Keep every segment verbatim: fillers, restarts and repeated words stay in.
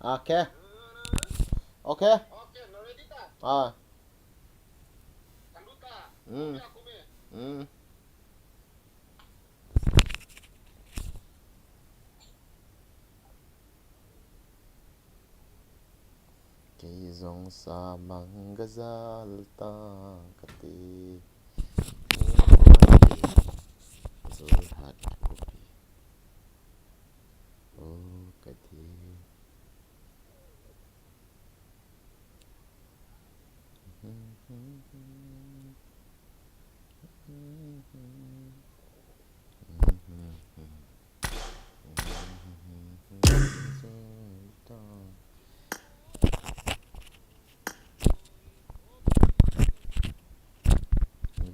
Okay. Okay. Ah. Mm. Mm. Kei jong sa mang gajal ta kati. Jorhat kopi. O kati.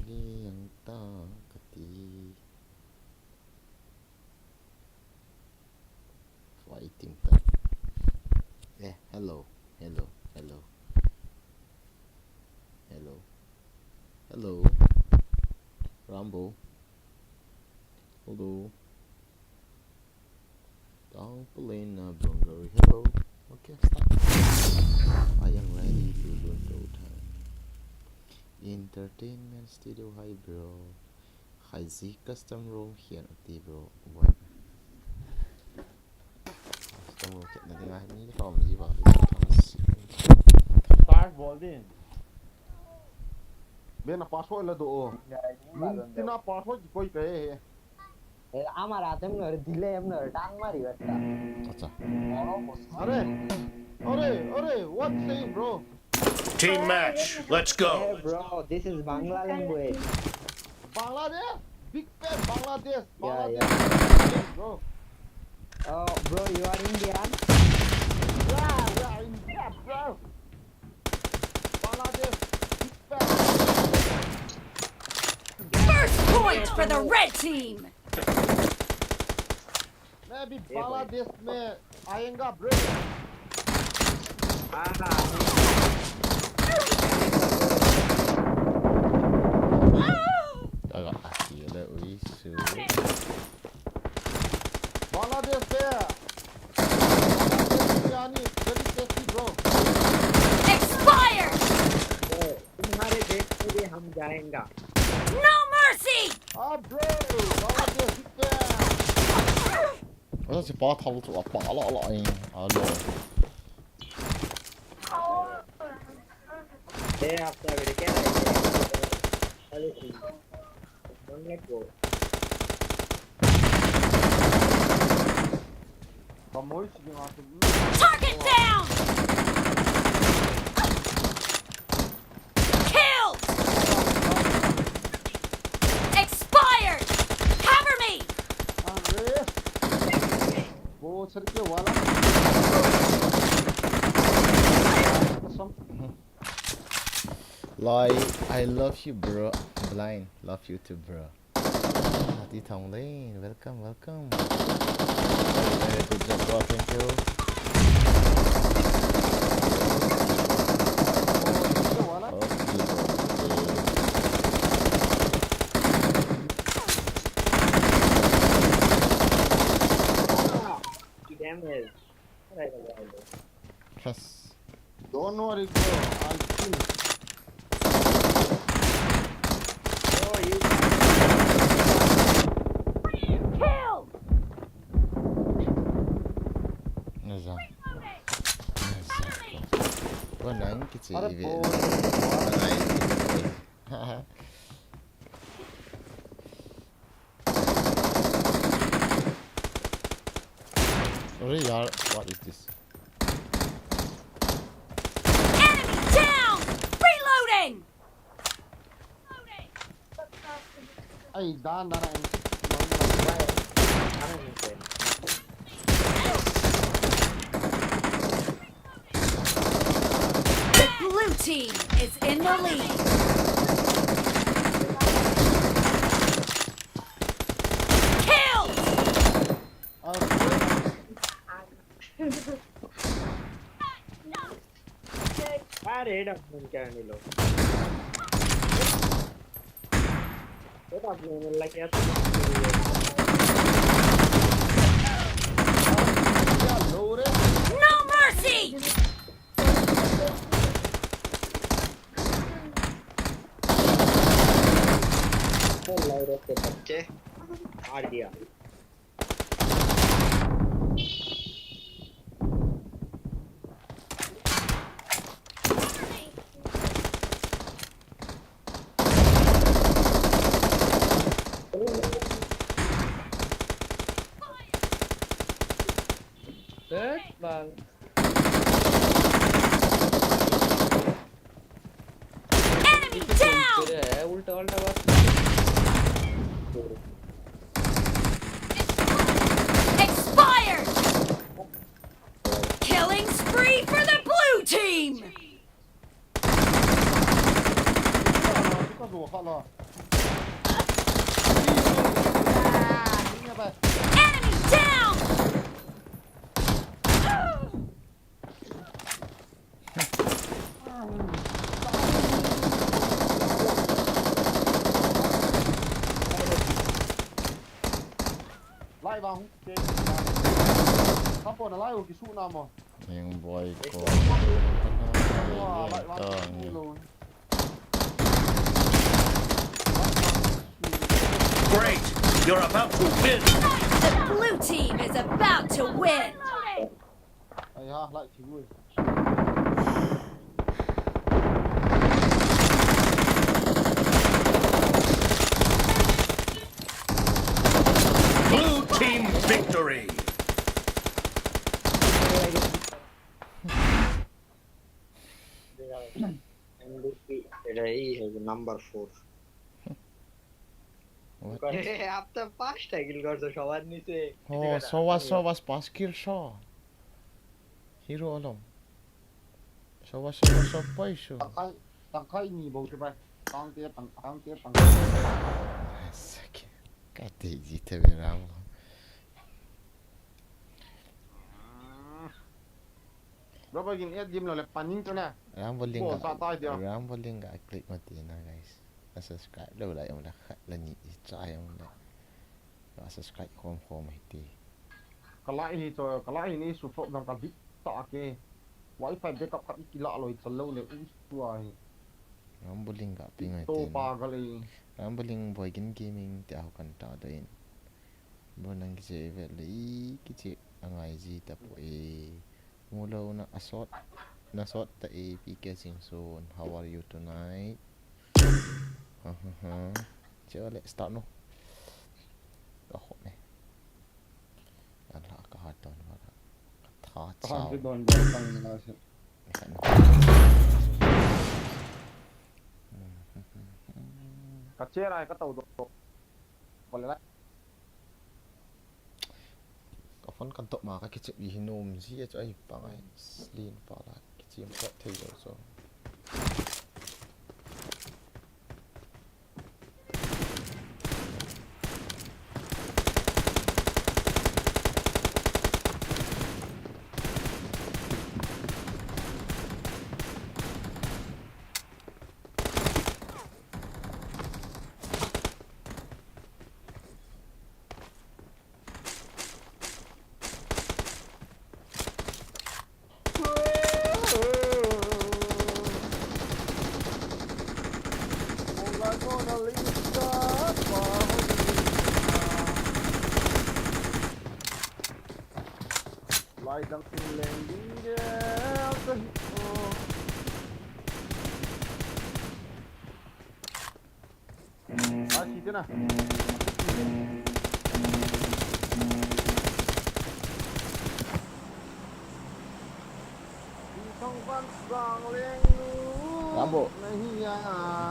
Liang ta kati. Fighting ta. Eh, hello, hello, hello. Hello. Hello. Rambo. Hello. Down plane na Bungary. Hello. Okay, stop. I am ready to loot the time. Entertainment studio, hi bro. Hi Z custom room hian ati bro. What? Custom room kit na dinga ni tom ji ba. Start bol din. Bena password la do. Mun tina password koi ka he. Eh, amar atem nor dile em nor tang mari batta. Acha. Are, are, are, what saying, bro? Team match, let's go. Hey, bro, this is Bangla language. Bangladesh? Big fan, Bangladesh. Yeah, Bangladesh. Yeah. Yes, bro. Oh, bro, you are Indian? Yeah, yeah, India, bro. Bangladesh. Big fan. First point for the red team. मैं भी बांग्लादेश में आएगा, bro. Aga, asile uisu. Bangladesh there. Bangladesh biryani, very tasty, bro. Expired. तुम्हारे देश के लिए हम जाएंगा। No mercy. Ah, bro, Bangladesh there. Asa si pa thal chu a pa la la in. Alo. Hey, after America. Don't let go. Target down! Killed! Expired! Cover me! अरे, वो सर के वाला। कसम। Lai, I love you, bro. Blind, love you too, bro. Happy Thong Lin, welcome, welcome. Very good job, bro. Thank you. Damage. Trust. Don't worry, bro. I'll kill. Bro, you. Kill! Naza. Naza. Wala nang kichi ibe. Wala nang kichi. Arey yaar, what is this? Enemy down! Reloading! Ay, dan, dan, ay. The blue team is in the lead. Kill! Are, head up, man, kya nahi lo? Head up, man, like, yaar. No mercy! Empty! बच्चे मार दिया। Third one. Enemy down! तेरे है उल्टा उल्टा बात। Expired! Killing spree for the blue team! Enemy down! Lai vang hung ke. Kapo na lai u kisu na mo. Ning boy ko. Wa lai vang kisu lo. Great! You're about to win! The blue team is about to win! Ai ha, lai kisu. Blue team victory! M V P रही है number four। What? आप तो पांच टैकल कर दो शवाद नीचे। Oh, so was so was pass kill so. Hero alom. So was so was so poi so. Tangkai, tangkai ni bou te bai. Tang te tang, tang te tang. Saki. Kati ji te be ram. Bro, bro, gin et dim lo le paning to na. Ram boling Bo ga. sa tai dia. Ram boling ga click mati na guys. A subscribe lo la yong la khat la ni i cha yong la. A subscribe khom khom hi ti. Kalai hi to, kalai hi ni su fok dang ka bit ta ke. Wi-Fi backup khat kila lo i chalo le u su ai. Ram boling ga ping ai To ti. pa ga le. Ram boling boy gin gaming ti a ho kan ta do in. Bro nang kiche ve le i kiche angai ji ta po e. Mulo na asot na sot ta e P K Singson. How are you tonight? Ha ha ha. Che le start no. Ka ho ne. Ala ka ha ton wa. Tha Tang chao. ke don ba tang na se. Ka che rai ka tau do. Ko le la. Ka phone kan top ma ka kichep i hinom ji a chu ai pangai slin pa la kichim ka thei lo so. Lai dang tin leng ding de. Ai, si te na. Thong Van Sang Leng Nu. Rambo. Na hi ya.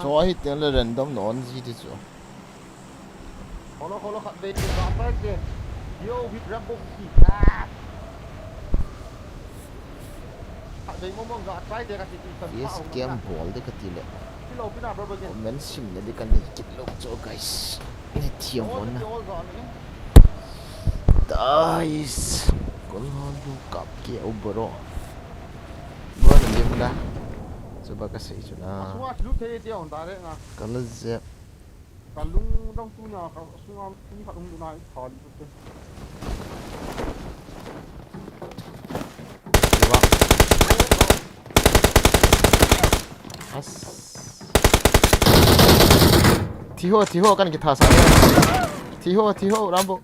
Cho hi te le random no on ji ti chu. Kholo, kholo, khat dei ti ba pa ke. Yo, hit Rambo ki. Khat dei mo mo ga try de ka ti ti. Yes, game bol de ka ti le. Kilo pina bro bro. Comment sim le de ka ni kit lo cho guys. Ne thiam hon na. Guys, kon hon du kap ke u bro. Bro na lim da. Chuba ka sei chu na. Sunga lu thei ti on da re na. Ka la je. Ka lung dong tu na ka sunga ni ka lung na i kha li te. Chuba. As. Thi ho, thi ho, kan kitha sa. Thi ho, thi ho, Rambo.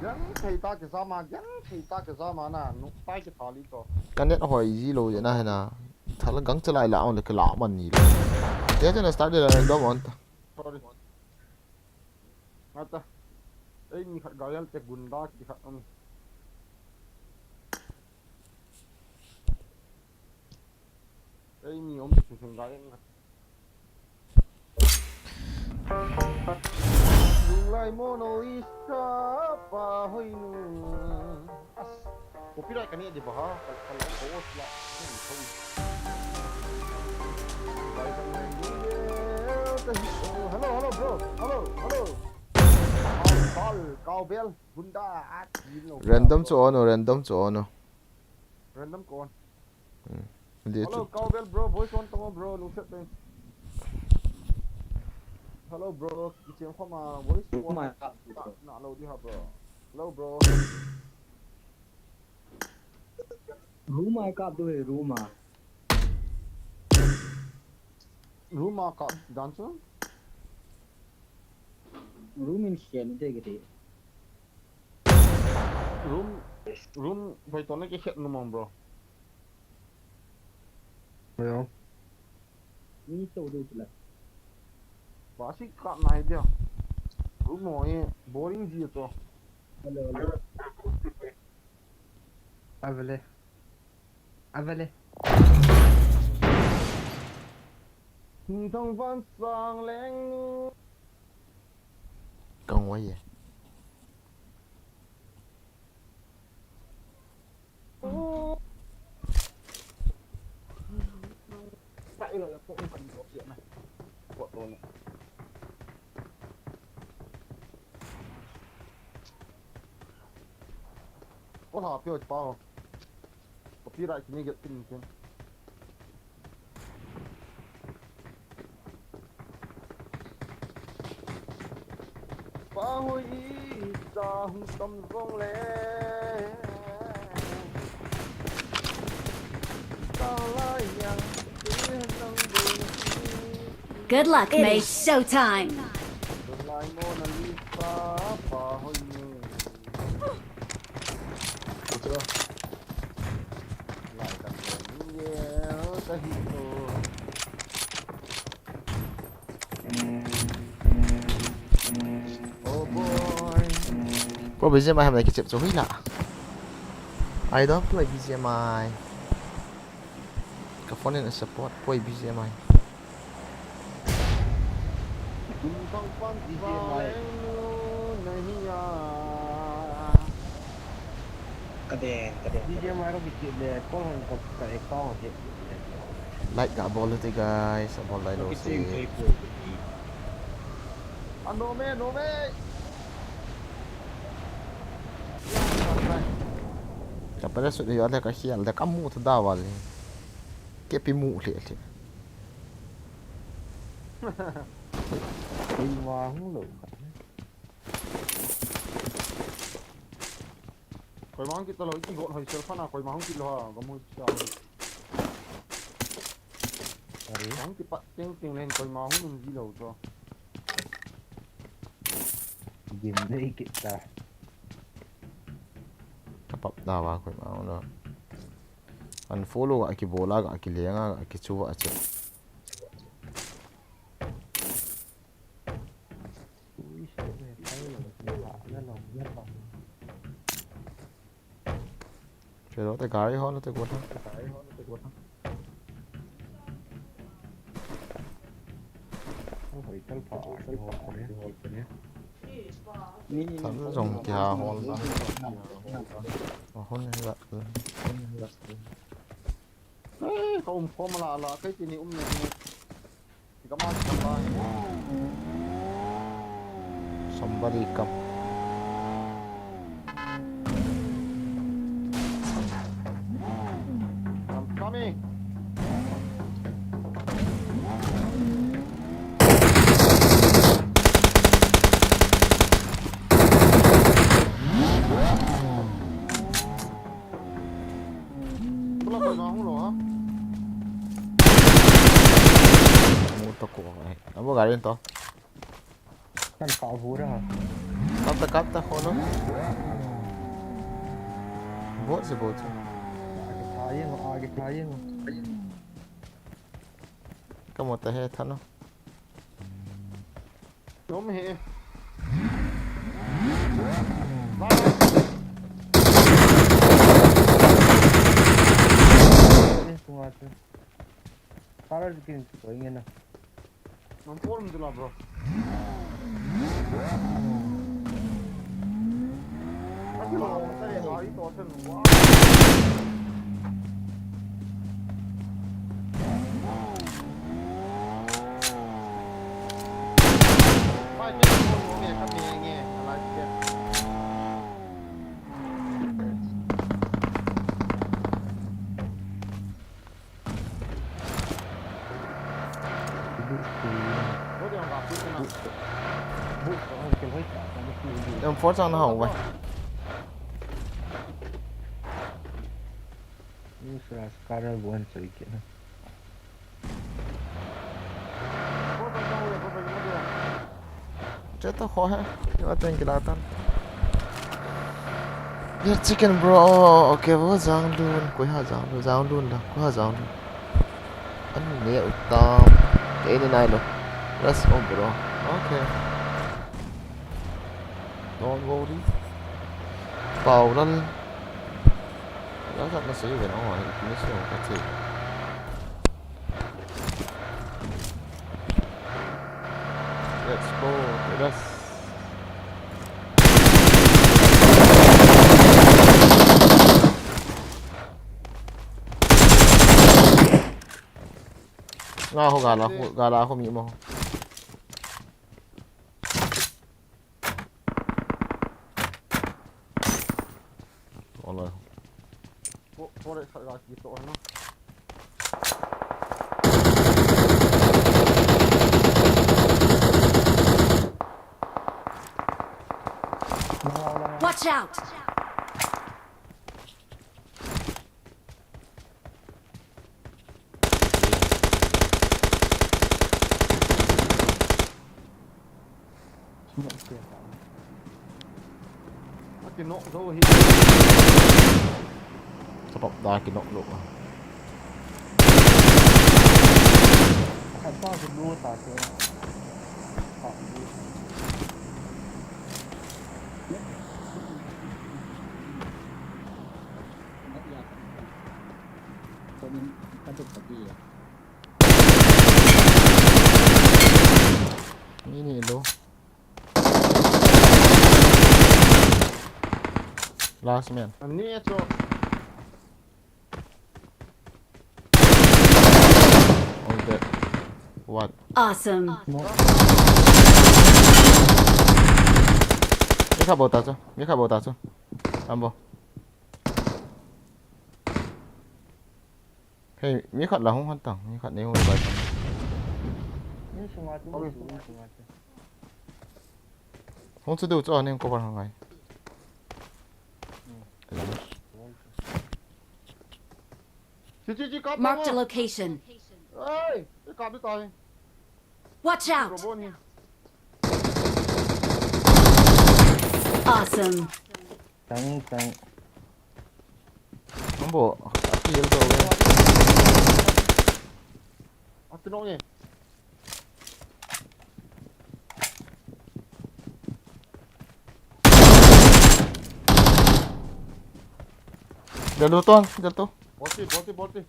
Yang thei ta kisa ma, yang thei ta kisa ma na, nu tai kitha li to. Ka net hoi ji lou je na he na. Thala gang chalai la on le ka la man ni lo. Te chana start de la random on ta. Sorry. Ngata. Ei, mi khat garial te gunda ki khat um. Ei, mi om ki sung garial khat. Lunglai Mona Lisa pa hoi nu. As. Copyright ka ne di ba ha? Kal-, kal-, kal-, kal-, kal-, kal-, Hello, hello, bro. Hello, hello. Kal, kal, cowbell, gunda, at, you know, Random bro. Chu on, random chu on. Random ko on. Hmm. Hello, cowbell, bro. Voice on to, bro. Lungset pen. Hello, bro. Kichen khoma voice on. Na, na lo di ha, bro. Hello, bro. Room a kap diu ahi, room a. Room a kap dan chu? Room in khen te kiti. Room, room, hoi to na kikhen nu mong, bro. Ayo. Mi to diu chula. Ba si kap nai dia. Room ho e boring ji to. Hello, hello. Avele. Avele. Thong van sang leng nu. Kong wai ye. Sa ilo la ko kan ko na. Ko to na. Ko la pio pa ho. Copyright kini get tin tin. Pa hoi i sa hung tam zong le. Sa lai yang tin nang ding. Good luck, mate. Showtime. Lai Mona Lisa, pa hoi ni. Ko B G M I ham na kichep chu hui la. I don't play B G M I. Ka phone in a support, poi B G M I. Tum thang pan B G M I. Ka de, ka de. B G M I ro ki de, kol hong ko ka account de. Like ga bol te guys, bol lai lo se. Ano me, no me. Ka pala su de yo le ka hial de ka mu ta da wal. Ke pi mu le le. Koima hung lou khat. Koima hung kit talou, i kigol hoi sel phat na, koima hung kit lou ha, gam hoi sa. Are? Hung kipat teng teng len koima hung um ji lou to. Game nei kit ta. Ka pap da wa koima hung lou. Unfollow ga kibol a, ga kilenga, ga kichu a che. Chelo te gari ho lo te gota. Tham jong kia hol ta. Ahon he la. Eh, ka um khom la la, kei tini um ne. Somebody come. I'm coming. Nang lo ha. Mu to ko ai. Abo gari to. Kan ka bu ra. Kap ta, kap ta, kholo. Bot se bot se. Agi thayin, agi thayin. Ka mo ta he thano. Nom he. Para kin ko ingena. Nang por mo la, bro. Kasi mo, kasi, ah, ito, kasi, wow. Em, force ang nahong ba? Scatter buan sa ikit na. Che to kho he. Yo ten kilatan. Yer chicken bro. Okay, vo Janglun. Koi ha Janglun? Janglun la. Koi ha Janglun? An ne utam. Ke ni nai lo. Let's go, bro. Okay. Don't worry. Paulal. Wala ka na sa'yo, ganun ako, eh. Ipinis ko, kasi. Let's go, Pinas. Nga ho, gala ho, gala ho, mi mo. Ole. Ko, ko re sa ga ki to na. Watch out! Akinok lou hi. Top da kinok lou. Khat pa chu lu ta chu. Ni ni lo. Last man. Ani acho. All dead. What? Awesome. Mi khat bou ta chu. Mi khat bou ta chu. Ambo. Hey, mi khat la hung hon tang, mi khat nei hung bai tang. Ni sunga chu, ni sunga chu. Hung chu du chu, ni cover hung ngai. Chi, chi, chi, kap. Marked a location. Hey, kap di tai. Watch out! Robot ni. Awesome. Tang, tang. Mambo, aki yel to. Aki no ye. Jal to, jal to. Bolti, bolti, bolti.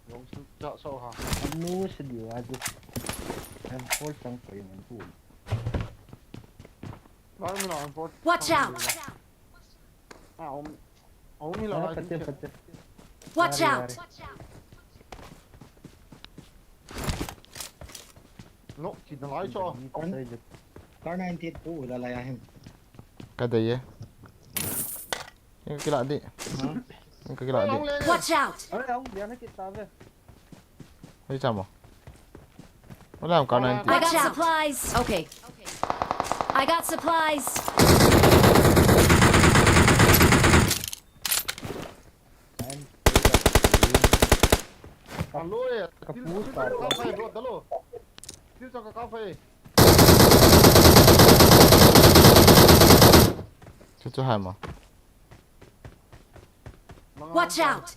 Long shoot ja so ha. Anu se diu a ju. Em, hol sang ko yin tu. Bar mi na, em, hol. Watch out! Ah, um, um, hi la. Ah, lai pate, pate. Watch out! No, ki na lai cho. Kar ninety-eight pu la lai a hin. Ka dei e. Ka kila di. Ha? Ka kila di. Watch out! Are, aung, dia na kita ve. Hei, chamo. Wala akong kar ninety. I got supplies. Okay. I got supplies. Alo, eh. Kapu, kapu. Til chang ka kap hai, bro, talo. Til chang ka kap hai. Chu chu hai mo. Watch out!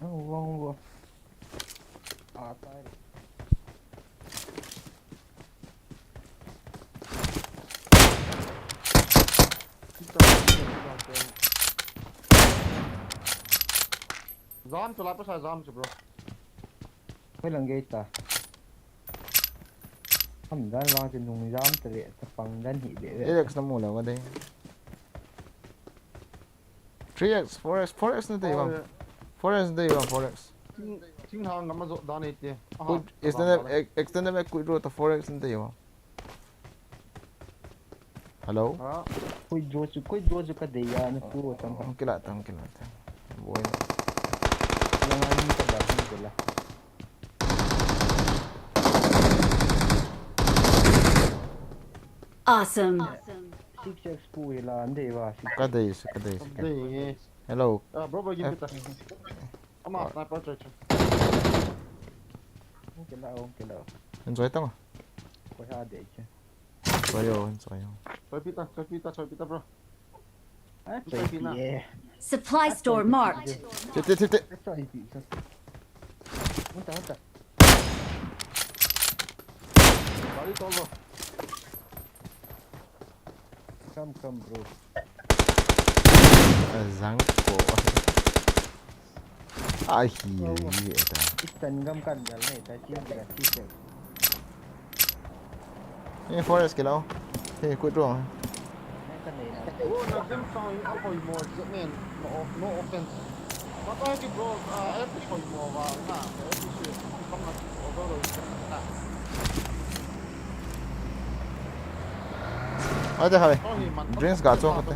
Ang wrong wo. Ah, tai. Jam chu la pa sa jam chu, bro. Hoi lang gei ta. Ham dan wang chu nung jam ta le, ta pang dan hi be be. Alex na mu le wa dei. Three X, four X, four X na dei bang. Four X na dei bang, four X. Thing, thing hang ngam a jo dan ei te. Aha, extended, extended mag kui ro ta four X na dei bang. Hello? Ha? Koi jo chu, koi jo chu ka dei a, na pu tang. Hung kila tang, kila tang. Boi na. Yang a ni ka ba hung kila. Awesome. Six X pu hi la, an dei va, six X. Ka dei, ka dei, ka dei. Dei. Hello. Ah, bro, bro, give it a. Ama, sniper choi choi. Hung kila, hung kila. Enjoy tang. Koi ha dei che. Choi yo, choi yo. Choi pita, choi pita, choi pita, bro. Ah, choi pi na. Supply store marked. Te, te, te, te. Choi pi, choi. Unta, unta. Gari tol, bro. Come, come, bro. Jang ko. Ahi, eta. Eastern gam kan dal nei ta, chi gra chi se. Ni forest ke lao. He, kut ro. Nei ka nei na. Oh, na gam song a hoi mo je men. No, no offense. Ba ba ki bro, ah, a pi hoi mo va na. A pi se. Kam na over ro na. Ate hai. Drinks ga chong kate.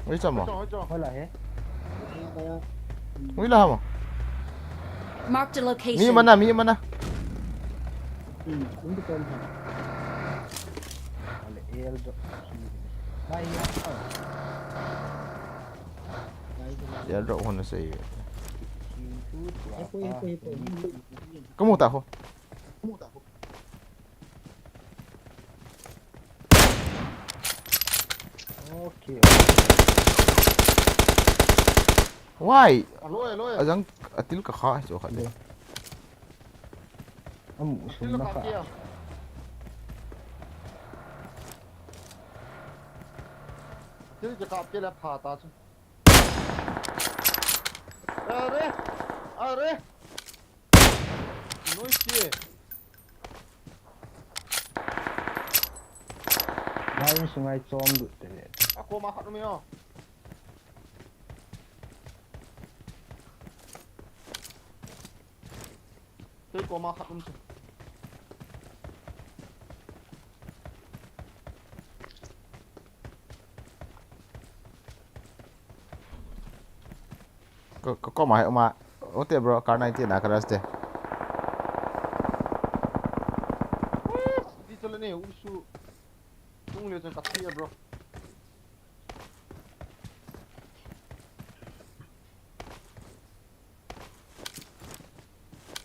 Ui chamo. Ui la mo. Marked a location. Mi mana, mi mana. Airdrop hon sei. Kamu ta ho. Okay. Why? Alo, alo. Ajang atil ka kha cho kha de. Amu sum na kha. Atil ka kha ke la pha ta chu. Are! Are! Noise. Lai sungai chom lut te le. A koma khat um e o. Kei koma khat um chu. Ko, ko, koma hai uma. Ote bro, kar ninety na ka rush te. Di chale ne, usu. Tung le chan ka thi bro.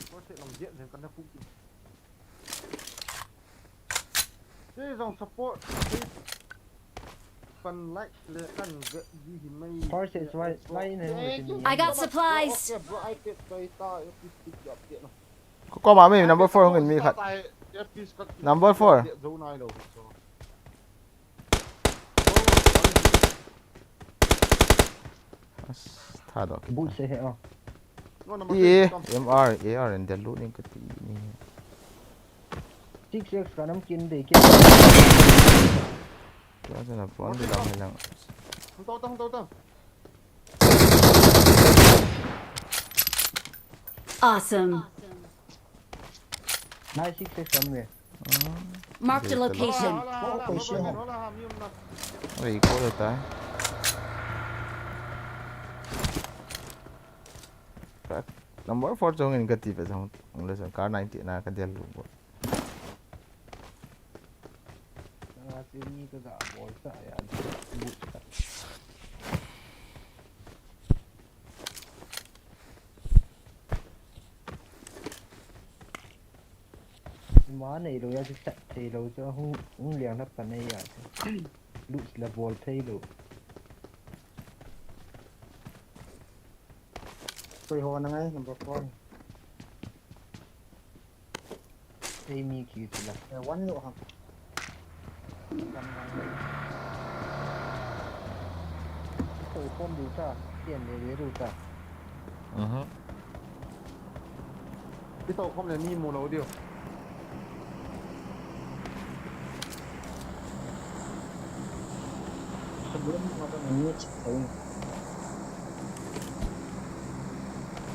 Ko se long je zen ka na pu ki. Sei jong support, sei pan like le kan ve ji hi mai. Horses, why, why in the hell? I got supplies. Okay, bro, I get by ta, you pick up, you know. Ko, koma mi number four hung in mi khat. Number four. Zo nai lo, so. As, tha do ki. Boot se he, oh. No, no, e, no, M R, A R, and then looting ka ti ni. Six X ka nam kin de ke. Kya jana phone de lam hai lang. Hung tau ta, hung tau ta. Awesome. Nice six X kam ve. Marked a location. Oi, ko hota hai. Number four chong in kati pe chong le chong car ninety na ka del lu. Anga chu mi ka ga bol sa ya. Ima neilou ya chu chat theilou chu hung, hung liang na pa nei ya chu. Lut la bol theilou. Koi ho na ngai number four. Ei mi ki chu la. Eh, one lo ha. Koi kon du ta, tien le le du ta. Mhm. Ito kom le mi mu lo diu.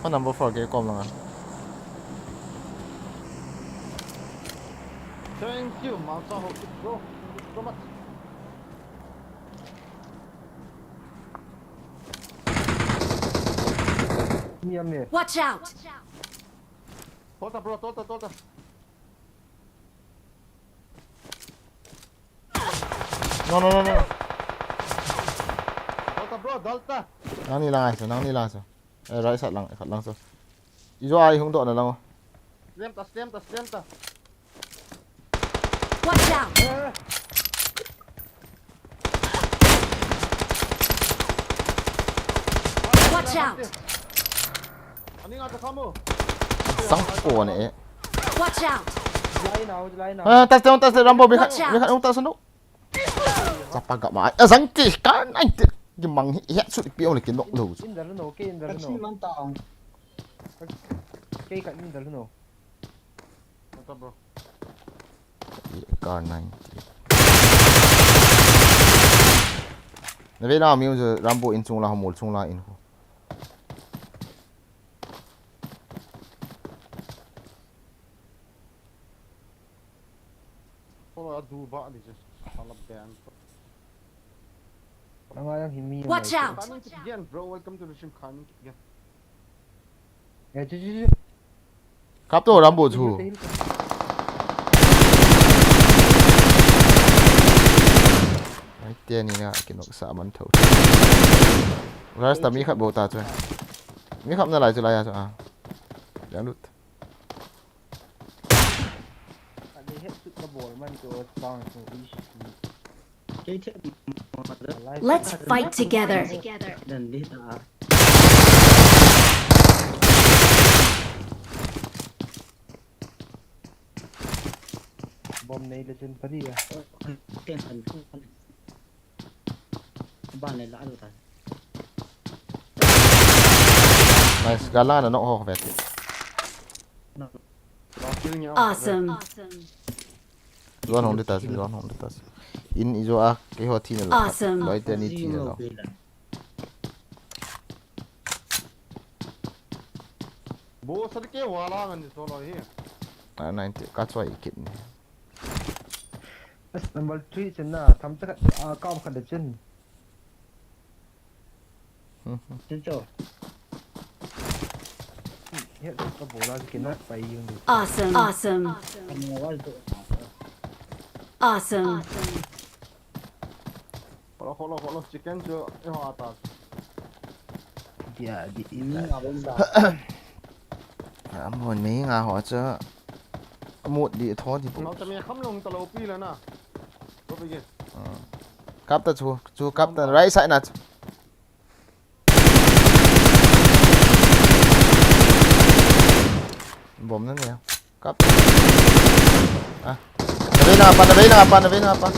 Phone number four ke kom langa. Thank you, Mangsa Hokit, bro. Thank you so much. Miami. Watch out! Tolta, bro, tolta, tolta. No, no, no, no. Tolta, bro, tolta. Nangni lang ai sa, nangni lang ai sa. Eh, right side lang, khat lang sa. Ijo ai hung doh na lang. Slam ta, slam ta, slam ta. Watch out! Eh. Watch out! Ani nga ta kamu. Sang ko ne. Watch out! Line out, line out. Ah, tas te, tas te, Rambo, mi khat, mi khat, tas no. Chapa ga ma. A jang ti kan ai ti. Ki mang hi, hi, su pi ong le ki nok lo. In der no, ke in der no. Taxi man ta ong. Ke ka in der no. Mata, bro. Car ninety. Na ve la mi u Rambo in chung la, mol chung la in khu. Follow a du ba ni je. Hala bang. Nanga yang hi mi. Watch out! Coming to again, bro. Welcome to the stream. Coming to again. Eh, chu, chu, chu. Kap to Rambo chu. Ai, te ni na kinok sa man tho. Rasta mi khat bo ta chu. Mi khat na lai chu lai ya chu a. Yang lut. Let's fight together. Bom nei le chen pari a. Nice, gala na nok ho vet. Awesome. Zone hong de tas, zone hong de tas. In ijo a, keiho thi na la. Awesome. Loi te ni thi na la. Bo sa ke wala ngan ni solo hi. Ah, ninety, ka choi kit ni. As number three chen na, tham cha khat, ah, ka khat de chen. Awesome. Awesome. Awesome. Kholo, kholo, kholo, chicken chu, eh, ho ata. Dia, di, di. Amon mi nga ho chu. Amut di tho di bu. Nau ta mi kham long ta lo pi la na. Go begin. Kap ta chu, chu kap ta right side na chu. Bom na nia. Kap. Ah. Na ve na pa, na ve na pa, na ve na pa.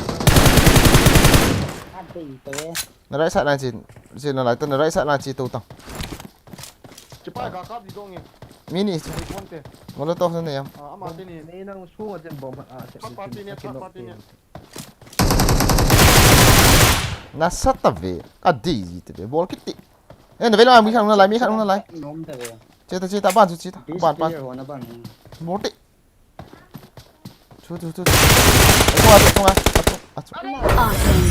Na right side na chi, chi na lai ta, na right side na chi tu tang. Chipa ga kap di dong e. Mini. Molotov na nia. Ah, ama te ni. Nei nang sunga chen bom a. Kap pa ti ni, kap pa ti ni. Nasa ta ve, ka dei ji te ve, bol kiti. Eh, na ve la, mi khat na lai, mi khat na lai. Nom ta ve. Che ta, che ta, ban chu, che ta, ban, ban. Bol ti. Chu, chu, chu, chu. Atung a, atung a, atung, atung. Awesome.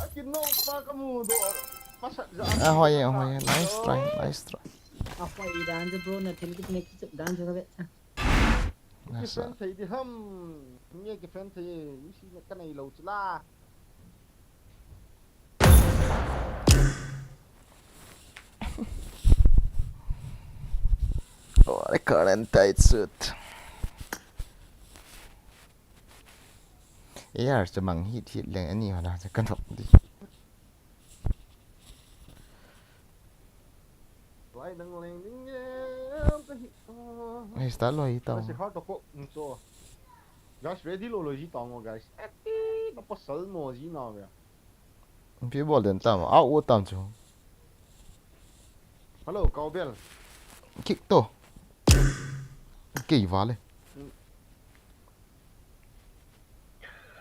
Akin no pa ka mu do. Masa ja. Ah, hoi, hoi, nice try, nice try. Akhoi dan chu bro, na thil kit ne kit dan chu ka ve. Nasa. Kifriend thei di ham. Nge kifriend thei, isi ne ka nei lou chu la. Oh, the current tight suit. A R chu mang hit hit leng ani hala chu ka nok di. Lai nang leng ding em ka hi. Ai, start loi tau. Kasi hard to ko, mm, so. Guys, ready lou loi ji tau ngo, guys. Eti, na pasal mo ji na ve. Pi bol den tam, a u tam chu. Hello, Cowbell. Kick to. Kei vale. Mm.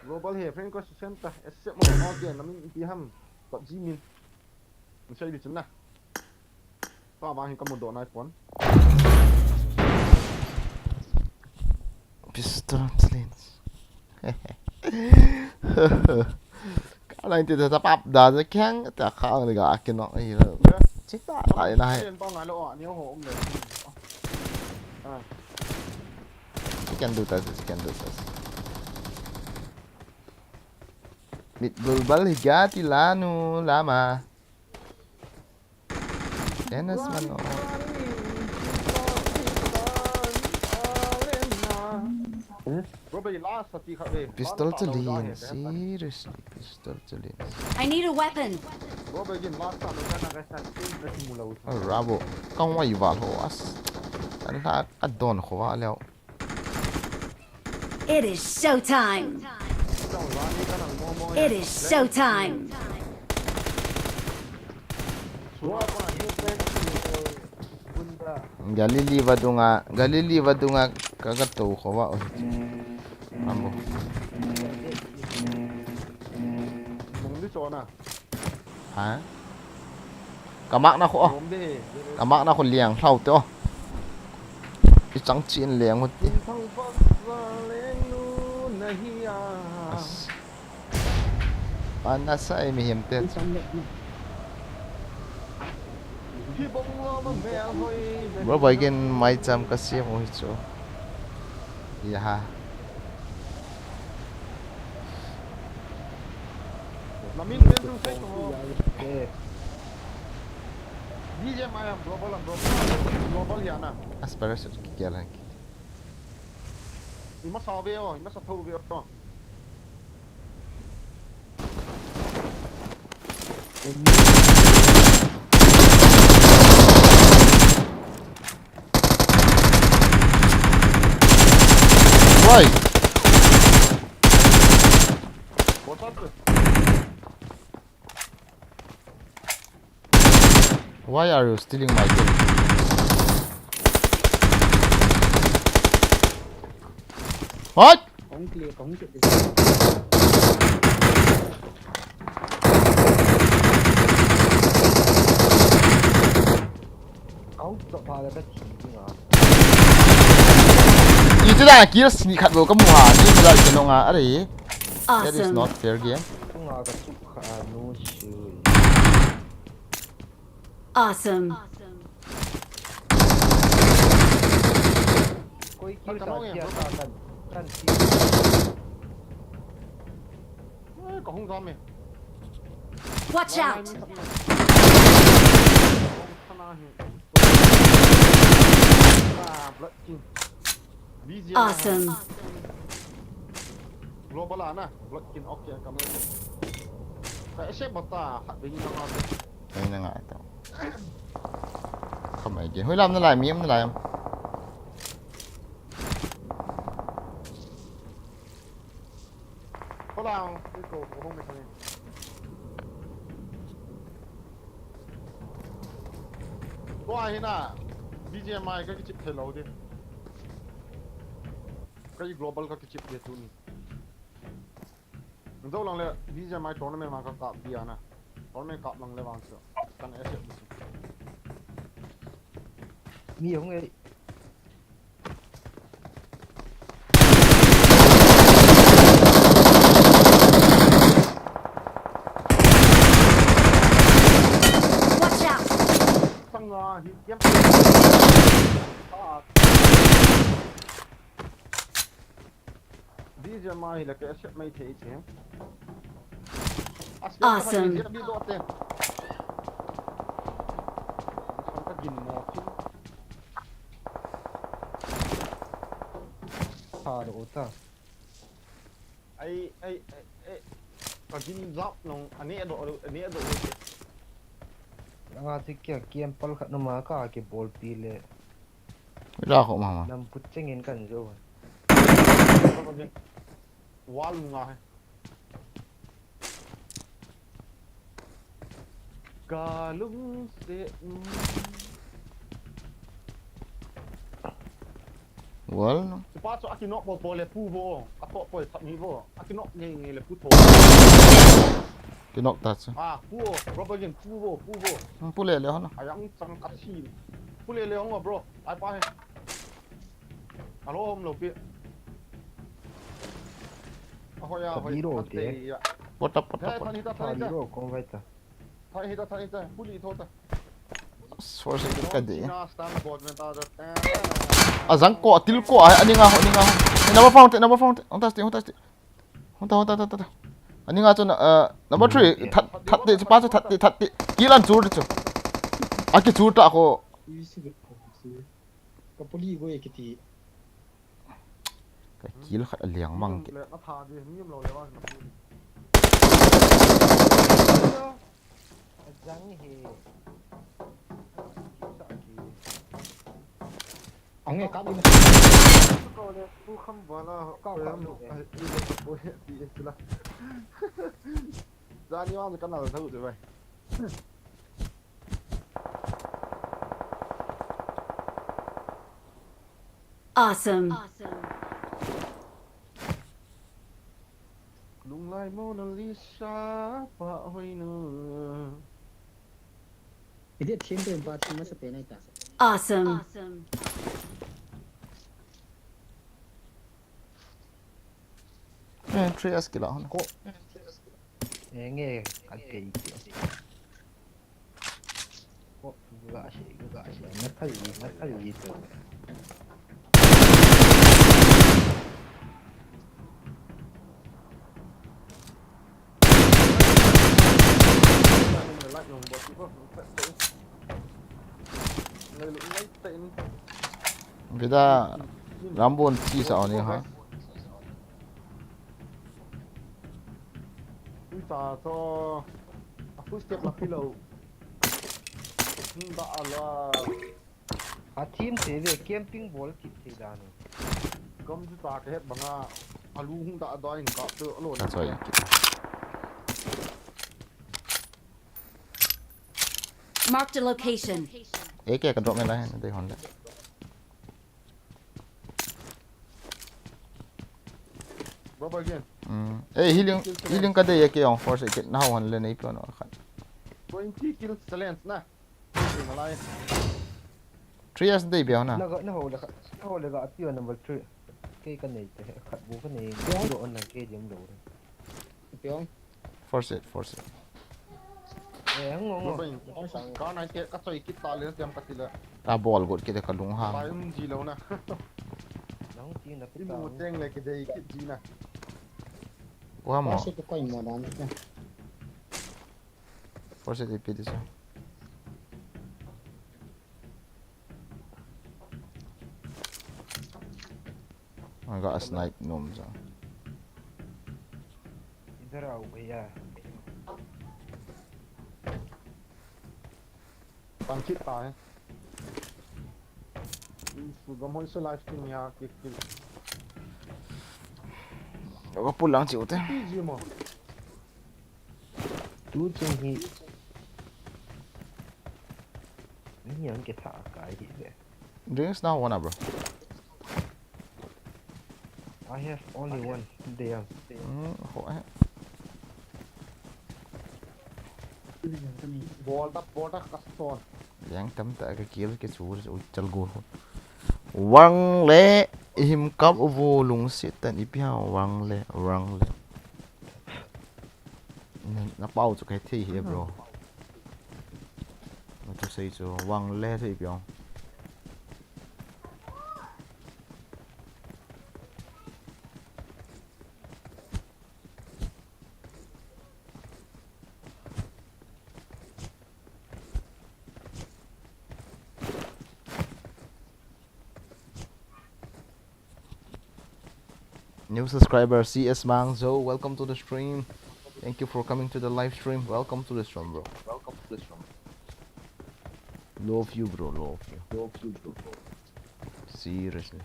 Global he, friend request send ta, accept mo, okay, na min ipi ham, PUBG min. Min sei di chun na. Pa ma hin ka mu do nai pon. Pistol cleans. Ka lain ti ta pap da, ja khang ta khang le ga ki no ai lo. Chi ta lai na hai. Len pa ngai lo a, ni ho um le. Ah. She can do this, she can do this. Mit bulbal higati lanu lama. Dennis Mano. Bro, bhai, last sati khat ve. Pistol chalin, seriously, pistol chalin. I need a weapon. Bro, bhai, gin last time na ka sa tin na simu lau. Rabo, kang wai val ho as. An la adon kho va leo. It is showtime. It is showtime. Galili vadunga, Galili vadunga ka ka to kho va. Ambo. Mong di so na. Ha? Ka mak na kho. Ka mak na kho liang hlau te o. I chang chin liang hut te. As. Pan na sa e mi hem te. Bro, bhai, ken mai cham ka siam u hi chu. Yaha. Lamin pen tu sai to. Eh. D J mai am global am global. Global ya na. Aspirus ki kya lang. Ima sa ve o, ima sa tho ve o. Why? What's up? Why are you stealing my kill? What? Kong clear, kong clear. Kong to pa la ka thi nga. Iti da kill sini khat bo ka mu ha ni la ki no nga are. That is not fair game. Awesome. Nga ka su kha no shu. Awesome. Koi kill ta kia ta kan, kan kill. Eh, ka hung jam e. Watch out! Ah, Blood King. Awesome. Global ana, Blood King, okay, kamai. Ka ese bata, hat ding na ma. Ai na nga to. Kamai ke. Hoi lam na lai, mi am na lai am. Hola, iko, ko hong me kani. Tua hi na, B G M I ka kichip thei lou di. Ka i global ka kichip di tuni. Zo lang le B G M I tournament ma ka kap di ana. Tournament kap lang le vang so. Kan ese di so. Mi hong e. Watch out! Sanga hi kiam. Jama hi la ke set mai thei che. Awesome. Jia bi do te. Sa ka gin mo chu. Sa do ta. Ai, ai, ai, ai. Ka gin zap nong, ani do, ani do te. Anga ti kia kiam pal khat no ma ka ke bol pi le. Ila ko mama. Nam put chengin kan zo. Wall nga hai. Ka lungset. Wall no. Sipa chu akinok bol bol le pu vo. Ato poi thap ni vo. Akinok ngei ngei le pu tho. Kinok ta chu. Ah, pu vo. Rubber game pu vo, pu vo. Hmm, pu le le ho no. Ayang chang ka thi. Pu le le ho bro. Ai pa he. Alo hom lo pi. Ahoya, hoi. Pot up, pot up, pot up. Thani ta, thani ta. Thani ta, thani ta. Puli tho ta. Source ka de. Ajang ko, atil ko, a, aninga ho, aninga ho. Number found, number found. Hon ta sti, hon ta sti. Hon ta, hon ta, ta, ta, ta. Aninga chu, uh, number three, that, that de, chu pa chu that de, that de. Kilan chu chu. Aki chu ta ko. Ka puli go e kiti. Ka kill khat a liang mang ke. Le, ka tha di, mi um lo le wa, na pu. Ajang hi. Ang e, ka di na. Ko le, pu kham bala, ko kham lo. Ai, i le ko e, di e sila. Jani wa ka na lo thau de bai. Awesome. Lunglai Mona Lisa, pa hoina. Ide thim pe pa thim masa pe nai ta. Awesome. Eh, three S kila hona. Ko. Eh, nge, kan ke iki. Ko, ga shi, ga shi, na kai, na kai to. Vida, Rambo chi sa ni ha. Ui ta to, a footstep la pillow. Hung da ala. A team te ve camping bol kit thei dan. Gam ju ta ke het banga, a lu hung da da in ka to lo. That's why. Marked a location. A K ka drop me la hen, dei hon le. Baba again. Mm. Eh, healing, healing ka dei A K ong force kit na hon le nei plo no khat. Twenty kills challenge na. Malai. Three S dei bia na. Na ga, na ho le kha, na ho le ga apio number three. Kei ka nei te, khat bu ka nei, do on na kei dim do. Piong. Force it, force it. Eh, hang ngo, ngo. Ka nai te, ka choi kit ta le, tiam ka ti le. Ta bol got kit ka lung ha. Pai um ji lo na. Nang ti na pi ta. Imu teng le ki dei kit ji na. Wa mo. Force it ko mo dan. Force it pi di sa. Aga snipe nom sa. इधर आओ भैया। Pan kit ta hai. Su gam hoi su live stream ya kit kit. Aga pulang chiu te. Pi ji mo. Tu chung hi. Ni yang ke tha kai hi de. Drinks now, one, bro. I have only one. They are. Mm, ho hai. Bol ta, bol ta, ka son. Yang tam ta ka kill ke chu, chu chal go. Wang le, him kap u vo lungset tan ipi ha, wang le, wang le. Na, na pau chu ka thei hi, bro. Na chu sei chu, wang le chu ipi ong. New subscriber, C S Mangzo, welcome to the stream. Thank you for coming to the live stream. Welcome to the stream, bro. Welcome to the stream. Love you, bro. Love you. Love you, bro. Seriously.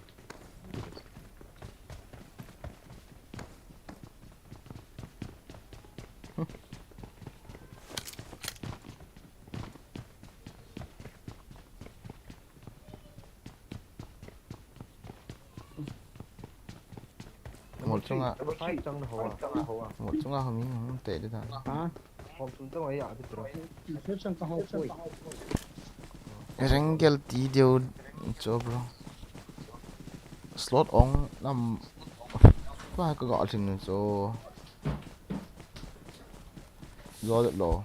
Mol chunga. Five chang na hoa. Mol chunga hami hum te de ta. Ha? Hom sum chang ai a de tro. Five chang ka ho koi. Rengel ti deu cho, bro. Slot ong nam. Ba ka ga lhin cho. Zo lo.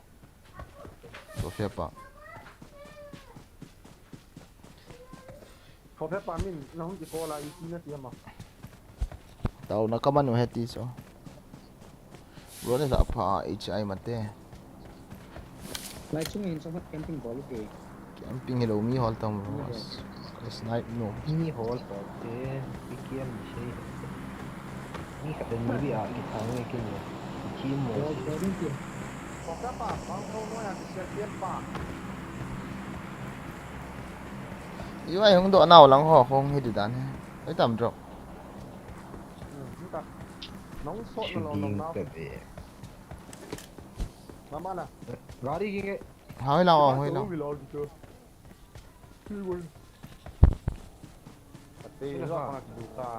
Sophia pa. Sophia pa min na hung ki call a, iti na ti ama. Tao na kaman u heti so. Bro ne da pha H I mate. Lai chung in so camping bol ke. Camping hello mi hol tam bro. Snipe no. Mi hol to te, P K M ni sei. Ni khat ni bi a ki thang ni kin ni. Ki mo. Bol, bol ni kin. Ko ka pa, bang ko no ya ki sia kin pa. Iwa hung do nau lang ho hung hi di dan he. Oi tam drop. Hmm, ni ka. Nong so na lo nong nau. Mama na. Gari ki nge. Hoi lang, hoi lang. Ate, lo pa na duka.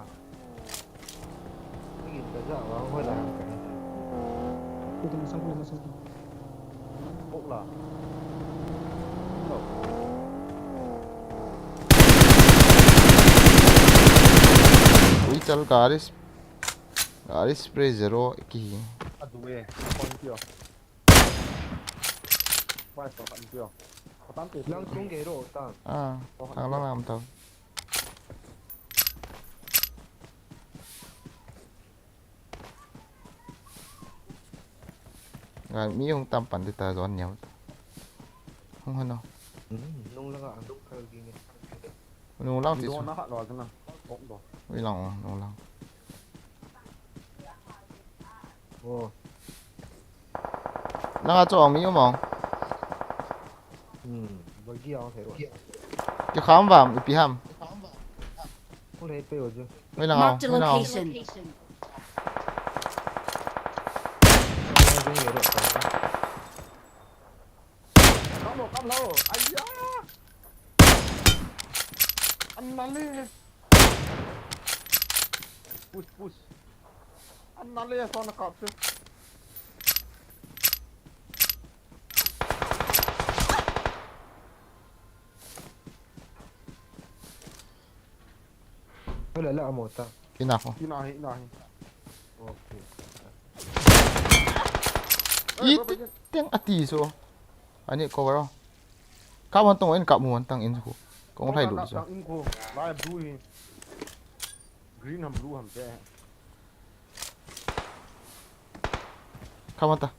Lagi taja wa hoi la. Ito masang ko, masang ko. Bok la. Ui, chal gari sp-, gari spray zero ki. Adu e, kon kio. Vai ko kan kio. Ko tan te. Lang tung ke ro tan. Ah, ko kan thang lang kio. Nam tao. Ngai, mi hung tam pan de ta zon niau. Hung hano. Hmm, nung langa, nung kal gi nge. Nung lang ti. Do su. Na kha lo na. Ok do. Ui lang, nung lang. Oh. Langa cho mi mo. Hmm, bagi ang thei ro. Ki kham vam, ipi ham. Hung lei pe o ju. Ui lang. Marked a location. Kam lo, kam lo. Aiya. An na le. Push, push. An na le, so na kap se. Hola la amota. Kina ho. Kina hi, na hi. Okay. Iti teng ati so. Ani cover. Kap hon tong in kap mu hon tang in ko. Kong lai lu so. Tang in ko. Lai blue hi. Green ham blue ham te. Kap hon ta.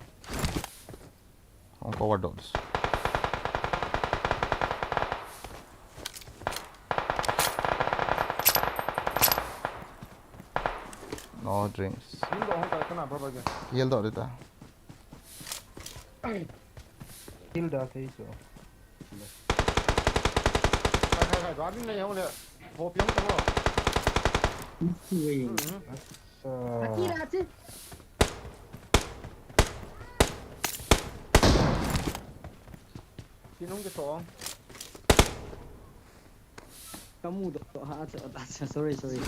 Hung cover dots. No drinks. Yin do hung kai kana baba ge. Yel do de ta. Kill da thei so. Kai, kai, kai, driving le hung le. Ho piang ta ho. Ui. Asa. Aki la chi. Sinung ke song. Kamu do ha, ha, ha, sorry, sorry.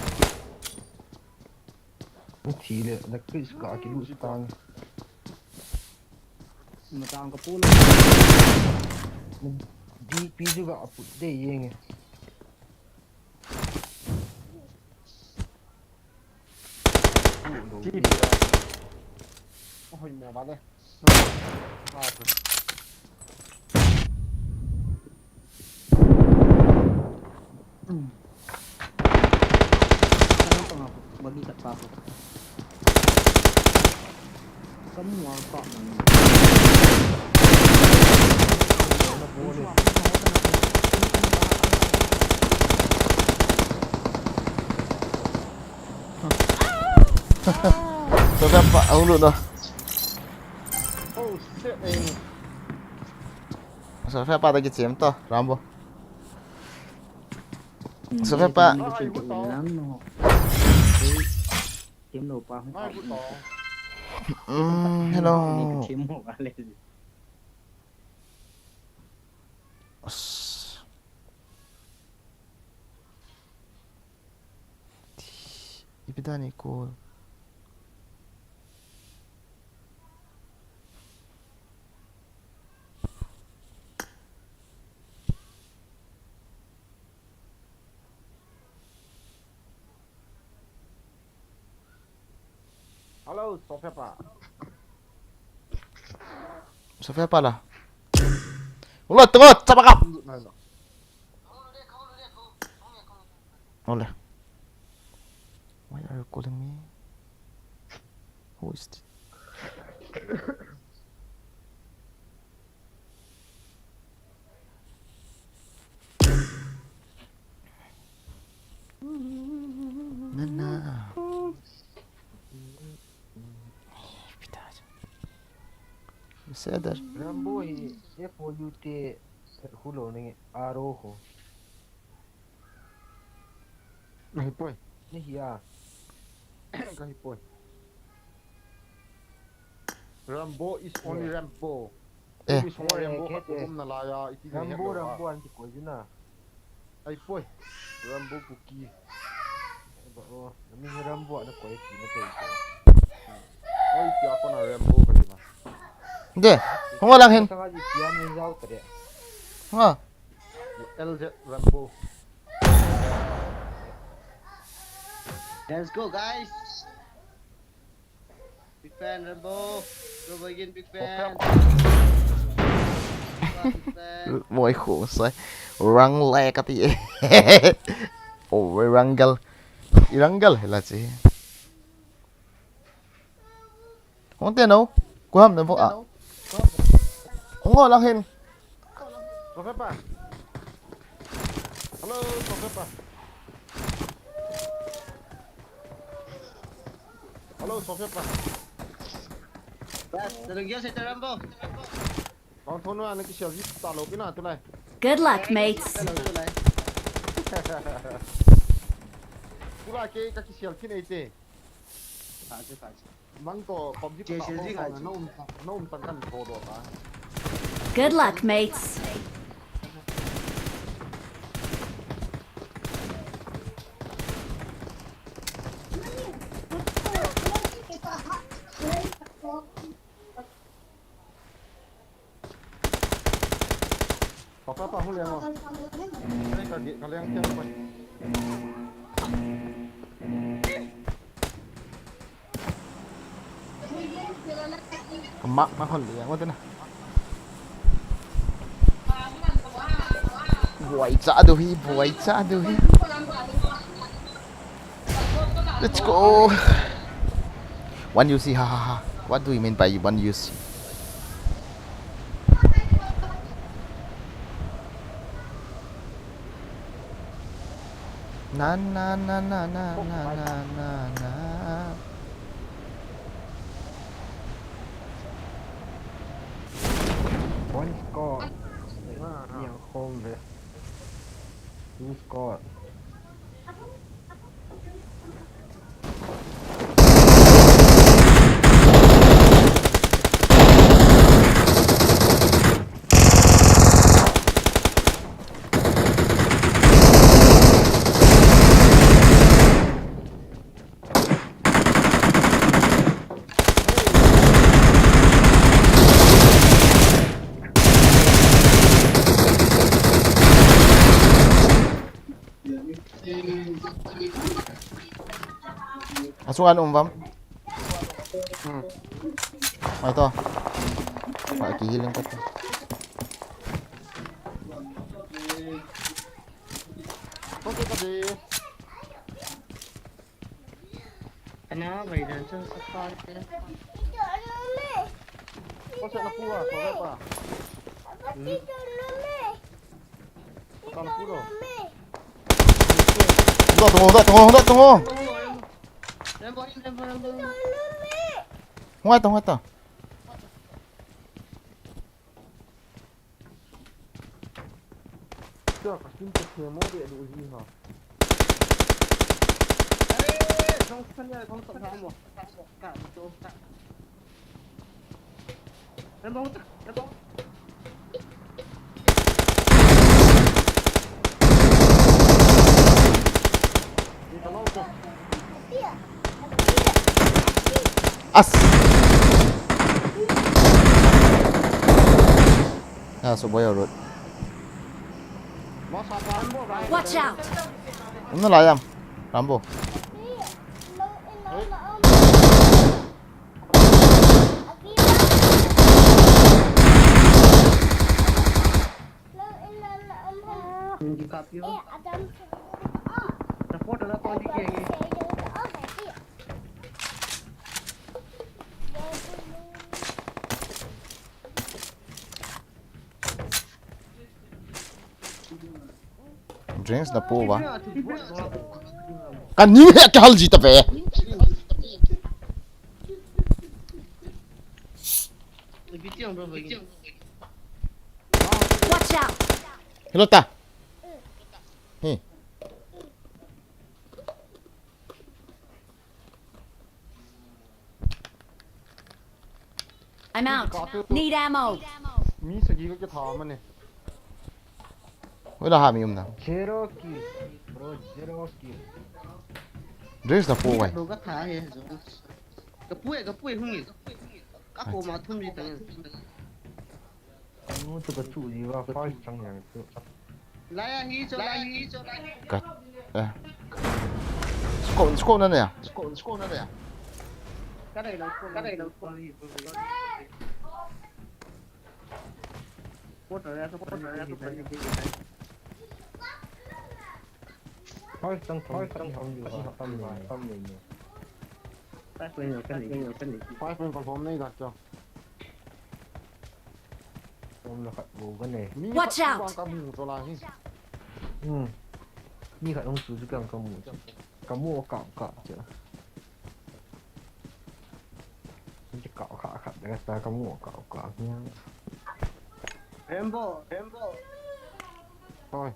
Thi le, na Chris ka ki lu tang. Matang ka pula. D P juga aput de yeng. Oi, mo ba de. Bagi kat pa ko. Kamu ang pa man. Sophia pa, ahung lut o. Oh, shit, eh. Sophia pa toh kichem to, Rambo. Sophia pa. Chem lou pa hung out. Mm, hello. Chem lou pa le. As. Ipi dan iko. Hello, Sophia pa. Sophia pa la. Ulo, tungo, chapa kap. Ole. Why are you calling me? Who is this? Nana. Seder. Rambo hi F O U te hulou nge aro ho. Nahi poi. Nahi a. Kahi poi. Rambo is only Rambo. Eh. Is only Rambo. Rambo, Rambo anti koi jina. Ai poi. Rambo Kuki. Ba o, mi Rambo ana koi ki na koi ko. Oi, tia ko na Rambo ka jina. De, hung lang hin. Sanga ji tia ni jao tare. Ha. L Z Rambo. Let's go, guys. Big fan, Rambo. Rambo again, big fan. Big fan. Moi khu sai. Rang le kati. Oh, Rangal. Rangal hela chi. Hung te no. Kuham na vo a. Hung lang hin. Sophia pa. Hello, Sophia pa. Hello, Sophia pa. Bas, nalungya sa Rambo. Kong thonu ana kisel ji ta lo pina tulai. Good luck, mates. Tulai ke ka kisel kin ete. Nang to PUBG pa ta na um ta kan tho do ta. Good luck, mates. Papa pa hung leng o. Ai, ka ge-, ka leng tiang pa. Ka mak na hon leng o te na. Buai cha du hi, buai cha du hi. Let's go. One U C, ha ha ha. What do you mean by one U C? Na, na, na. One score. Yang home ve. Two score. Asunga na um vam. Hmm. Mai to. Mai ki healing ko to. Ko ke ka de. Ana, bai dan chun sa pa te. Ko sa na pu a, ko pa. Hmm. Ka na pu lo. Hung doh tung o, hung doh tung o, hung doh tung o. Hung ngai tao, hung ngai tao. Tua ka skin ka themo de du hi ha. As. Ya, so boy road. Watch out! Ano la yam? Rambo. Hindi kapyo. Support na to, hindi kaya. Drinks na po ba? Ka ning he ka hal ji ta ve. Watch out! Hello ta. Hey. I'm out. Need ammo. Mi sagi ka kitha mane. Wala ha mi umna. Zero kill, bro, zero kill. Drinks na po wai. Bro, ka tha he, zo. Ka pu e, ka pu e, hung e. Ka ko ma thum ji tang. Mu tu ka chu ji wa, five chang yang tu. Lai a hi chu, lai hi chu, lai hi. Ka, eh. Scope, scope na ne ya? Scope, scope na ne ya? Ka dai lo, ka dai lo. Support na ya, support na ya, support na ya. Five chang, five chang, tam ni, tam ni. Five point, five point confirm nahi kar cho. Om la khat bou ka nei. Mi khat chu bang ka mu chu la hi. Hmm. Mi khat hung chu chu bang ka mu chu. Ka mu ka ka chu. Ni ka ka khat da ta ka mu ka ka ni. Rambo, Rambo. Hoi.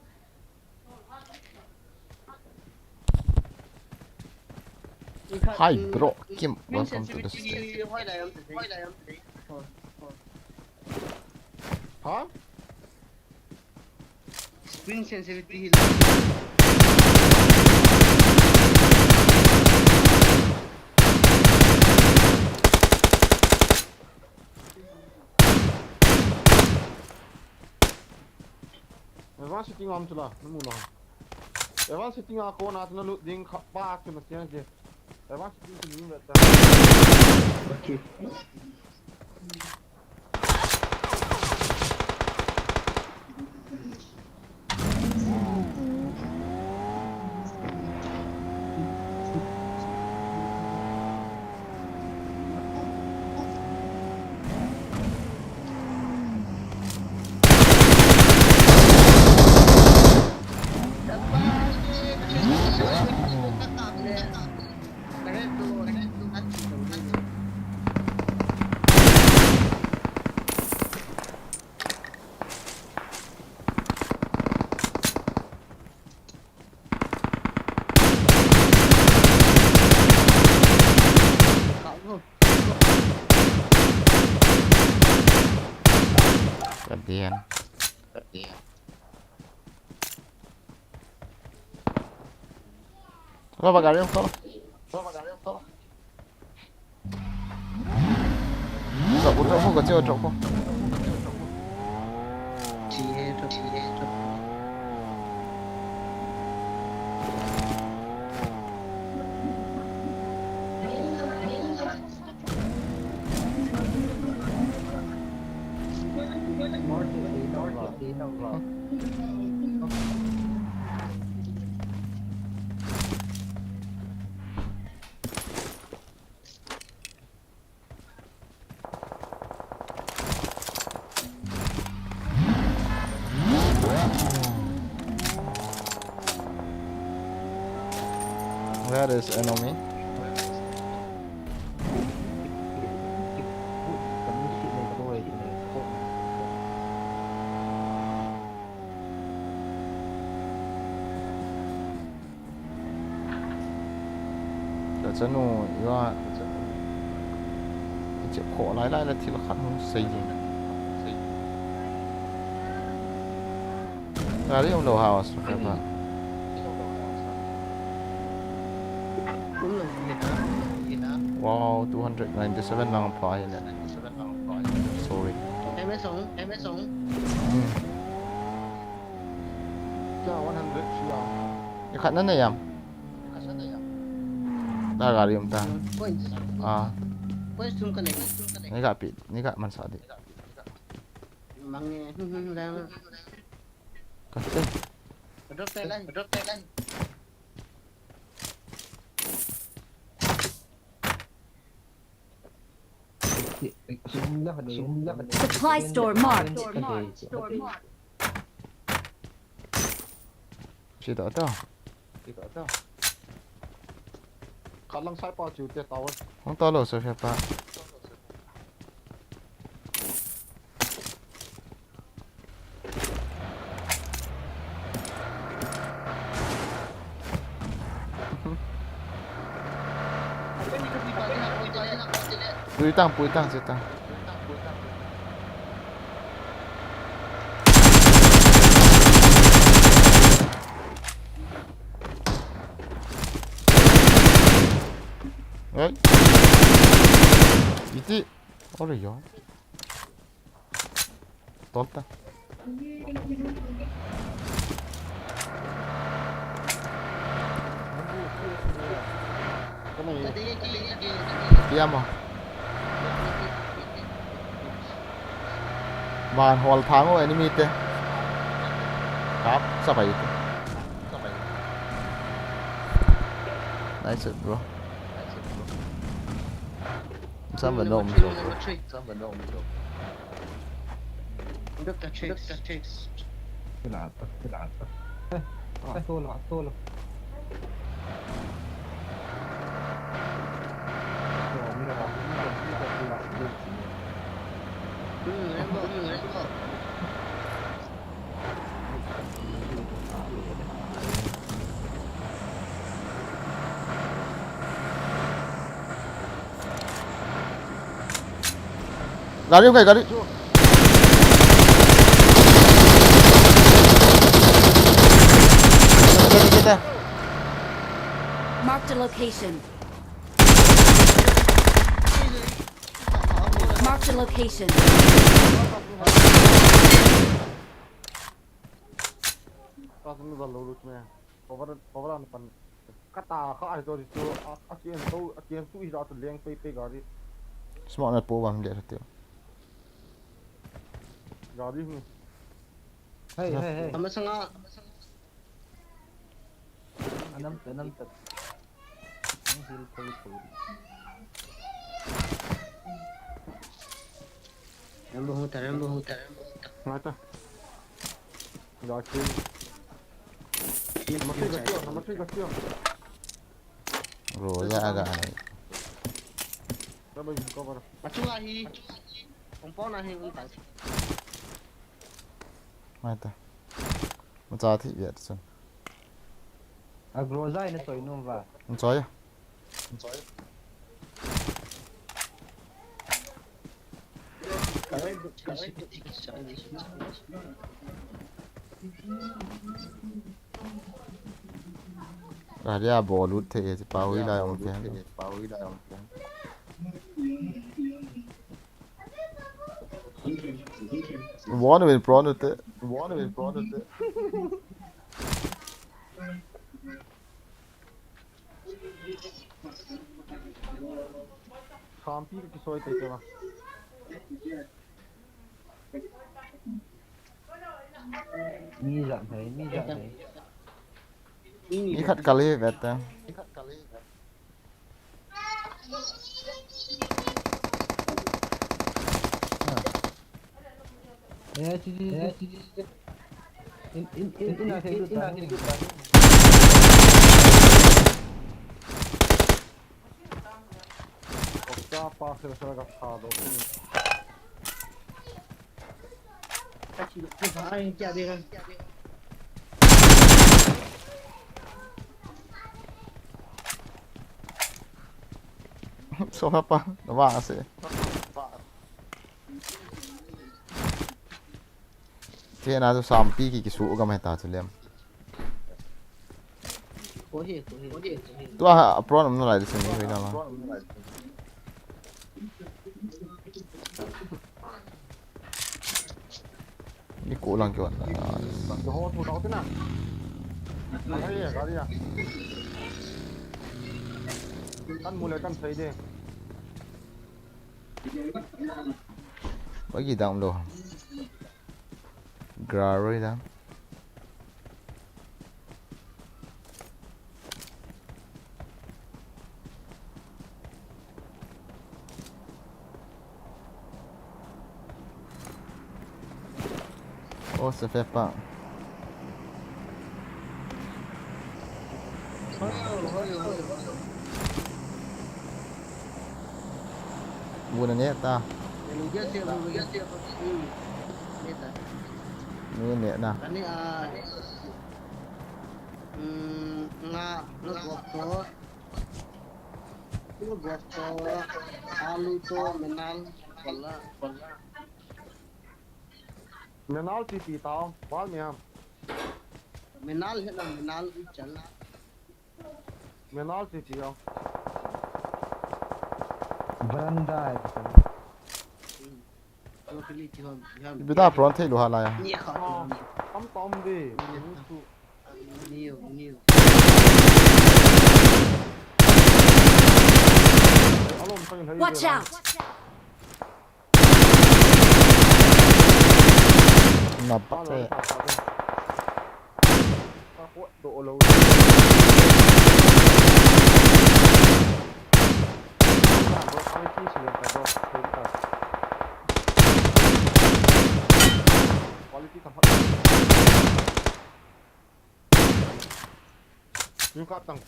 Hi, bro. Kim, welcome to the stream. Huh? Screen sensitivity hi. Advanced setting om chula, namu lo. Advanced setting a kona tuna lut ding kha pa kina siang je. Advanced setting tu ni vet ta. Okay. Kadian. Kau pakai dia kau. Drop ko, drop ko, kau drop ko. Where is enemy? Chanu, iwa. Iche kho lai lai la thil khat hung sei jing. Gari um lou ha, Sofia pa. Wow, two hundred ninety-seven lang pa hi le. Sorry. M S ong, M S ong. Hmm. Kya one hundred siya. Ikhat na na yam. Ta gari um ta. Points. Ah. Points thum ka nei, thum ka nei. Nei ka pi, nei ka man sa di. Mang ne, hmm, hmm, hmm, lang. Ka te. Drop te lang, drop te lang. Supply store marked. Sita ta. Khat lang sai pa chu te tower. Hung ta lou, Sofia pa. Pui tang, pui tang, pui tang. Oi. Iti. Ora yo. Tonta. Pia mo. Van hol thang o enemy te. Kap, sa pai te. Nice, bro. Some of them. Look the tricks. Look the tricks. Kila ta, kila ta. Eh, eh, tolo, tolo. Hmm, Rambo, hmm, Rambo. Gari, gari, gari. Marked a location. Marked a location. Cover, cover an pan. Kata kha ai to chu a, a kian to, a kian tu hi la to leng pei pei gari. Smoke na po bang le te. Gari hi. Hey, hey, hey. Ama sanga. Anam te, anam te. Ang hil thei thei. Rambo hung ta, Rambo hung ta, Rambo hung ta. Ngai ta. Ga kill. Number three ga kill, number three ga kill. Groza ga nai. Rambo hung cover. Achunga hi. Compound a hi hung ta. Ngai ta. Macha thi vet chun. A Groza ina choi nom va. Choi. Gari a bol ut thei, pau hi lai ong kei. One win pro nu te. One win pro nu te. Khampi ka kisoi te te ma. Mi jat hai, mi jat hai. Mi khat kal hi vet ta. Eh, chi, chi, chi, chi. In, in, in, in, in, in, in, in. Okta pa khel khel ka pha do. Ka chi, ka chi, ai, kya de. Sofa pa, na ba ase. Che na chu sampi ki kisu gam heta chu lem. Kohe, kohe, kohe. Tua ha, apron um na lai de sini, hoi na la. Ni ko lang kyo na. Ho thu tau te na. Ai ya, gari ya. Kan mu le kan thei de. Bagi dang lo. Gra roi da. Oh, ça fait pas. Bu na ne ta. Ni ne na. Nga, nga gop to. Nga gop to. Alu to, menal, pala, pala. Menal ti ti tao, bal mi ham. Menal he na, menal u chal. Menal ti ti o. Veranda hai. Bida pron thei lu ha la ya. Ni kha. Tam tam de. Ni u, ni u. Alom sang hai. Watch out! Na pa che. Quality tam. Yung katang.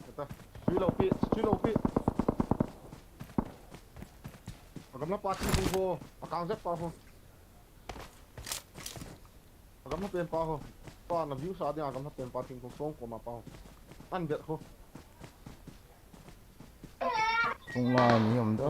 Ata, sui lo pi, sui lo pi. Agam na pa ti kung ho, akang zet pa ho. Agam na pen pa ho. Pa na view sa ding agam na pen pa ting kung song ko ma pa ho. An bet ho. Tung la ni om da.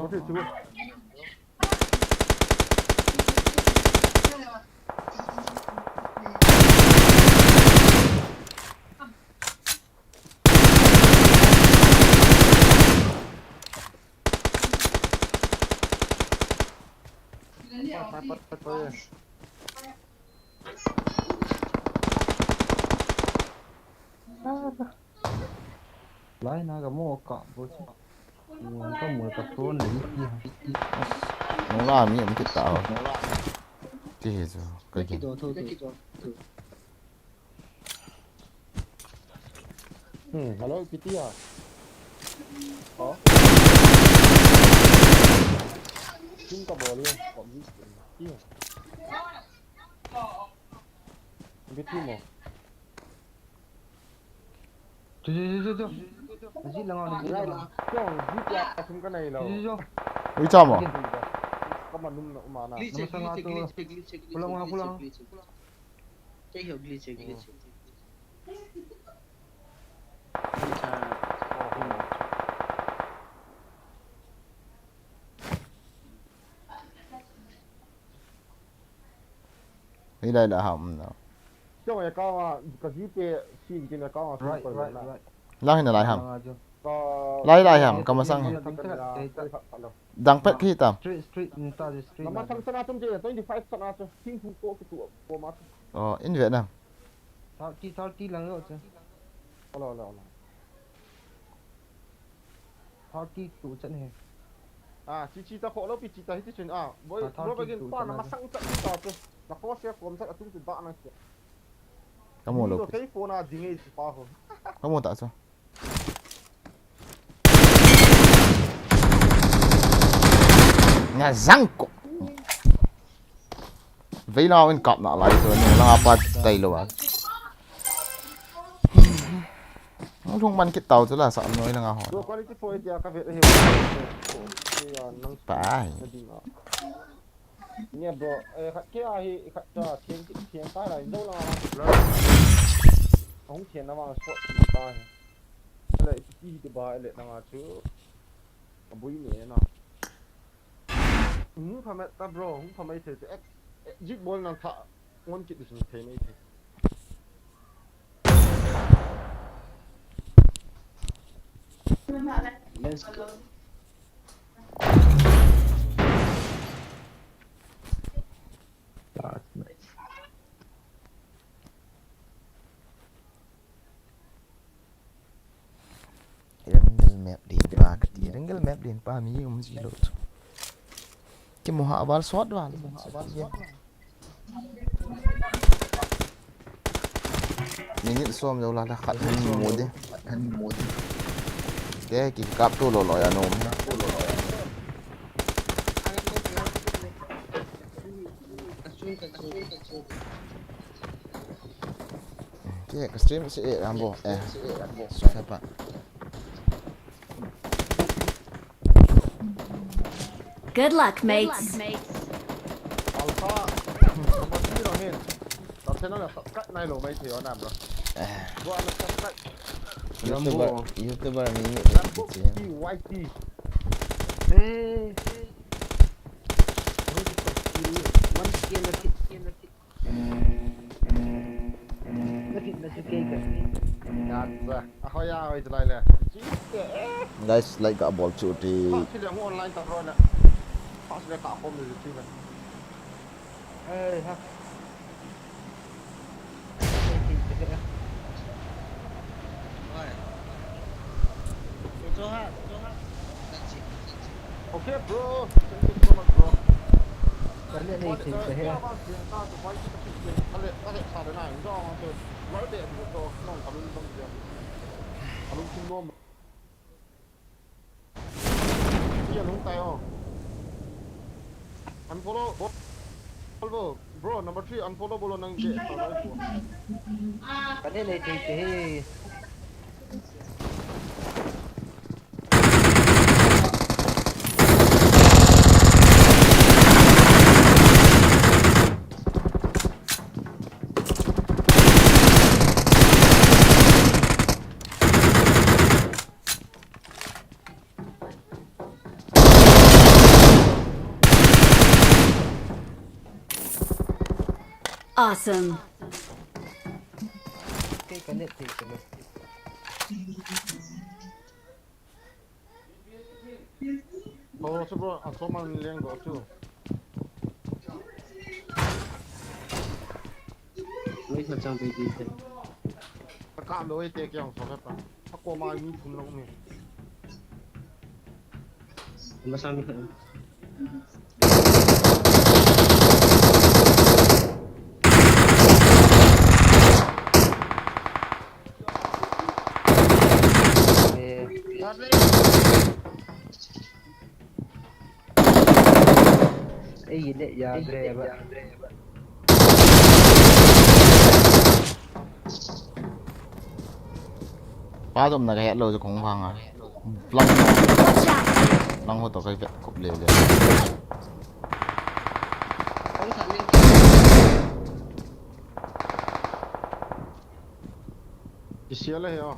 Lai na ka mo ka bo si. Yung ka mo ka ton le iti ha. Nung la mi um kita. Ti hi chu ka ki. Hmm, hello, P T R. Oh. Sim ka bol ye, ko mi. Iya. Bitu mo. Tu, tu, tu, tu, tu. Aji lang ang. Rai lang. Kyo, G T R sim ka nai lo. Tu, tu, tu. Ui, chamo. Ka manum na umana. Glitch, glitch, glitch, glitch, glitch, glitch. Pulang, pulang. Glitch, glitch. Check your glitch, glitch. Hei lai la ham na. Chong e ka wa ka ji pe si ki na ka wa. Right, right, right. Lai na lai ham. Lai lai ham ka masang. Dang pet khi tam. Street, street, in ta street. Nama sang sana tum je twenty five sana tu. Thing thing ko ki tu ko ma. Oh, in Vietnam. Thirty, thirty lang lo che. Alo, alo, alo. Thirty two chan he. Ah, chi chi ta kho lo pi chi ta hi ti chin ah. Boy, ah, boy, thirty two ba na chan masang ta ta tu. Na ko se kom sa atum tu ba na se. Kamu lo. Ni to kei phone a ding e chi pa ho. Kamu ta chu. Nga zang ko. Vei nau in kap na lai chu, nung lang apa tai lo a. Nung lung man kit tau chu la sa noi lang a ho. Lo quality point ya ka ve he. Pa ai. Nia bro, eh, khat kia hi, khat ta, thiang ki, thiang ta lai, dou la, blur. Ahung thiang na vang, spot ki ta hi. Ele, ki ti ba, ele, na nga chu. Abui ne na. Hung pha mai ta bro, hung pha mai thei te. Eh, eh, jit bol nang tha. Ngon kit di sum thei mai thei. Let's go. Last match. Jungle map din pa kati. Jungle map din pa mi um ji lou chu. Kimu ha val shot val. Minute som jou la la khat han mu de. Te ki kap tu lou lou ya nom. Ke ka stream si e Rambo. Eh. Sokhe pa. Good luck, mates. Alpha. Number three lo hin. Top channel la subscribe nai lou mai thei o na bro. Eh. Bro, ana subscribe. YouTuber, Rambo. YouTuber mi ni Rambo chi. T Y T. Eh. One K na ti. Na ti na su ke ka. Yan sa. Ahoy, ahoy, tulai le. Guys, like ka bol chu ti. Pass le mo online ta ro na. Pass le ka kom le chu na. Eh, ha. Okay, bro. Thank you so much, bro. Kale nei thei te he. Kale, kale, sa de na, jo, jo, lo de, jo, no, kalu, kalu, kalu, kalu, Unfollow, bro. Bro, number three, unfollow bolo nang je. Kane nei thei te he. Awesome. Kei ka net thei te. Oh, so bro, a so man leng go chu. Wei sa chang baby te. Ka kam do te kyang so ka pa. Ako ma ni thum long ni. Masang. Eh. Ei, net yadre ba. Pa dom na ka het lou chu kong vang a. Lang. Lang ho to kai vet kup le le. Kisia le he o.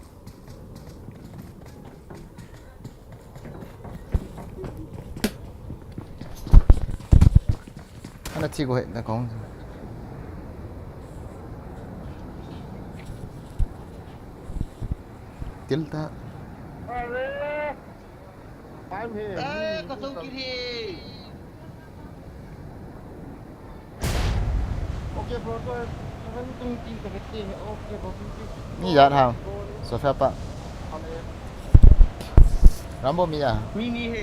Ana thi ko he na kong. Til ta. Time he. Eh, ka song kiri. Okay, bro, to seven twenty ka bete. Okay, bro, twenty. Ni ya ha. So fa pa. Ale. Rambo mi ya. Mi ni he.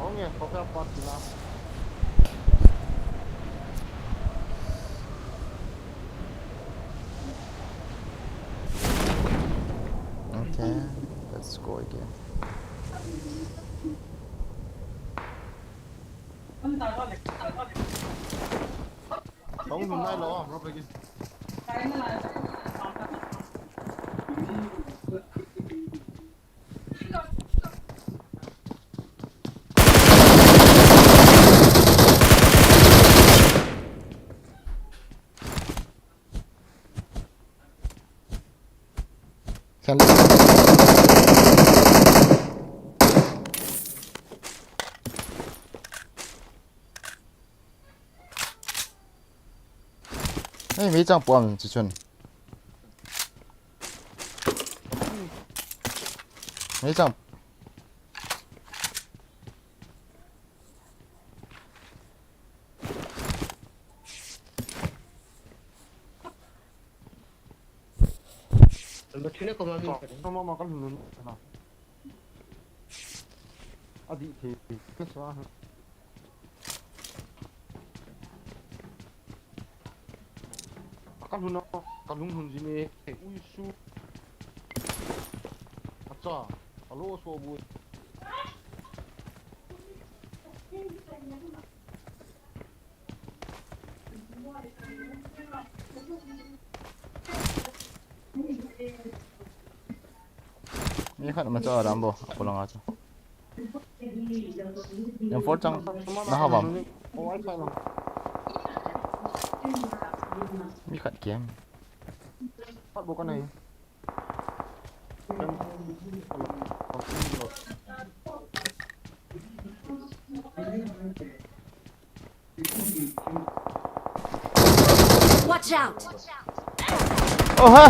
Ong ye, ko fa pa ti na. Okay, let's go again. Kong lum nai lo, bro, begin. Kan. Ei, meichang puang chi chun. Meichang. Number three na koma mi. Koma ma ka lhun lhun na. Adi the. Ka swa. Ka lhun na, ka lhun lhun ji ne. Ui su. Acha. Alo so bu. Mi khat ma cha ram bo, apo langa cha. Yang four chang na ha bam. Mi khat kem. Pat bo ka nai. Watch out! Oh ha!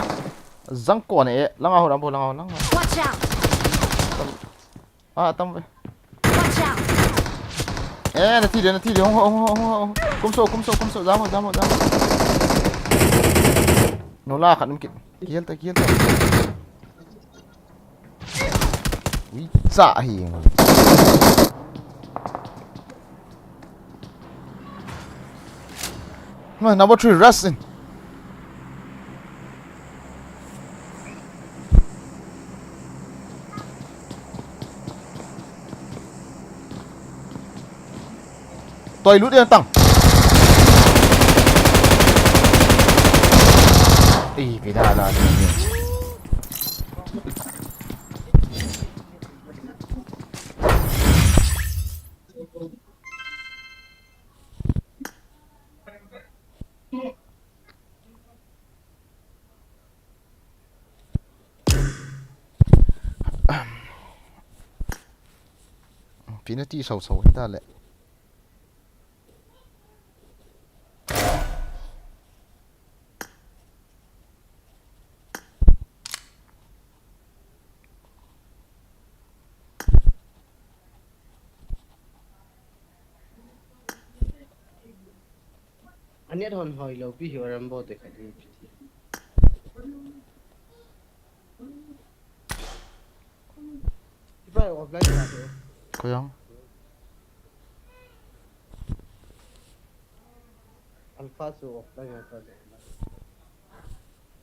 Jang kon e, langa ho, lambo, langa ho, langa ho. Watch out! Ah, tam ve. Watch out! Eh, na thi de, na thi de, hong, hong, hong, hong, hong. Kum so, kum so, kum so, jam ho, jam ho, jam ho. No la, khat um kit. Kihel ta, kihel ta. Ui, cha hi. Ma, number three, rush in. Toi lut yang tang. Eh, beda lah ni. Penalty sau sau ta le. Ania hon hoi lo pi hi Rambo te khat hi. Ipa offline ka to. Ko yang. Alpha su offline ka to.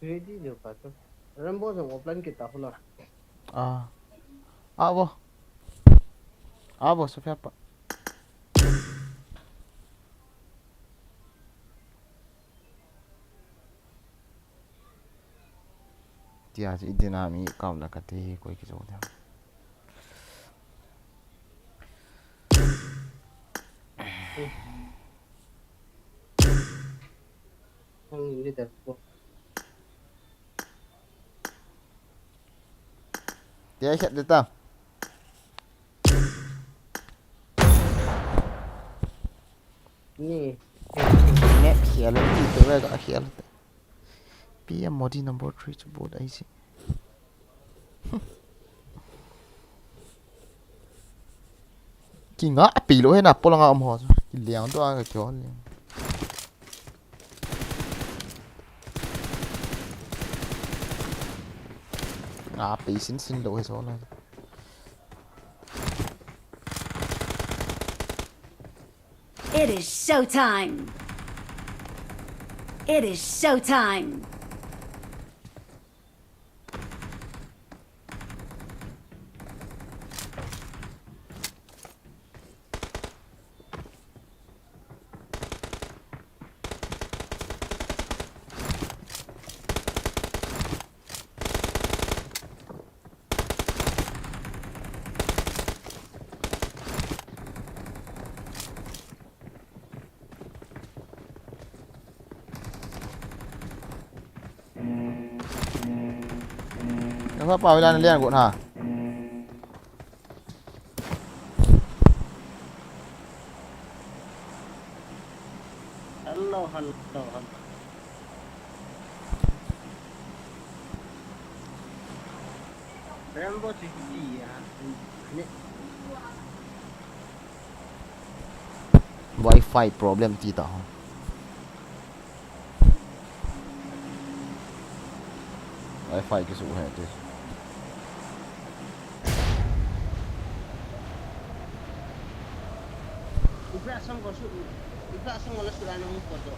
Ready ne pa to. Rambo jong offline kita hula. Ah. Ah, bo. Ah, bo, Sophia pa. Tia chu idin a mi kam la kati koi kijo dia. Hang ni da ko. Tia khat de ta. Ni. Nge khel ti to ve ka khel. P M Modi number three chu bot ai si. Ki nga pi lo he na polanga um ho. Ki liang to a ka kyo liang. Nga pi sin sin lo he so la. It is showtime. It is showtime. Papa, wala na lian ko na. Hello, hello, hello. Rambo T V ya. Ne. Wi-Fi problem ti ta ho. Wi-Fi kisu he ti. Ibra song ko su, Ibra song ko la su la nung ko to.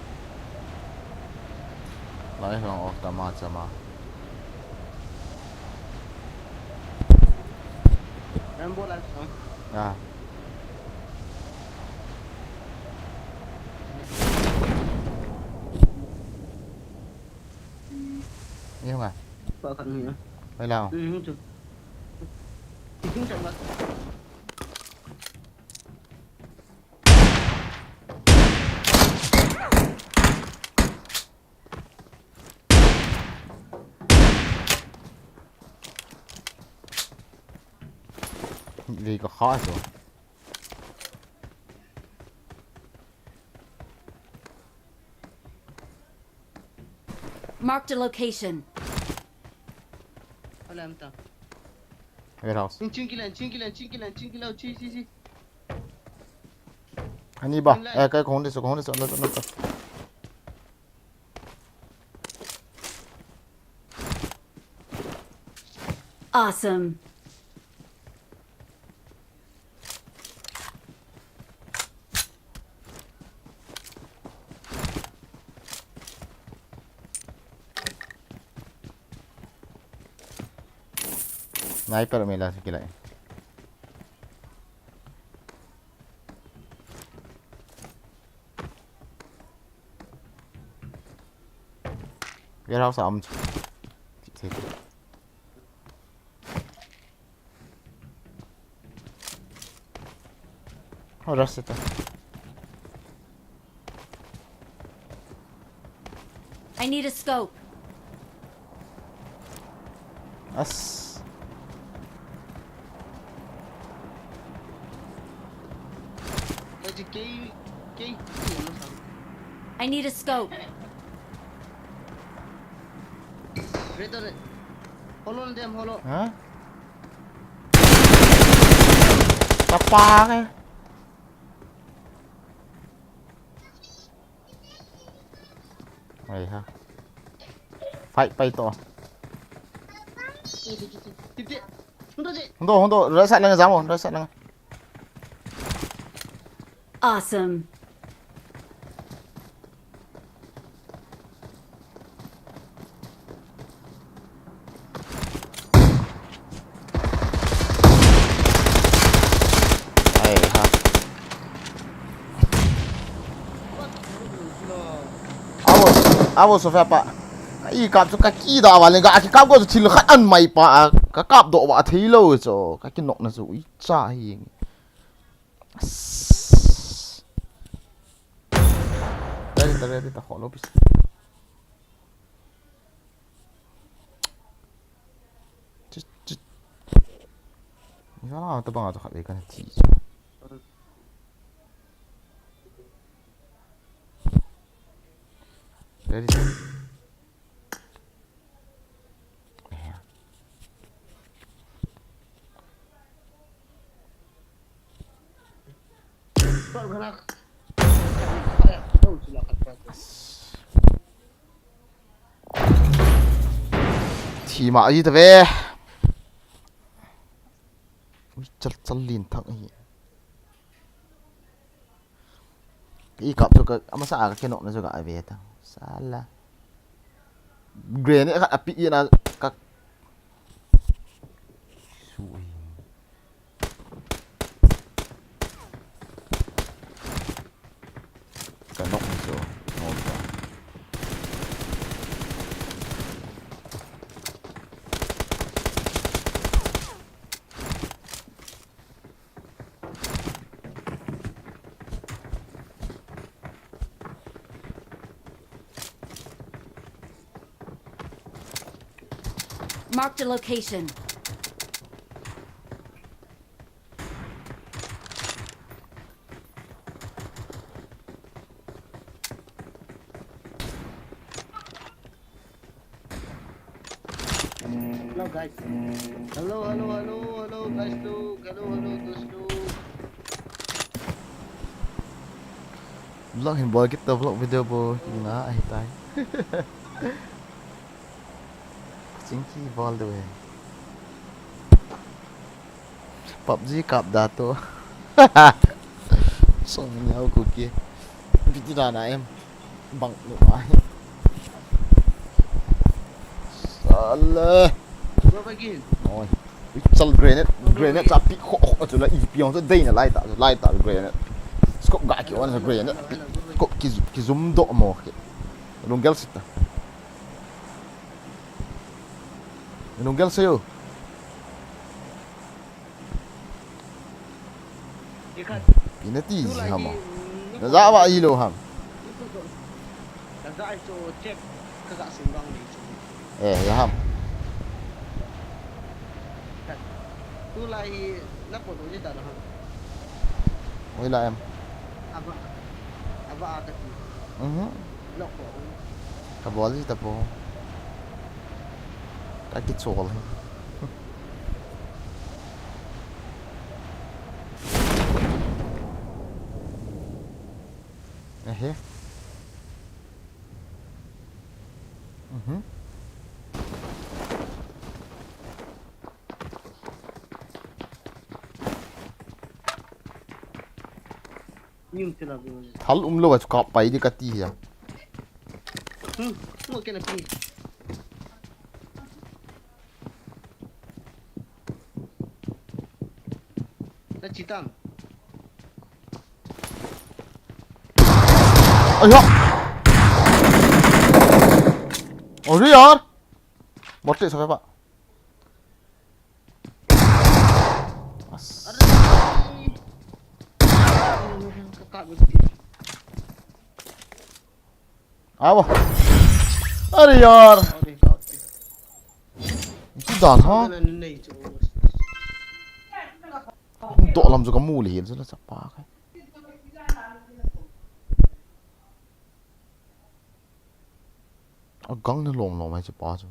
Lai hong off ta ma cha ma. Rambo la song. Ah. Ni hong a. Ko kan ni. Bai lao. Hmm, tu. Ikin sa ba. Vì có khó rồi. Marked a location. Hola, em ta. Warehouse. Ching, ching kilan, ching kilan, ching kilan, ching kilan, chi, chi, chi. Ani ba? Online. Eh, kai kong de so, kong de so, no, no, no. Awesome. Sniper mila sikila. Warehouse a um. Oh, rush ito. I need a scope. As. Pwede kay, kay, ano sa? I need a scope. Ready, ready. Hollow na dem, hollow. Ha? Tapake. Ai ha. Fight pa ito. Hundo, hundo, rasa lang jamo, rasa lang. Awesome. Ai ha. Avo, avo, Sofia pa. Ka i kap chu ka kida vale, ka ki kap ko chu thil khat an mai pa, ka kap doh va thei lou chu, ka kinokna chu i cha hi. Ready ta, ready ta, kholo pis. Chit, chit. Ni ka la ta bang a to khat le kan ti. Ready ta. Thi ma ji ta ve. Ui, chal, chal lin thang hi. I kap chu ka, amasa a ka kinokna chu ka ave ta. Sala. Grenade khat a pick in a ka. Sui. Ka nok ni chu. Ngol ta. Marked a location. Hello, guys. Hello, hello, hello, hello, guys, look. Hello, hello, guys, look. Vlog hin bol kit ta, vlog video bol kit na ahi tai. Chingki bol de we. PUBG kap da to. Song nyau ku ki. Piti da na em. Bang nu ai. Sala. Go back in. Oi. Ui, chal grenade, grenade cha pi kho kho chu la ipi ong chu dei na lai ta, lai ta grenade. Scope ga ki on grenade. Scope ki, ki zoom do mo ki. Lunggel sit ta. Lunggel se yo. Ina ti ji ham. Na ja wa i lo ham. Ka ja i chu check ka ja sim bang ni chu. Eh, ya ham. Tulai hi na ko do ji ta na ham. Oi la em. Aba. Aba a ka ti. Mhm. Lok ko. Ka bol ji ta po. Ka kichol hi. Ehe. Mhm. Thal um lou a chu kap pai di ka ti hi a. Hmm, mo ke na pi. Na chi tam. Aya! Arey yaar! Botte sa pa. As. Awa. Arey yaar. Iti dan ha? Doh lam chu ka mu le hel chu la chapa kai. A gang na lom lom ai chapa chu.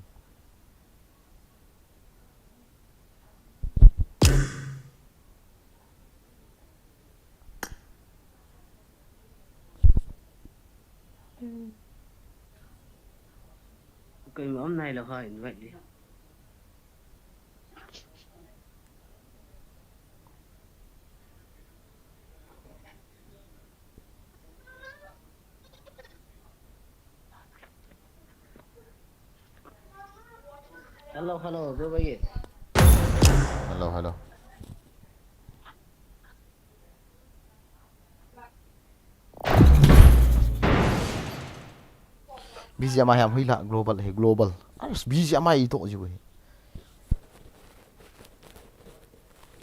Kei ma om nai lo ha invite di. Hello, hello, do bhai. Hello, hello. B G M I ham hui la global he global. Aras B G M I to ji he.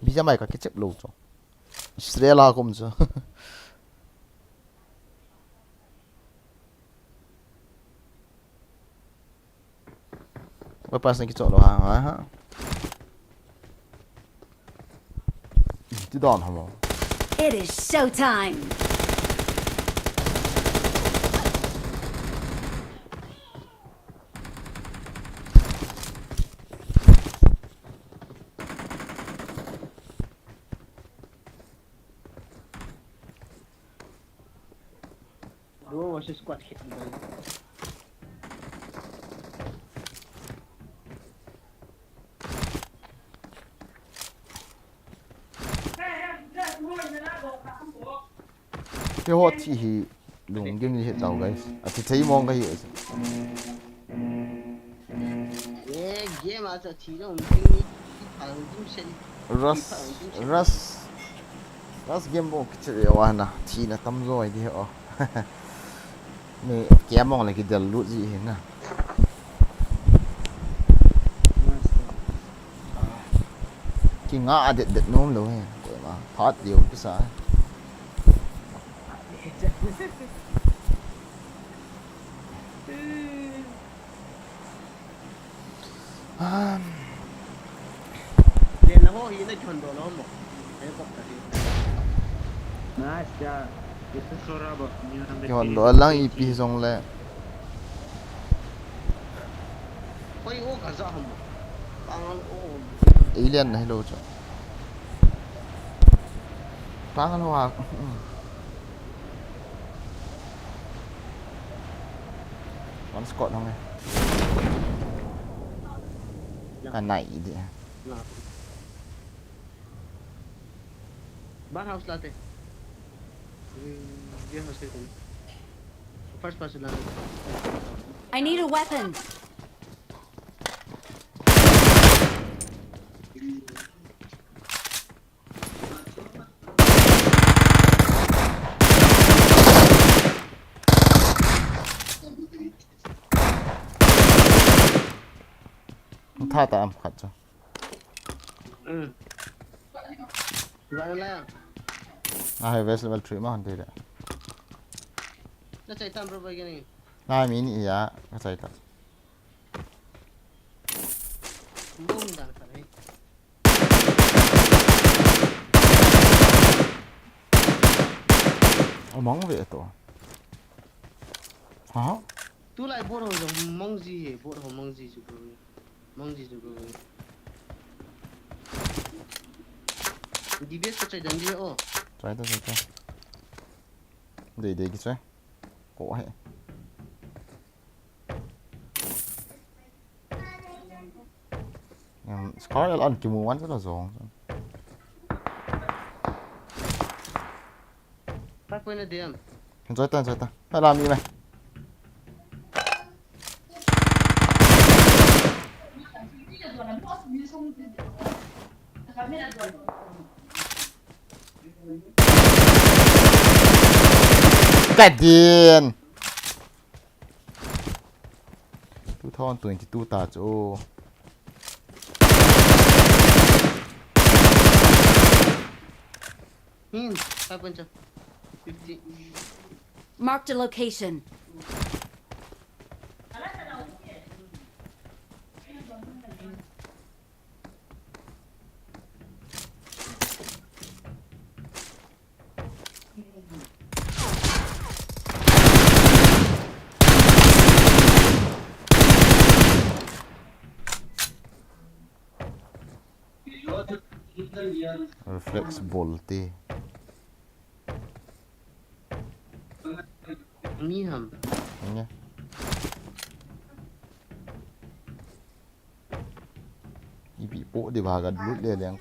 B G M I ka kichep lo cho. Australia kum cho. Oi, pas na kicholo ha, ha, ha. Ti don hamo. It is showtime. Duo versus squad khit. Keiho thi hi lunggim ni hi tau, guys. Athi thei mong ka hi. Eh, game a cha thi lo, game ni, thi pha lo, game set. Rush, rush, rush game bou kichep e wana, thina tamjo ai di o. Ni game mong le kidel lut ji hi na. Kinga a det det nom lo hi, koima phat lio kisa. Thon do lo mo. Helicopter hi. Nice, yeah. This is Soraba. Kihon do lang ipi jong le. Koi o ka ja ham. Pangal o. Alien na hilo cho. Pangal ho ha. One squad hong e. Ka nai di. Bar house late. Hmm, dia house ke. First person late. I need a weapon. Tha ta am khat cho. Hmm. Bar la. Na hai vest level three ma han de. Na chai tam bro bai gani. Na mi ni ya ka chai ta. Bom dan khat hi. Among ve to. Ha? Tulai bot ho jong mong ji he, bot ho mong ji ju bro. Mong ji ju bro. D B S ka chai dan di o. Chai ta chai ta. Dei dei ki chai. Ko he. Em, Scar el an kimu wan la jong. Five point na diam. Enjoy ta, enjoy ta. Hala mi me. Ka din. Two thousand twenty-two ta chu. Hmm, five point cha. Fifty. Marked a location. Reflex bol te. Mi ham. Nge. Ipi po de ba ga lut le leng.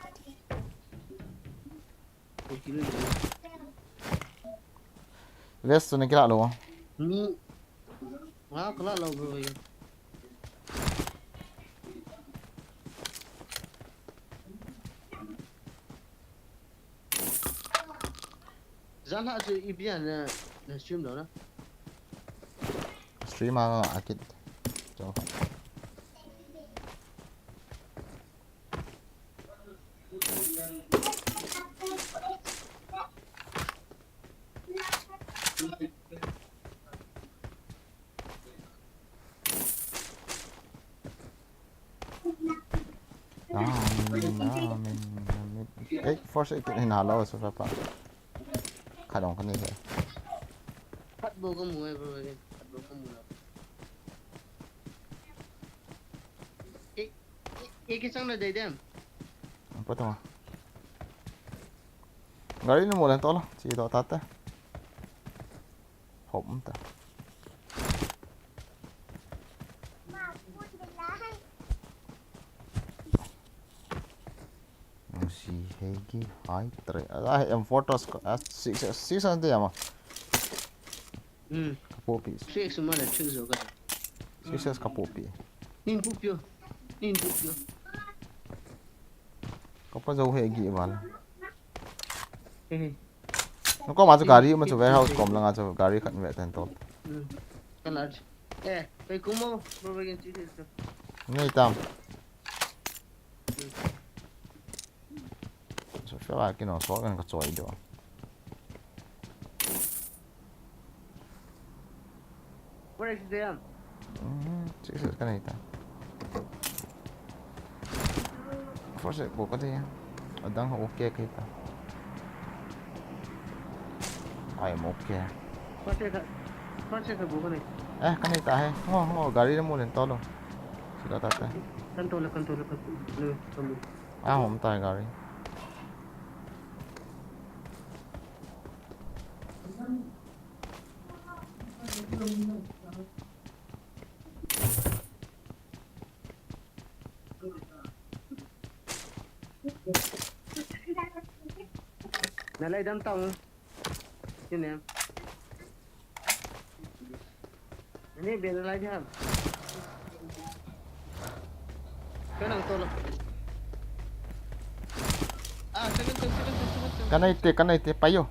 Vest na kila lo. Mi. Nga kala lo bro. Janlhah chu ipi a na, na stream lou na? Stream a nga akit. Chong. Amen, amen, amen. Eh, force itu ni nalo sa pa. Kadong kani he. Phat bo ko mu e bro, phat bo ko mu lo. Eh, eh, eh, kisang na dai dem. Apa tu? Gari ni mo lang to la, si to tate. Hop ta. Nung si hegi hai tre. Ah, em photos ko. Ah, six, six ante ama. Hmm. Kapopi. Six mana six jo ka. Six kapopi. Nin pu pio. Nin pu pio. Kapa jo hegi bal. Eh. Nung ko ma chu gari ma chu warehouse kom langa chu gari khat ve ten to. Hmm. Kalat. Eh, pe kumo, bro, begin to this. Nei tam. So, feel like, you know, so kan ka choi do. Where is them? Mhm, Jesus, kan ita. Forse ko ka dia. Adang ho okay kei ta. I am okay. Koi se ka, koi se ka bu ka nei. Eh, ka nei ta he. Ngo, ngo, gari le mu len to lo. Sila ta ta. Kan to le, kan to le, kan to le, kan to le. Ah, hom ta gari. Nalai dam tau. Sini. Ini biar nalai dia. Kanang tolo. Ah, second, second, second, second. Ka nei te, ka nei te, pai o.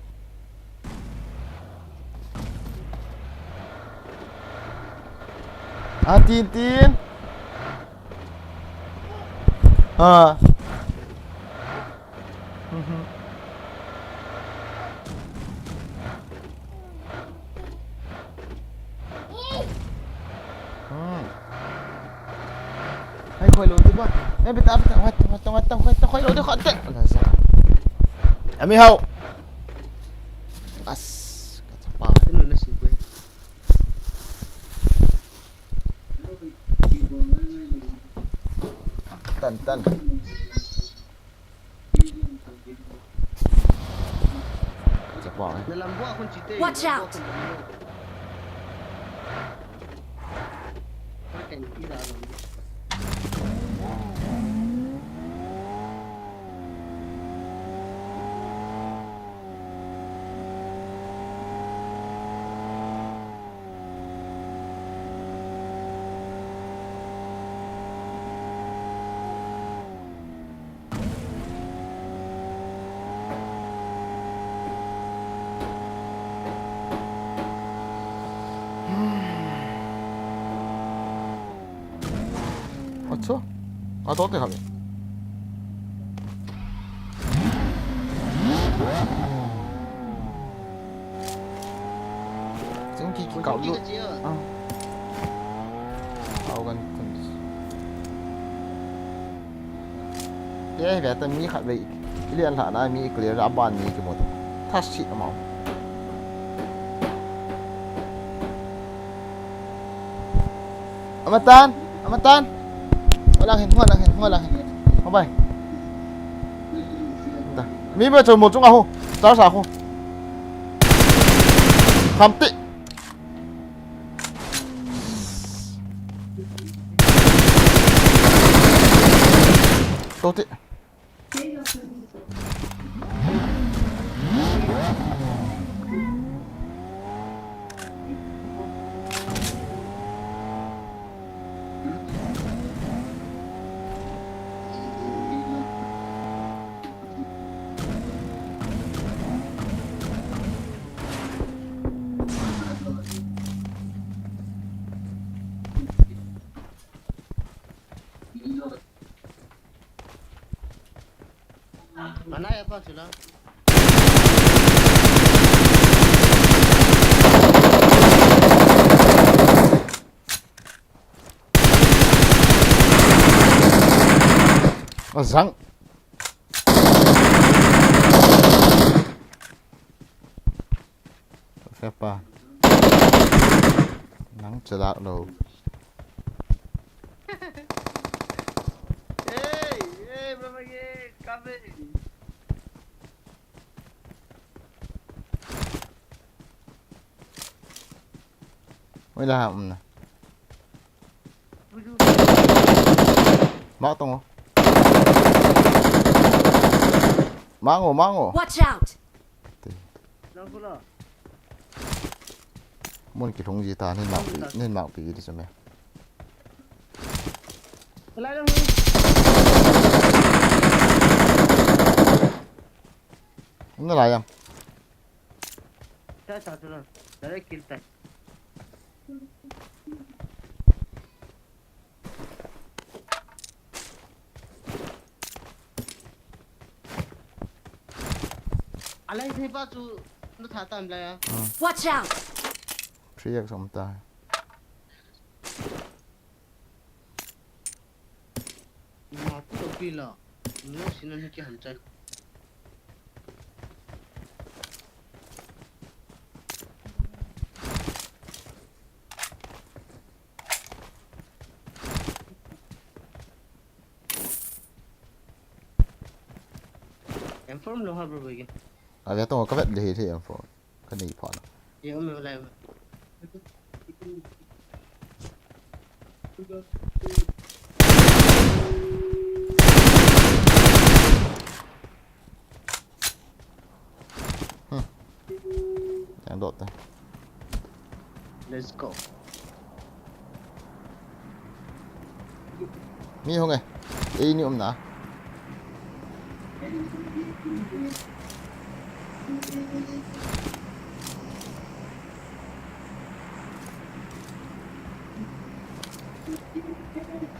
Ah, tin, tin. Ah. Mhm. Hmm. Hai, khoi lo di ba. Eh, bita, bita, khoi, khoi, khoi, khoi, khoi, khoi lo di, khoi, khoi. Ala sa. Ami hao. As, ka chapa. Ino na si kwe. Tan, tan. Chapa, eh. Na lambu a kun chite. Watch out! Acha. Ka to te khabe. Ching ki ki kau lu. Ah. Kau gan kun. Te ve ta mi khat ve. Ilian la na mi clear a ban mi ki mo. Tha si amau. Amatan, amatan. Holang hin, holang hin, holang hin. Hobai. Da. Mi ba chomol chung aho. Char sa ho. Khamti. Toti. Mana ya pa sila. Azang. Fepa. Nang chelak lo. Hey, hey, bro, ye, come in. Oi la ha umna. Mak tongo. Mango, mango. Watch out! Nang kula. Mun ki thung ji ta nin mak pi, nin mak pi di same. Lai lang. Umna la yang. Sa sa tu lang. Direct kill ta. Alai thei pa chu na tha tam la ya. Watch out! Three X um ta. Ma tu pi la. Lo sinan ki han chai. M four lo ha bro, bro, again. Ave tong ka vet le hi M four. Ka nei pha na. Ye, um, lai. Hmm. Yang dot ta. Let's go. Mi hung e. Ei ni um na.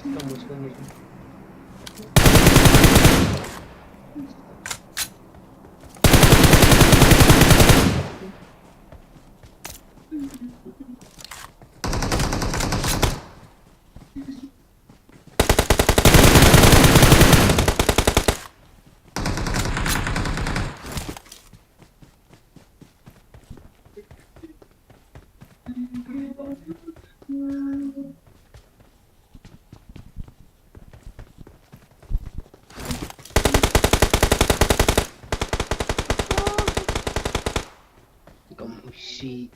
Kamu, kamu. Kamu si.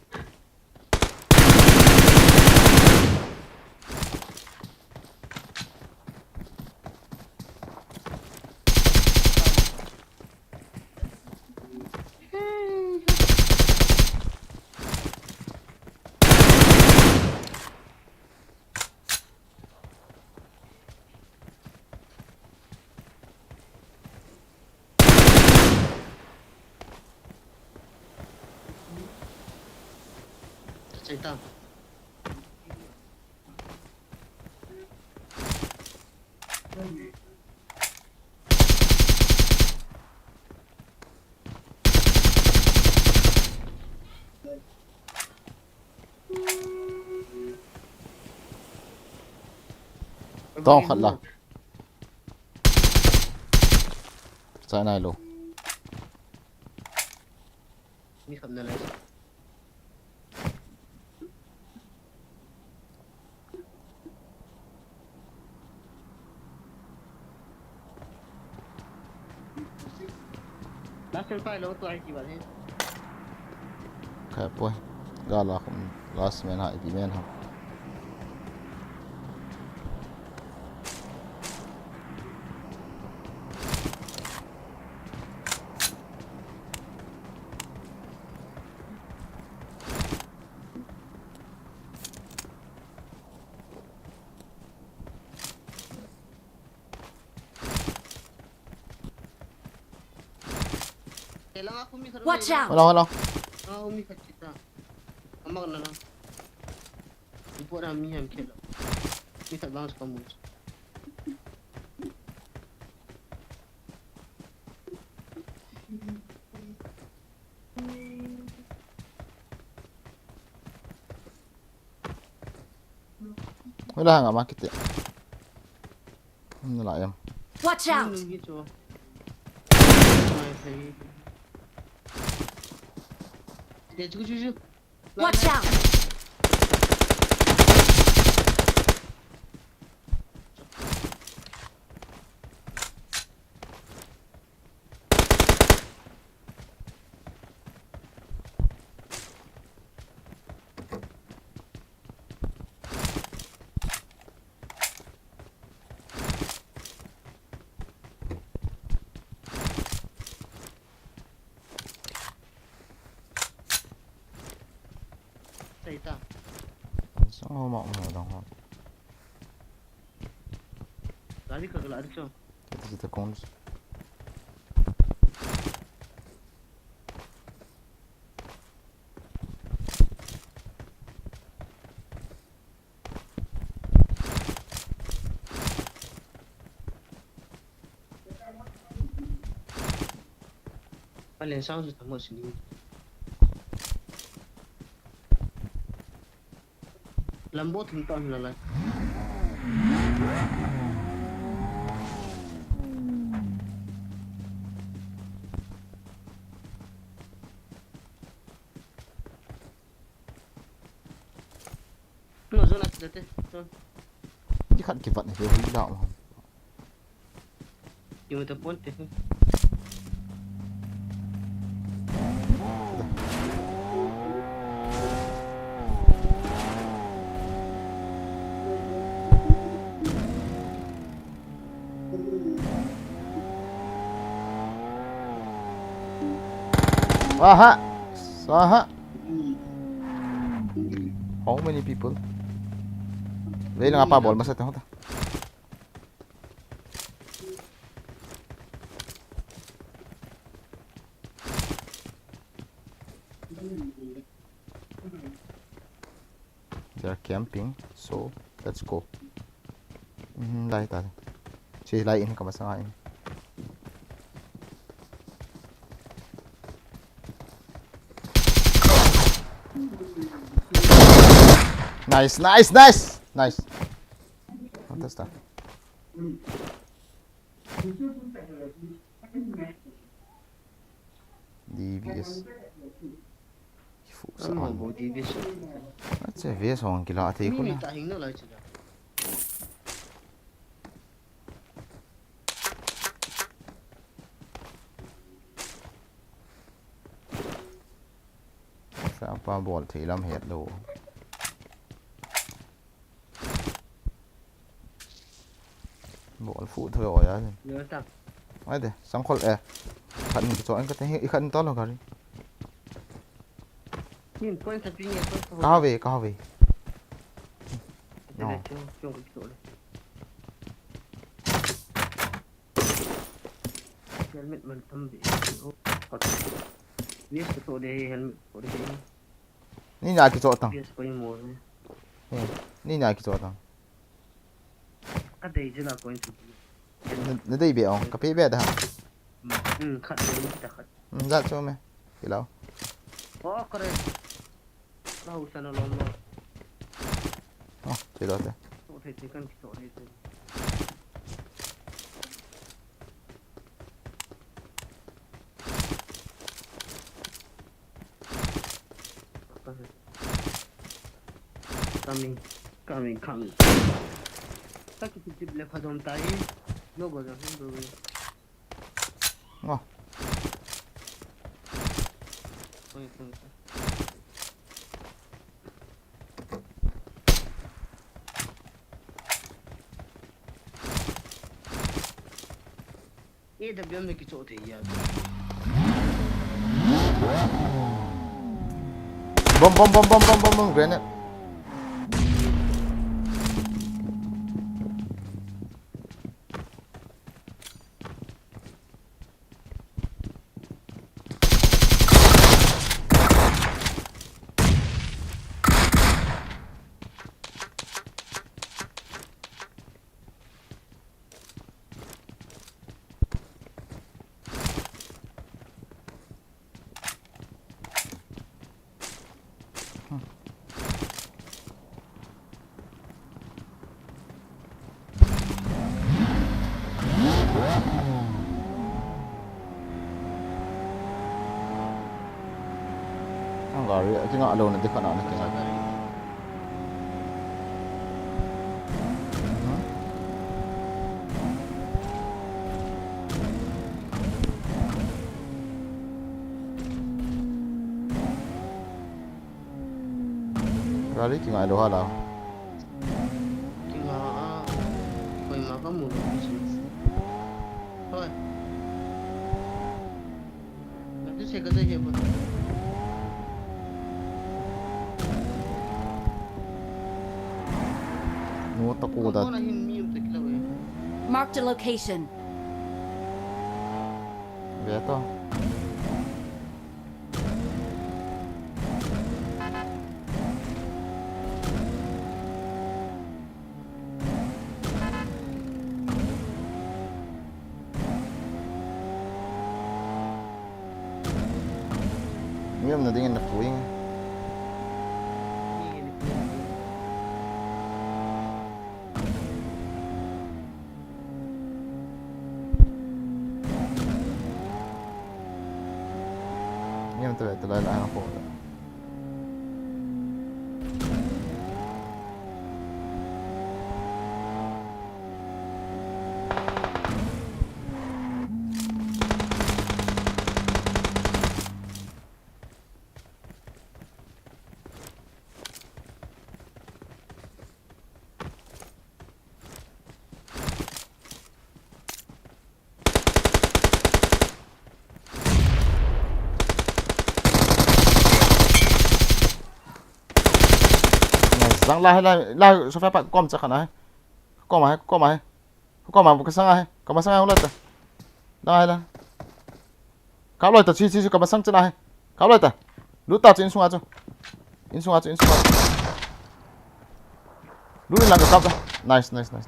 Check down. Tong khat la. Chai nai lo. Mi khat na lai. Last and final to I T one hai. Kha poi. Gala khum last man ha, I P man ha. Watch out! Hold on, hold on. Ah, umi khat kita. Amak na lang. Ipo na mi ham kelo. Mi khat bang sa kamu. Wala nga makita. Ano na lang? Watch out! Ano yung ito? Ay, ay. Sige, sige, sige, sige. Watch out! Sa ita. Sa ma ma dong ha. Gari ka gala ito. Ito kita kons. Palen sound sa tamo sini. Lambo thum to na lai. No, zona te te. Zona. Ki khat ki vat na hi hi la ma. Ki mo ta pon te. Swaha. Swaha. How many people? Vei langa pa bol masa ta hota. They are camping, so let's go. Mhm, lai ta. Che lai in ka masanga in. Nice, nice, nice, nice. What the stuff? D B S. Kifu sa. Ano an. Bo D B S. Ache V S hong kila thei. Ni khuna. Ta hing na lai chila. Sa pa bol thei lam het lo. Bol fu thoi o ya. Yo ta. Ai de, sang khol e. Khat ni cho an ka te hi, khat ni to lo gari. Nin point sa ping e, point sa. Ka ve, ka ve. Te no. Chung, chung ko le. Helmet man tam ve. O, kot. Yes, ko de helmet ko de. Ni na kicho tang. Yes, ko mo. Eh, ni na kicho tang. Ka dei jela ko in. Na, na dei be ong, ka pe be da. Hmm, khat dei ta khat. Hmm, ja cho me. Kilo. O, kare. Lau sana lom lo. O, che lo te. To the te kan to the te. Coming, coming, coming. Taki tip tip le phadom tai. No go da, no go. Ngo. Oi, oi, oi. A W M na kicho thei ya. Bom, bom, bom, grenade. Ang gari, ati nga alone, di ka na, ati nga. Gari kingai lou hala. Kinga a, koima kamu lou. Hoi. Nati se ka dai he ba. No ta ko da. Kona hin mi um te kila we. Marked a location. Ve to. Miam na dingin na puing. Niam tu tu lai lai ha po. Jang la he la, la Sophia pa kom cha khana he. Kom a he, kom a he. Kom a, ka sang a he. Ka masang a he, hung la ta. La he la. Kap loi ta, chi, chi, chi, ka masang chena he. Kap loi ta. Lut ta chu insunga chu. Insunga chu, insunga chu. Lut in lang ka kap ta. Nice, nice, nice.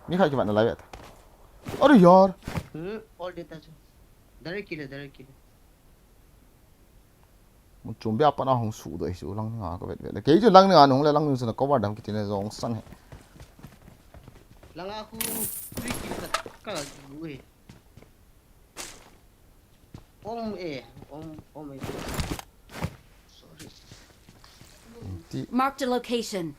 Mi khat kivat na lai ve ta. Are yaar. Hmm, all data chu. Direct kill, direct kill. Mun chom bia pat a hung sudoh hi chu lang ninga ka vet vet le. Kei chu lang ninga nung le lang ning chu na cover dam kiti le jong sang he. Langa khu three kill ka, ka lu he. Om e, om, om e. Sorry. Ti. Marked a location.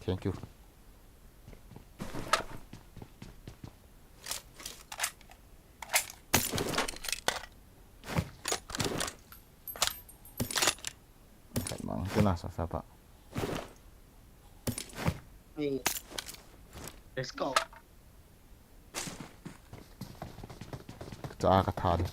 Thank you. Khat mang, tu na sa sa pa. Hey. Let's go. Cha ka tha di.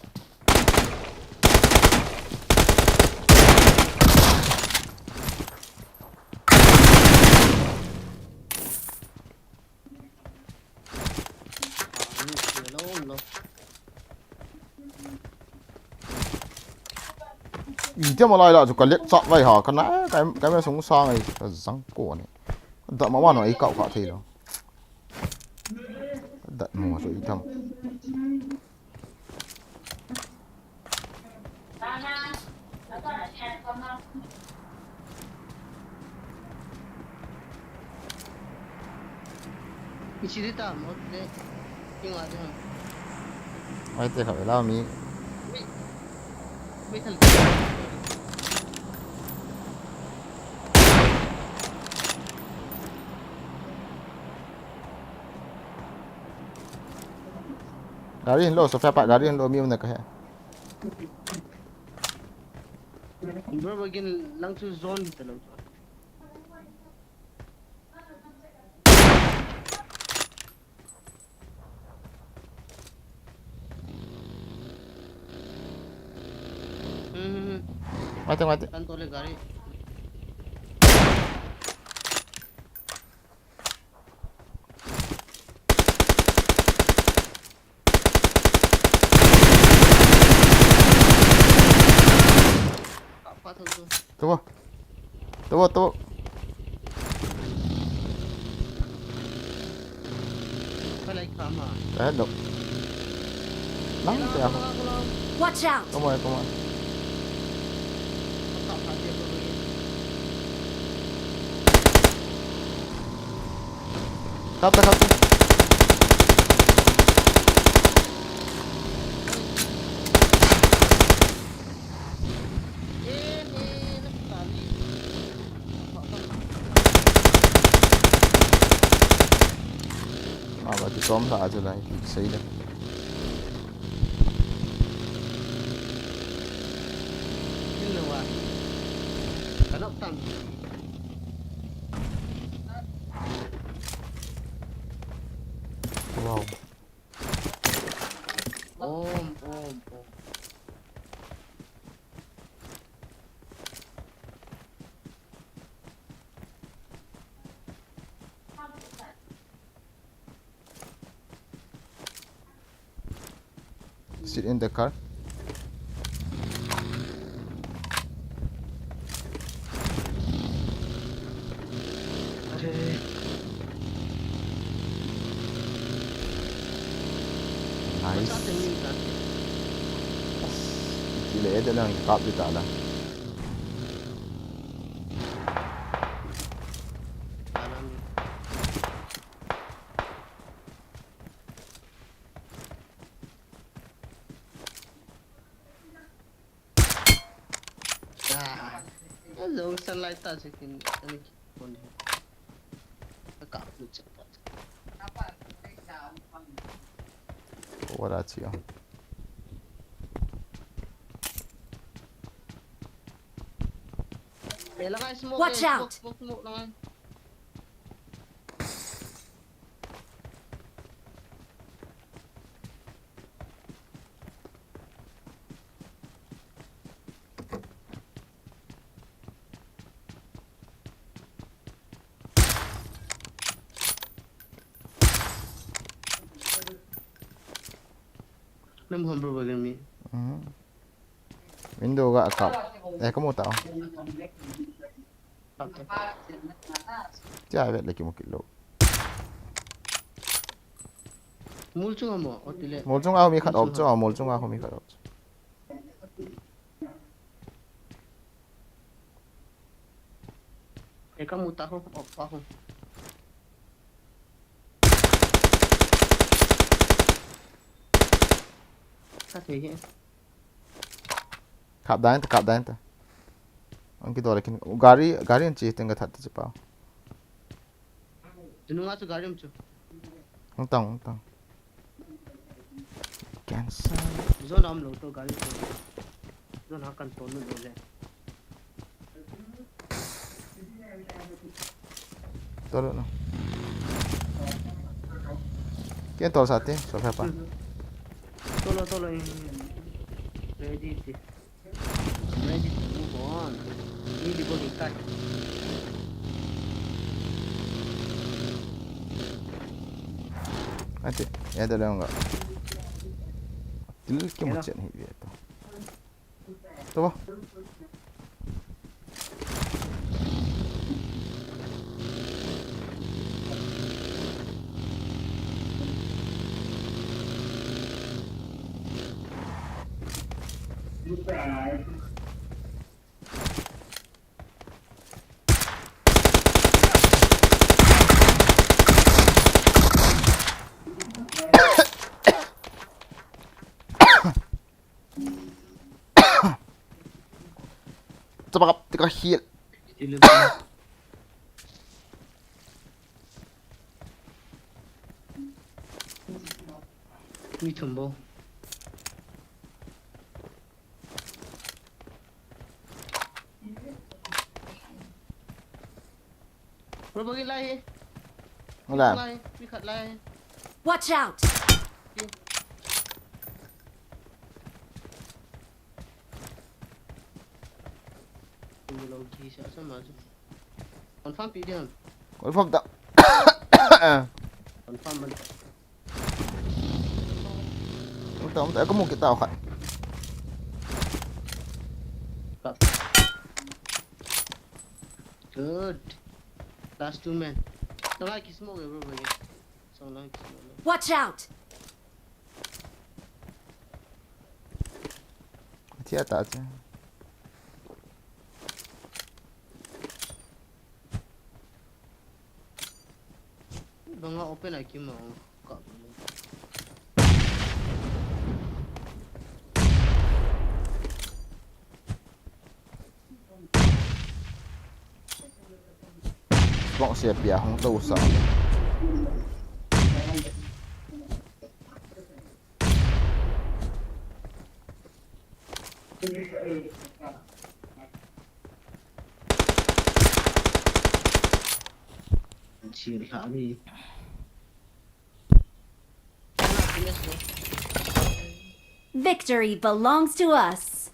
Iti ma lai la chu ka lek chat vai ha, ka na, ka, ka me sung sang ai, ka jang ko ni. Dat ma ma no ai kau ka thei lo. Dat mo chu itam. Ichi di ta, mo te, king a di. Mai te kha la mi. Mi, mi thal. Gari hin lo, Sophia pa, gari hin lo, mi um na ka he. Bro, again, lang chu zone ta lang. Hmm, hmm, hmm. Mate, mate. Kan tole gari. Tubo. Tubo, tubo. Hello. Lang te ako. Watch out! Come on, come on. Kap ta, kap ta. Aba ti tom la aja lai, sei le. Wow. Om, om, om. Sit in the car. Nice. Ti le de lang kap di ta la. Ah, hello, sunlight ta chicken. Ani kipon he. Ka upload sa pa. Wala siya. May lang smoke. Watch out! Smoke, smoke, smoke lang. Nam hom bro bagi mi. Mhm. Window ga kap. Eh, kamu tao. Kap tao. Tia vet le kimu kit lou. Mol chunga mo, o tile. Mol chunga ho mi khat op chu, mol chunga ho mi khat op chu. Eka muta ho, op pa ho. Khat he he. Kap dan ta, kap dan ta. Ang kidole kin gari, gari ang chi tenga that ta chi pa. Tununga chu gari um chu. Ang tang, ang tang. Cancer. Zone am lo to gari to. Zone ha kan to nu lo le. Tolo no. Ken tol sa te, so pa. Tolo, tolo, eh. Ready te. Ready to move on. Ni di ko di kai. Ate, ya da lenga. Til ki mo chen hi ve to. Tova. Tabak tika hil. Mi thum bou. Bro, bagi lai. Wala. Lai, mi khat lai. Watch out! Confirm pi diam. Confirm ta. Confirm man. Umta, umta, kamu kita khat. Good. Last two men. Tanga ki smoke bro, bro. Song lang ki smoke. Watch out! Tia ta tia. Banga open a kima ka. Smoke sia pia hong to sa. Chill lah ni. Victory belongs to us.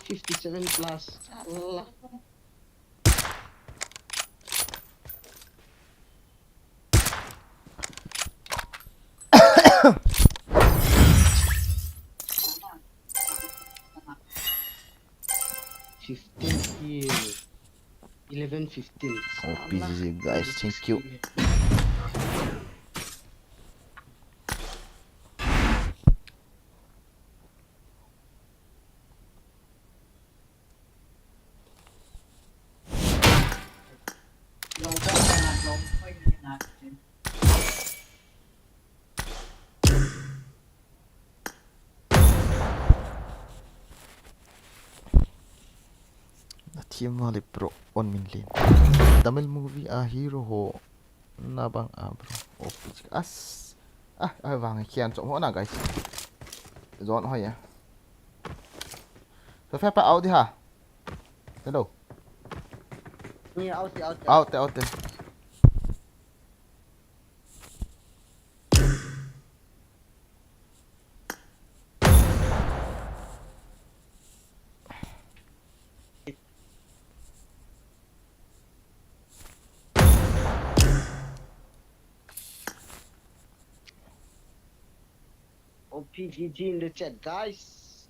Fifty-seven plus. Allah. Fifteen kill. Eleven fifteen. Oh, P G G, guys, thank you. Na team vale pro on min len. Tamil movie a hero ho na bang a bro. Of as ah, ah, vang kian chom ho na, guys. Zone ho ya. So fa pa out di ha. Hello. Ni out, out, out. Out, out. P G G in the chat, guys.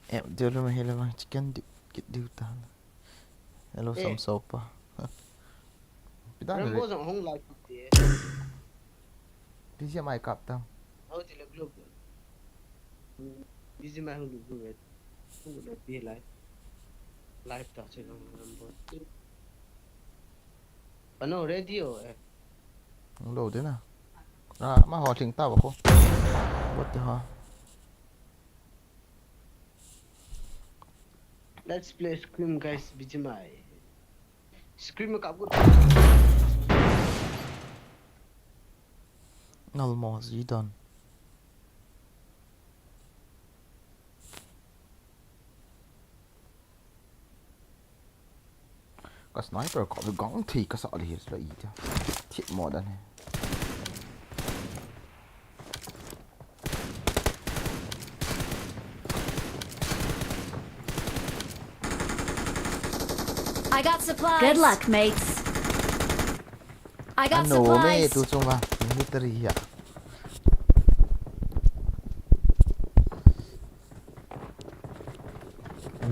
Eh, dia lu mahela bang chicken di kit diu ta. Hello, eh. Sam sopa. Pidang Rambo le. Jong hung live ti. Ti sia mai kap tang. Oh, ti le globe. Ti sia mai hung globe. Hung globe ti live. Live ta se long Rambo. Ano radio eh. Hung lo de na. Ah, ma ho thing ta ba ko. What the hell? Let's play Scream, guys, B G M I. Scream ka good. Almost, you done. Ka sniper ka ve gang thei ka sa le hi la i ta. Thip mo dan he. I got supplies. Good luck, mates. I got ano, supplies. Me tu chunga military ya.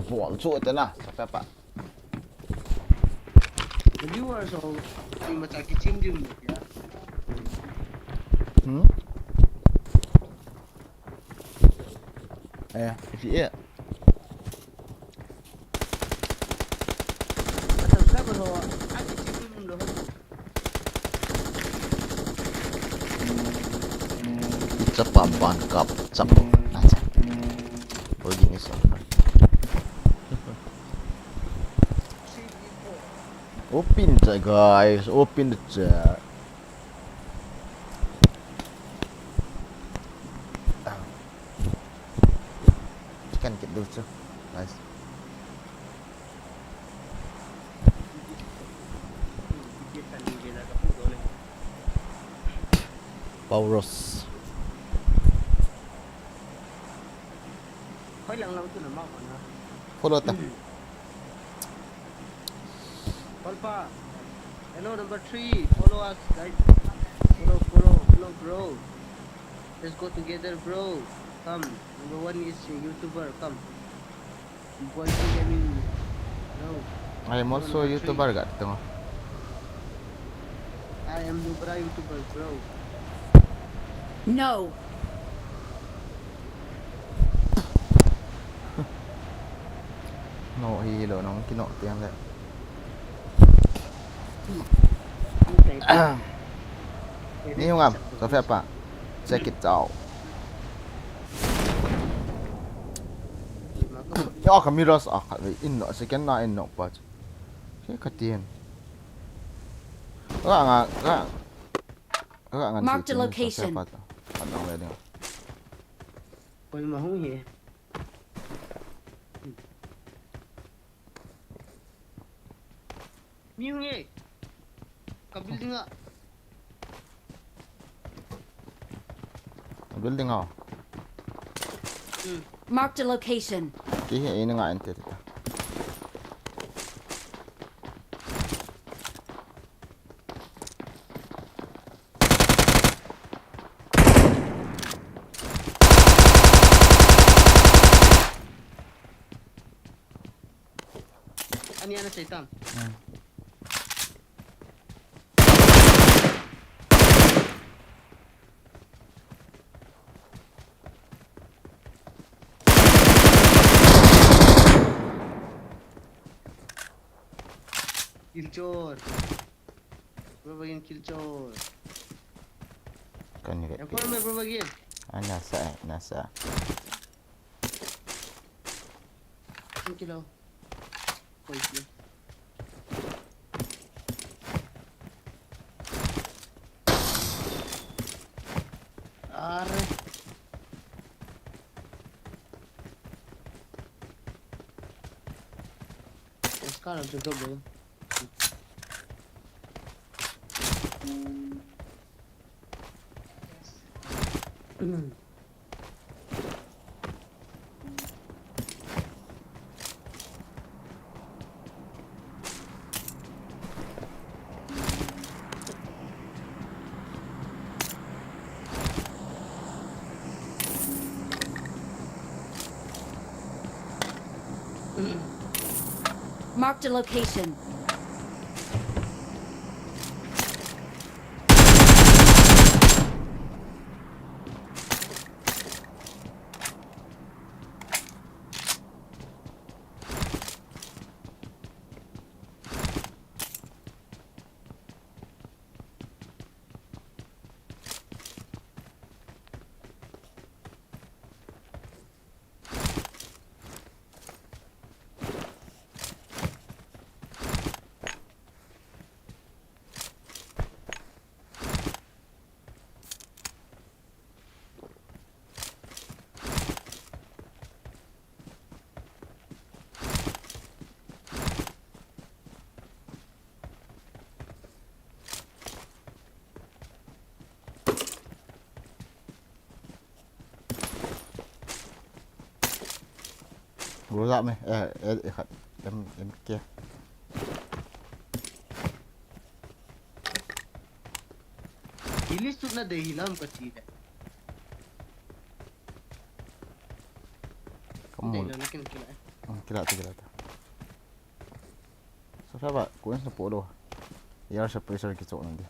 Bol chu te na, sa pa pa. Viewers ho, ima cha kichim diu mo ya. Hmm? Eh, if you eat. Acha subscriber ho, a kichim diu mo lo ho. Chapa ban kap chapa. Acha. Oi, ni sa. Open the chat, guys. Open the chat. Can get those too. Nice. Pauros. Hoi lang lang tu na ma ko na. Follow ta. Kolpa. Hello, number three. Follow us, guys. Follow, follow, follow, bro. Let's go together, bro. Come. Number one is a YouTuber. Come. Boy, gaming. No. I am also a YouTuber, gat tungo. I am Nubra YouTuber, bro. No. No, hi lo nong kino tiang le. Ni hung am, so fe pa. Check it out. Yo, ka miras a khat ve in no, second na in no pa. Che ka tien. Ka nga, ka. Ka nga. Mark the location. Ka nang le ding. Koi ma hung he. Mi hung e. Ka building a. Building a. Hmm. Mark the location. Ki he ina nga ente ta. Ani ana seitan. Hmm. Killchor. Bro, bagin killchor. Kan ni. Yang kau main bro bagin. Ana sa, ana sa. Kilo. Koi kilo. Are. Sekarang juga bro. Marked a location. Gua me, eh, eh, eh, khat, M, M K. Kilisut na dei hilam ka ti le. Kamu. Dei lo na kin kila. Hmm, kila ta, kila ta. So, sa ba, ko sa po lo. Air suppressor kichoh nante.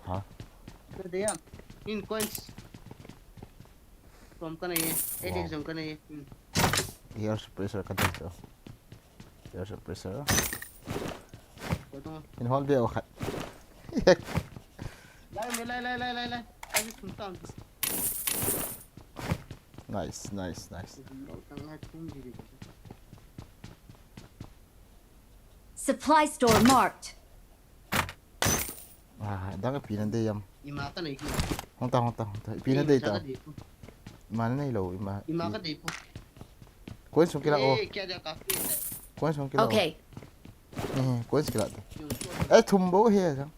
Ha? Ito, Dayang. In coins. From ka na ye. Eh, Wow. Dayang, from ka na ye. Hmm. Air suppressor ka dito. Air suppressor. Ito nga. In hall be o khat. Lai, lai, lai, lai, lai, lai. Ay, ito, ito. Nice, nice, nice. Ito, ito, ito, ito. Supply store marked. Ah, dang ipi na dei ham. Ima ka nei hi. Hung ta, hung ta, hung ta. Ipi na dei ta. Ima ka dei po. Ima na nei lo, ima. Ima ka dei po. Coins hung kila o. Eh, kya dia ka? Coins hung kila o. Okay. Eh, coins kila ta. Yung coins. Eh, thum bou hi jang.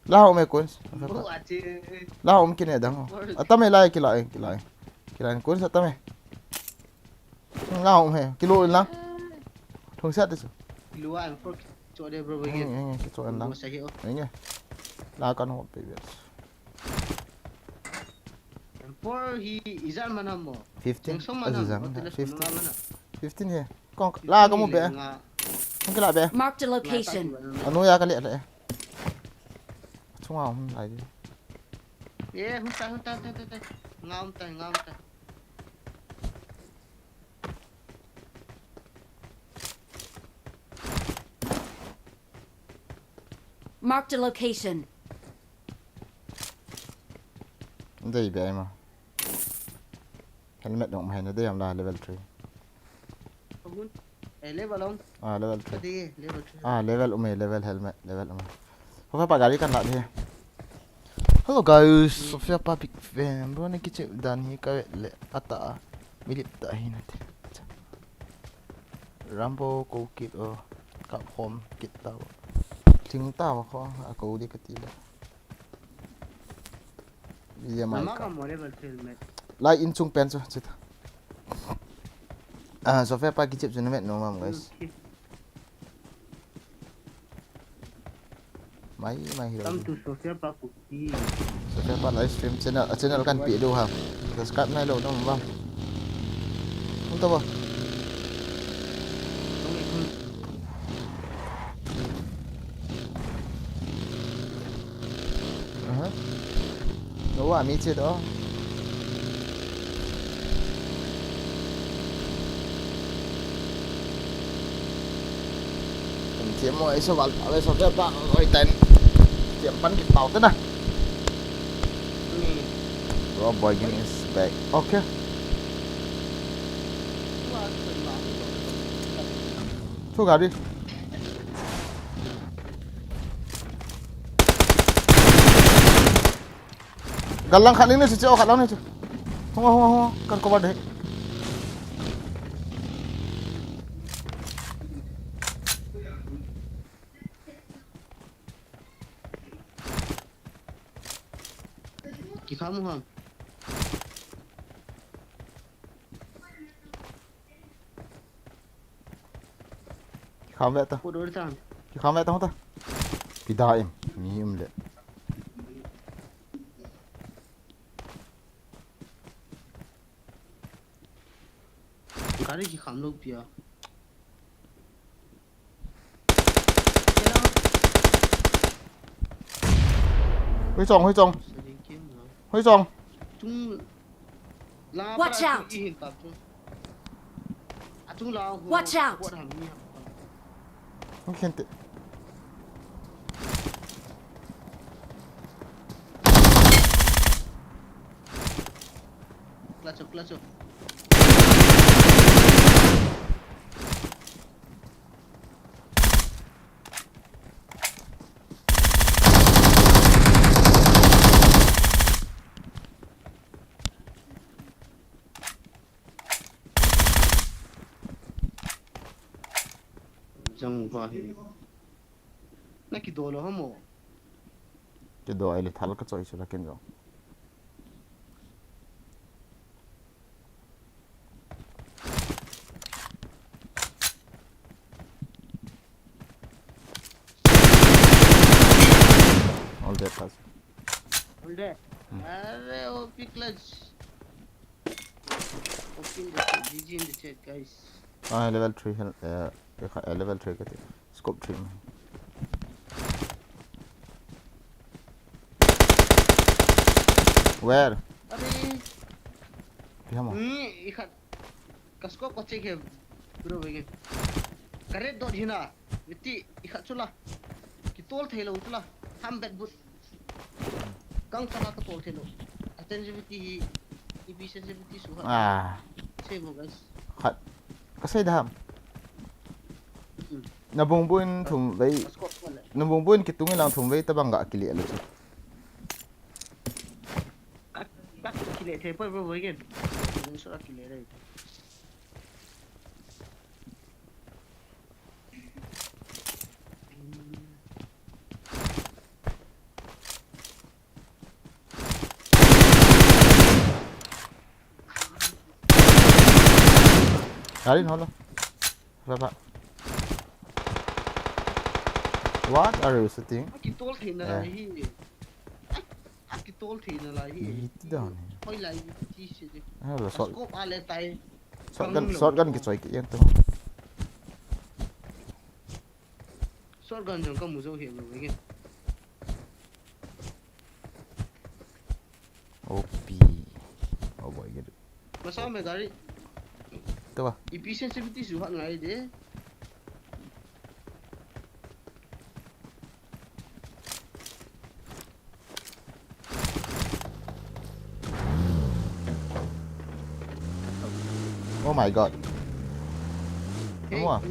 La hom e coins. Bo ache. La hom kine dang o. Atam e la kila e, kila e. Kila e coins atam e. Hmm, la hom he. Kilo in lang. Thong siat de chu. Kilo a, ang pork. Cho de, bro, bro, Eng, eng, eng, kicho in lang. Mo sa hi o. Eng, eng. La kan hot pe bias. Ang por hi ijat man ham mo. Fifteen. Ang song man ham. Ajang, hotel fifteen. Song man ham. Fifteen he. Kong, la ka mu be. Fifteen le nga. Kong kila be. Marked a location. Nga ta ki ba na. Anu ya ka le le. Chunga um lai di. Ye, hung ta, hung ta, hung ta, hung ta. Nga um ta, nga um ta. Marked a location. Dei be ma. Helmet dong ma hai na dei am la level three. Ahun. Eh, level ong. Ah, level three. Ka dei, level three. Ah, level um e, level helmet, level um e. Hopa pa gari kan la de. Hello guys, Sofia pa big fan. Bro na kiche dan hi ka le ata. Milit ta hi na te. Rambo ko kit o. Kap hom kit ta. Thing ta ko a ko di ka ti le. Ye mai ka. Mama ka mo level three helmet. Lai in chung pen chu chita. Ah, Sofia pa kichep chu na met no mam guys. Okay. Mai, mai hi lo. Come to Sofia pa kuki. Sofia pa live stream channel, a channel kan pi do ha. Subscribe nai lo dong bang. Hung to ba. Hung, hung. Aha. No wa mi che do. Tum che mo ai so val pa ve so ve pa oi tan. Che pan ki pau ta na. Ni. Rob Boy Game is back. Okay. Thu gari. Gal lang khat ni ni si che o khat lang ni chu. Hung, hung, hung, kan cover de. Ki khamu ham. Ki kham ve ta. Ki kham ve ta, ta. Kida em, mi um le. Gari kikham lou pia. Hello. Hui chong, hui chong. Hui chong. Chung la. Watch out. Watch out. Hung khen te. Clutch up, clutch up. Jang va hi. Na kido lou ham o? Kido ai le thal ka choi chu la ken jong. All that pass. All that. Hmm. Are o, P Clutch. Open the chat, G G in the chat, guys. Ah, level three hel, eh, eh, level three kati. Scope three. Where? Are. Pi ham o? Ni, ikhat. Ka scope ka check he, bro, bege. Ka red dot hina. Viti, ikhat chu la. Kitol thei lou chu la. Ham bet but. Kang chala ka tol thei lou. A sensitivity hi, ipi sensitivity su ha. Ah. Sei mo, guys. Khat. Ka sei da ham. Hmm. Na bung bung thum vei. Ka scope ko le. Na bung bung kitung in lang thum vei tabang ga kile le chu. Ka, ka kile thei poi, bro, bro, again. Bung su a kile le. Alin, hold on. Baba. What are you shooting? Akitol thei na lai hi. Akitol thei na lai hi. Iti dan hi. Hoi lai hi ti si de. Ah, la shot. Scope a le tai. Shotgun, shotgun kichoi ki yen tu. Shotgun jong kamu jou hi lo nge. O P. Oh boy, get it. Masa me gari. Tu ba. Ipi sensitivity su hat ngai de. Oh my God. Hey, kamu ah?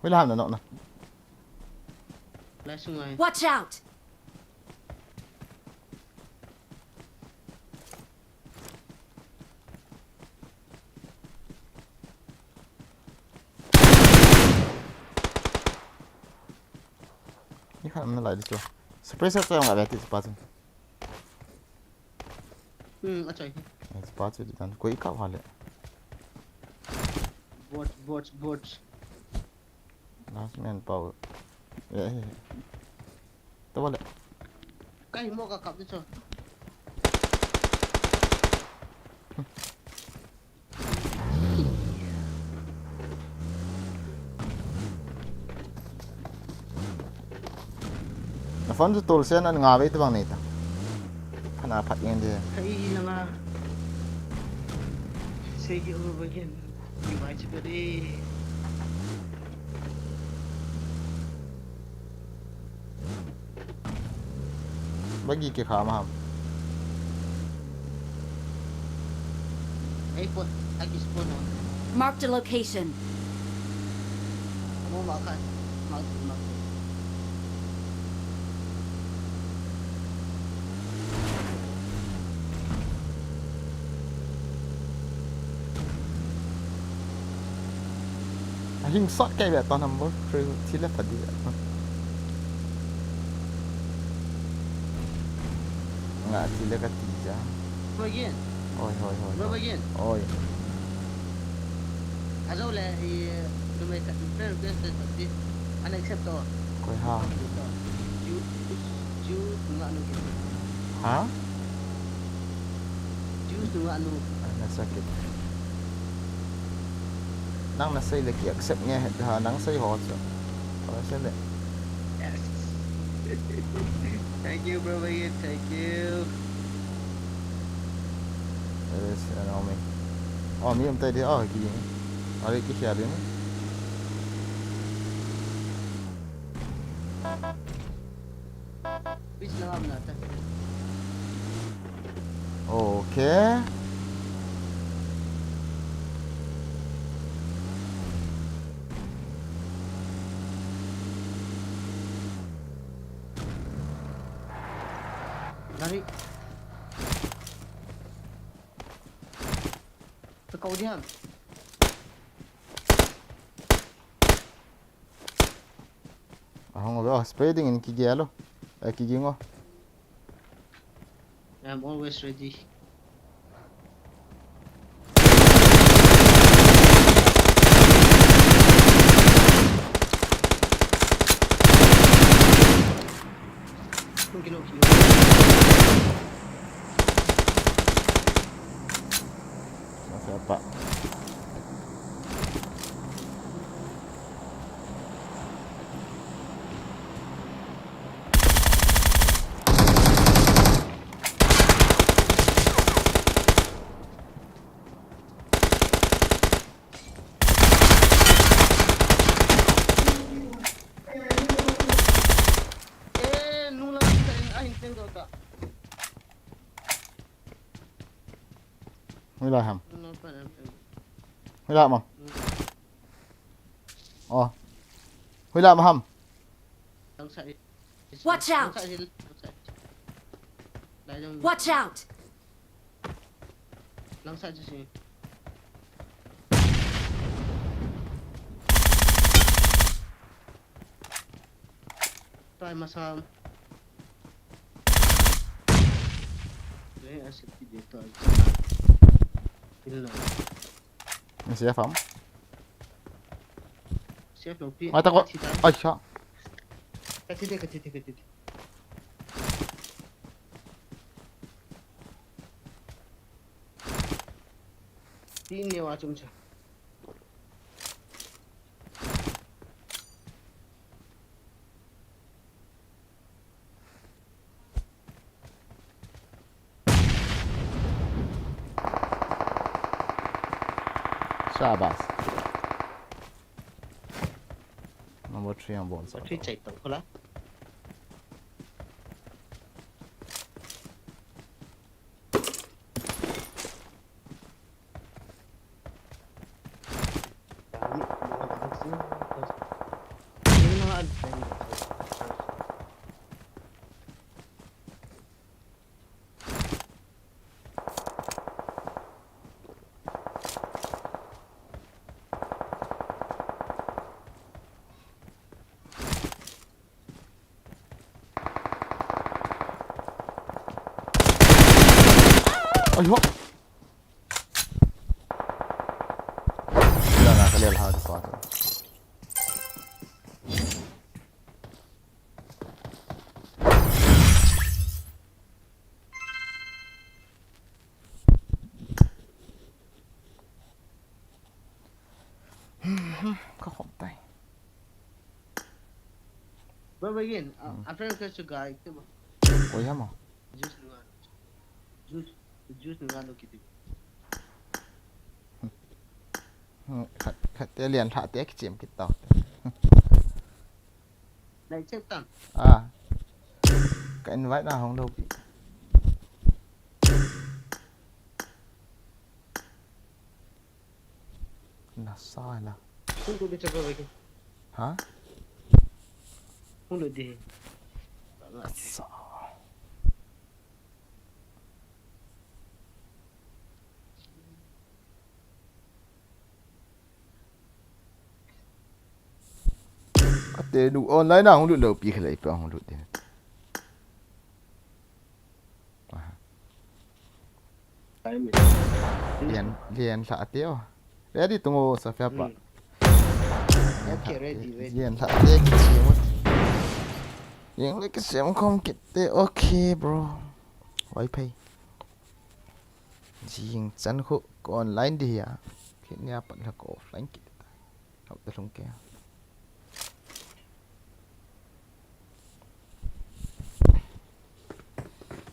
Hoilai ham na nok na. Lai sungai. Watch out! Ni khat um nalai di chu. Suppressor chu jong a ve ti chu pa chu. Hmm, achai hi. Ai, chu pa chu di tan. Koi ka va le. Bot, bot, bot. Last man pau. Eh, eh. Tawa le. Kai mo ka kap di chu. Na phone chu tol sen an nga vei tabang nei ta. Phana phat ngen de. Kai na nga. Sei ki over again. Ni vai chi ka de. Bagi kikham ham. Ei, put, agi spawn on. Marked a location. Amo ma khan. Mark, mark. Jing sot kei ve ta number three thil le pha di. Nga thil le ka ti ja. Ko yin. Oi, oi, oi. Ko yin. Oi. Ajo le i numei ka friend request te ta ti. Unaccept to. Koi ha. Jews, Jews nunga nu kiti. Ha? Jews nunga nu. Ah, nasakit. Nang nasei le ki accept nge ha, nang sei ho chu. Ko sei le. Yes. Thank you, bro, Ian. Thank you. Yes, ano mi. Oh, mi um tai di. Oh, ki. Are ki siya din. Please lang ako nata. Okay. Dari. Kau diam. Ahung lo, spray ding in kigel o. Eh, kiging o. I'm always ready. Kung kilo, kilo. Masa apa? Eh, nung lang sa in, ah, hindi ko ta. Hui la ham. Nung lang pa lang. Hui la ma. Nung lang. Oh. Hui la ma ham. Lang sa in. Watch out! Lang sa in. Lang sa in. Watch out! Lang sa in si. Try masam. Eh, asip ki dito. Ilo. Ni siya fam? Siya fam pi. Mata ko. Ay, siya. Katite, katite, katite. Tin ne wa chum cha. Shabas. Number three ang bon sa. Three check to, hola. Ai ho. Wala na, kalil ha, di pa. Ka khom tai. Bro, begin. Uh, hmm. I'm trying to catch a guy. Oi, hamo. Juice nunga. Juice, juice nunga lo kiti. Hmm, khat, khat te lian lha te kichem kit tau. Nai check tam. Ah. Ka invite na hong lo pi. Na sa la. Hung lut di chapa bagi. Ha? Hung lut di. Asa. Kate nu online a hung lut lou pi khalei pa hung lut din. Aha. Lian, lian lha te o. Ready to ngo sa fia pa. Hmm. Okay, ready, ready. Lian lha te ki siam. Yang le ki siam khom kit te. Okay, bro. Wai phei. Jing chan khu ko online di hia. Kit nia pat la ko offline kit. Hop ta lung ke.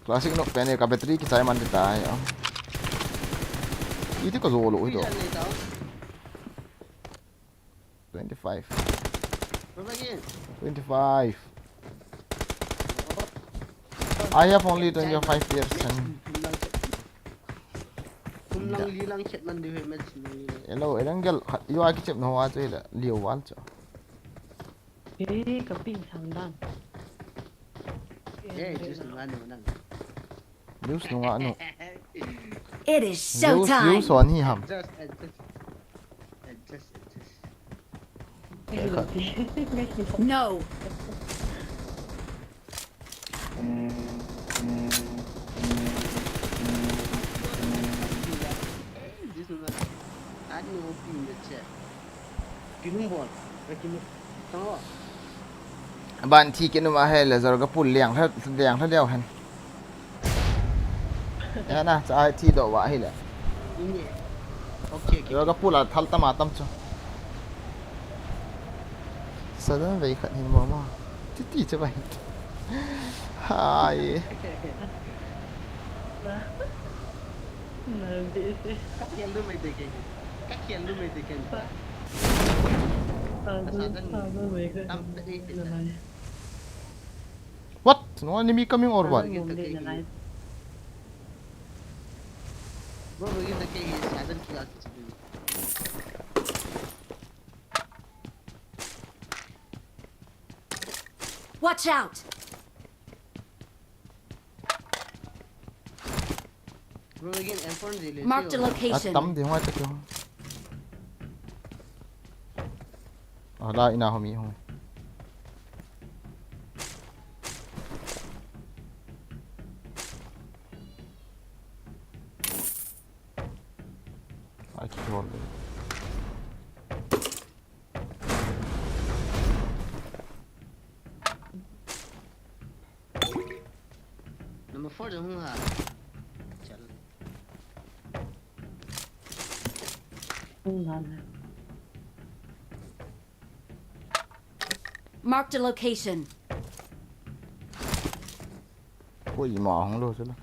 Classic nok pen ka battery kichai man tai. Iti ka zolo ito. Twenty-five. Twenty-five. I have only twenty-five percent. Kum lang li lang chet man di he match ni. Hello, erang gel, yo aki chet no wa tu la, liu wal cho. Eh, ka ping sang dan. Eh, just ngan ngan. News nunga nu. It is showtime. News, news on hi ham. Adjust, adjust. Adjust, adjust. No. This one, I know in the chat. Kinung bol, kinung. Tang o. Ban thi kinung a he le zor ka pul liang lha, liang lha leo hen. Ya na, cha ai thi do wa hi le. Ini. Okay, okay. Zor ka pul a thal tam a tam chu. Sadan vei khat hin mo mo. Ti ti che bai. Hai. Ka khel du mai te ke. Ka khel du mai te ke. Ka sa dan. Tam te ni te. What? No enemy coming or what? Bro, begin the ke sa dan ki. Watch out! Bro, again, M four de le. Marked a location. Atam de hung atam de hung. Ah, la ina ho mi hung. Ai, ki hol. Number four jong hung ha. Chal. Hung ha. Marked a location. Ui, ma hung lo sila.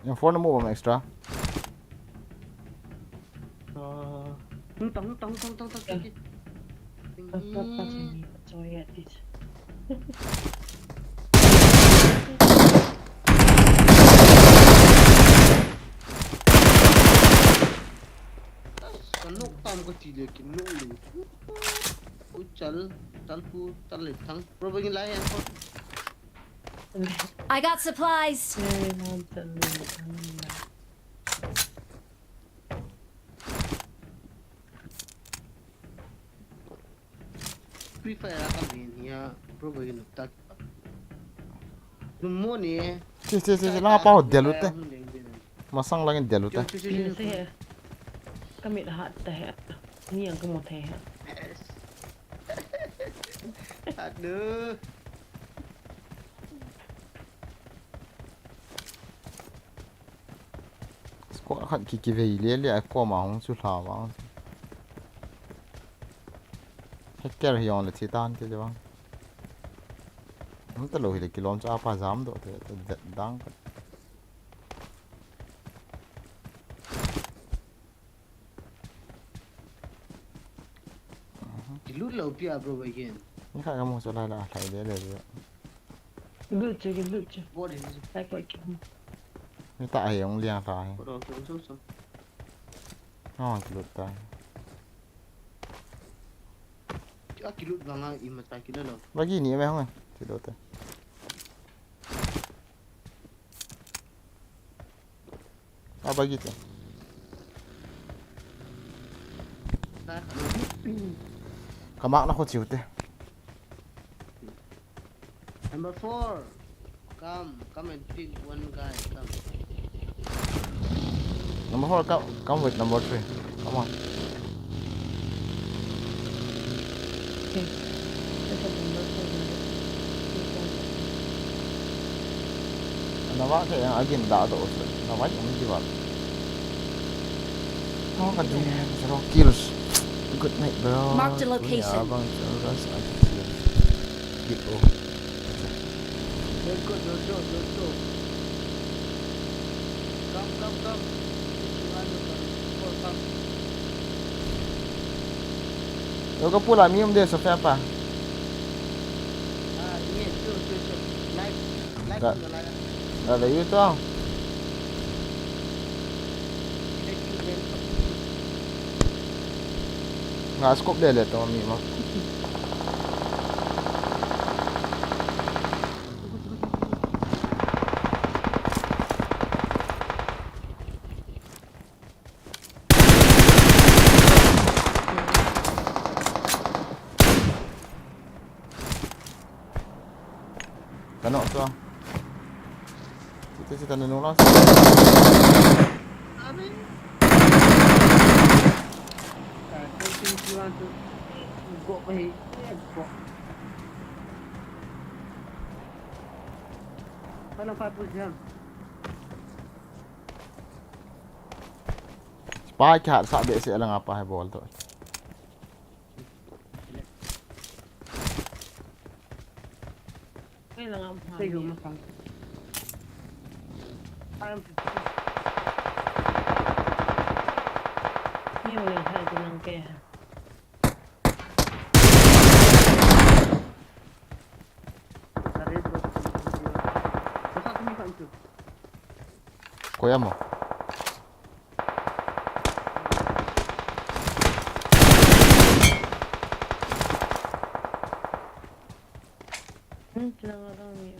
Yang phone mo bang extra. Hung tang, hung tang, hung tang, hung tang, hung tang. Ka nok tam ka ti le, ki nok le. U chal, chal pu, chal le thang. Bro, bagi lai yang ko. I got supplies. Free Fire a ka min hi a, bro, bagi nukta. Num mo ni. Che, che, che, che, langa pa ho delu te. Masang langin delu te. Che, che, che, che. Ka mit hat ta he. Ni ang ka mo the he. Aduh. Squad khat ki, kivei le le a koma hung chu hla vang. Hacker hi jong le thi tan te vang. Hum ta lo hi le kilom cha pa jam do te, te dang ka. Ki lut lo pia, bro, again. Ni kha ka mo so la la, la le le le. Ki lut che, ki lut che. What is it? Like what ki. Ni ta ai ong liang ta ai. Hold on, so, so, so. Oh, ki lut ta ai. Ki, ah, ki lut vang a, i ma ta ki lo lo. Bagi ni me hong ai. Ki lut ta. Ah, bagi tu. Ka mark na kho chiu te. Number four. Come, come and pick one guy. Come. Number four, come, come with number three. Come on. Okay. Look at number four. Number four. Ana va ke yang agin da do so. Na va yang di va. Oh, ka di zero kills. Good night, bro. Mark the location. Abang terus aja. Gitu. Let's go, let's go, let's go. Come, come, come. Come, come. Yo ka pula mi um de so fe pa. Ah, ini, tu, tu, tu. Live, live. Ga, ga da yu to. Nga scope le le to mi ma. Kano to. Kita kita nanu lang. Go, go. Paano pa po dyan? Spy cat sa be se lang apa hai bol to. Kailangan pa. Sige, umasang. Parang fifty. Yung lang hai din ang kaya. Koya mo. Hmm, tinangarang niya.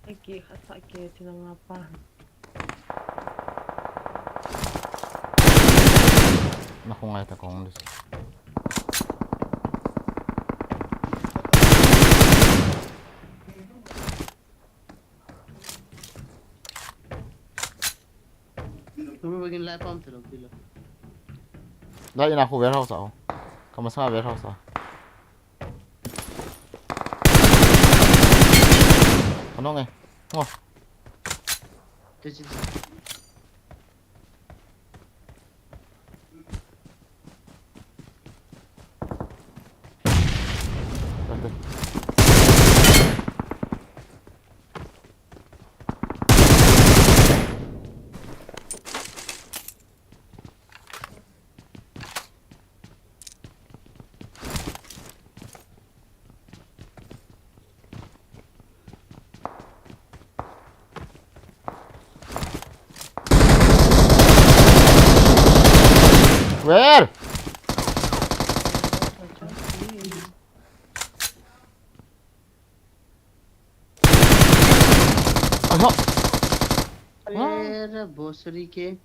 Ay, ki, kasa, ki, tinangapa. Naku ngai ta kong dus. Tumi bagin lai pam telo pilo. Lai ina khu warehouse a. Kama sa warehouse a. Ano ngai? Ngo. Where? Aha. Where, bosri ke?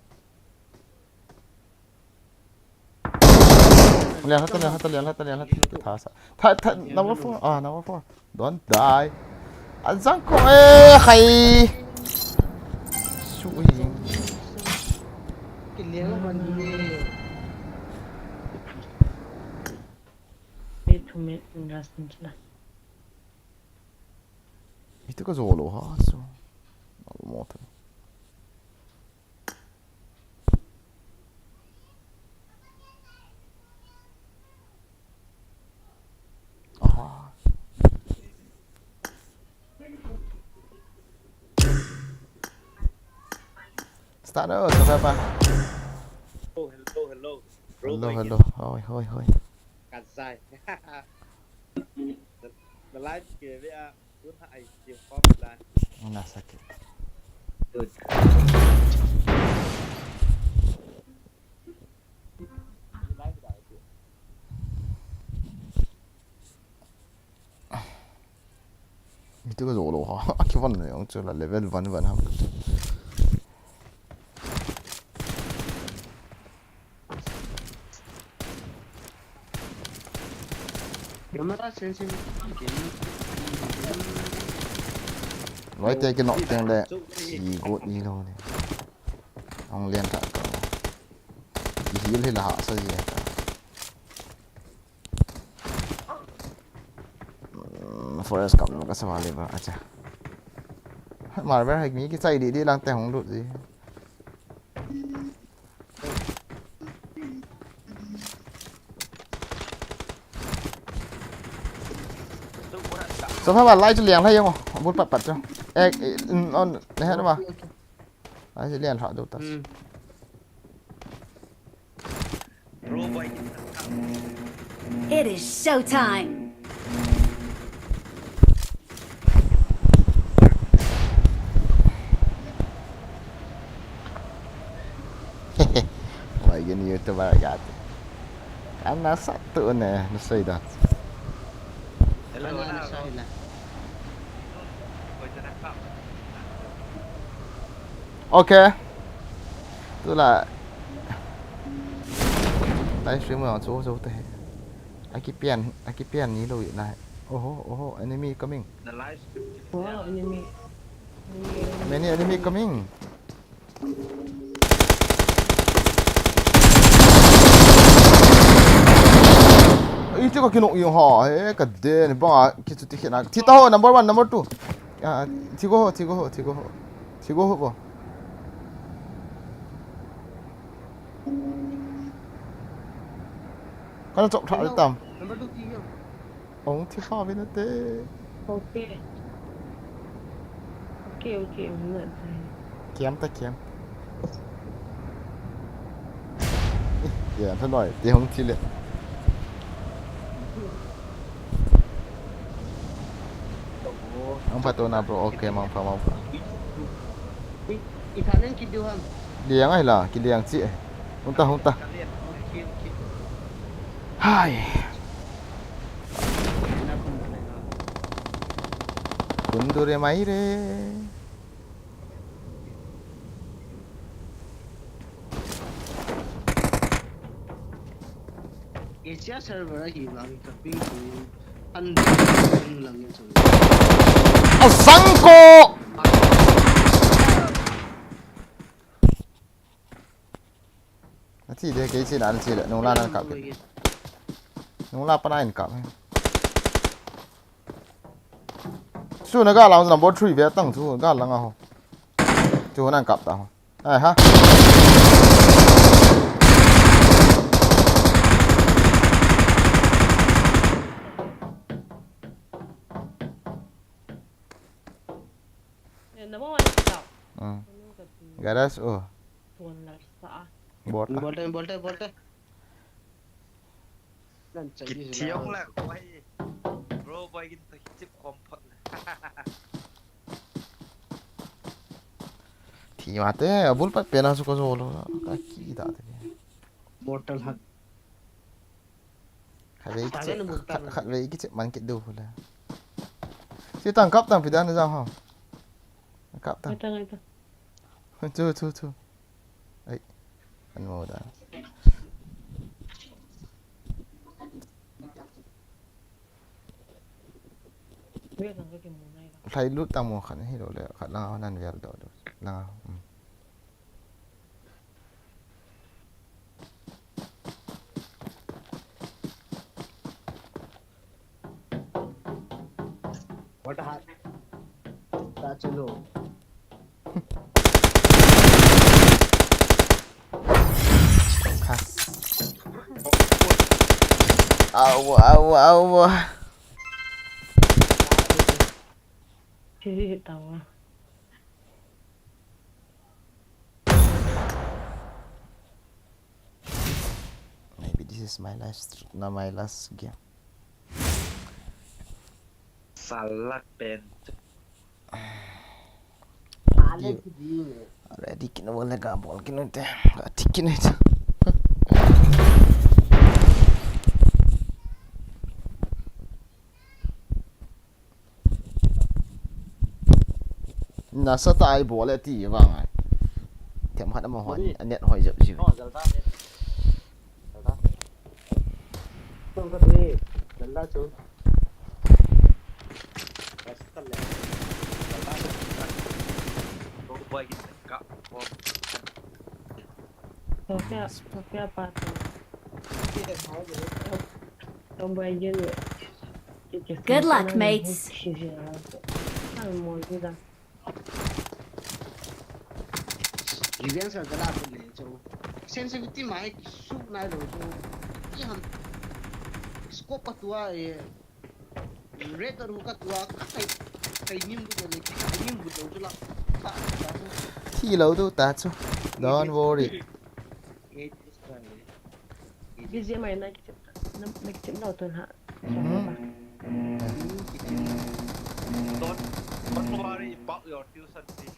Lian hata, lian hata, lian hata, lian hata. Kita sa. Tha, tha, number four. Ah, number four. Don't die. Azang ko eh, hai. Sui. Kilian man ni. Itu me, ndas nila. Itu ka zolo ha so. Almost. Aha. Start na, start pa. Oh, hello, hello. Hello, hello. Hoi, hoi, hoi. Kansai. The live ke ve a. Nasakit. Good. Itu ka zolo ha. Aki van ne ang chula level one one ham. Camera sensing. Loi te kinoh teng le, si got ni lo ne. Ong lian ta ka. Ki hil hil ha sa ji ta. Hmm, forest kam lo ka sa wale ba, acha. Mar ber hai mi ki chai di di lang te hong lut ji. So pha ba lai chu liang lai yong, bul pat pat chu. Eh, eh, mm, on, ne ha ba. Lai chu liang ha do ta. Hmm. It is showtime. Wai gin YouTuber gat. Kana satu ne, na sei da. Hello, hello. Okay. Tu la. Live stream mo chu chu te. Aki pian, aki pian ni lo na. Oho, oho, enemy coming. The live stream. Wow, enemy. Many enemy coming. Iti ka kinok yung ha, eh, ka den, bang a, kitu ti kina. Tita ho, number one, number two. Ah, tigo ho, tigo ho, tigo ho. Tigo ho bo. Kana chok tha tam. Number two ti yo. Ong thi kha vin ate. Okay. Okay, okay, I'm not dying. Kiam ta kiam. Ih, kiam ta noi, ti hong thi le. Ang pha to na bro, okay, mang pha, mang pha. Ui, ithanen kit diu ham. Liang ai la, ki liang chi. Hung ta, hung ta. Hai. Kundure mai re. Asia server ahi vang ka ping chu hundred lang in chu. Asangko! Ati de kei chi nan chi le nung la nan kap. Nung la pa nan kap. Chu na ga lang number three ve tang chu ga lang a ho. Chu nan kap ta ho. Ai ha. Eh, number one is down. Hmm. Garage o. Tuan la sa. Bot. Bolte, bolte, bolte. Kithiong la koi. Bro, boy, kin to chip kompot. Thi mate, abul pat pena su ko solo. Ka ki ta te. Mortal hak. Khatvei kiche, khatvei kiche man kit diu le. Chi tang kap tang pi dan jang ha. Kap tang. Ngai tang, ngai tang. Chu, chu, chu. Ai. An mo da. Lai lut tang mo khat hi lo le, khat langa nan vel do do. Langa. Hmm. What a heart. That's a low. Au, au, au. Tawa. Maybe this is my last, not my last game. Salak pen. Ready kino le ga bol kino te. Ga tik kino te. Nasa ta ai bol e ti vang ai. Them khat ama hon, a net hoi jep jiu. Oh, jalta. Jalta. Tum ka dui. Jalta chu. Sofia, Sofia pa to. Tomboy jin. Good luck, mates. Revenge sa gala ko le cho. Sensitivity mai ki su nai lo cho. Ki ham. Scope pa tua e. Red or ka tua ka kai kai nim bu le ki kai nim bu lo cho la. Pa ta. Thi lo tu ta chu. Don't worry. Busy mai na ki na ki lo tu ha. Don't, don't worry about your tuition fee.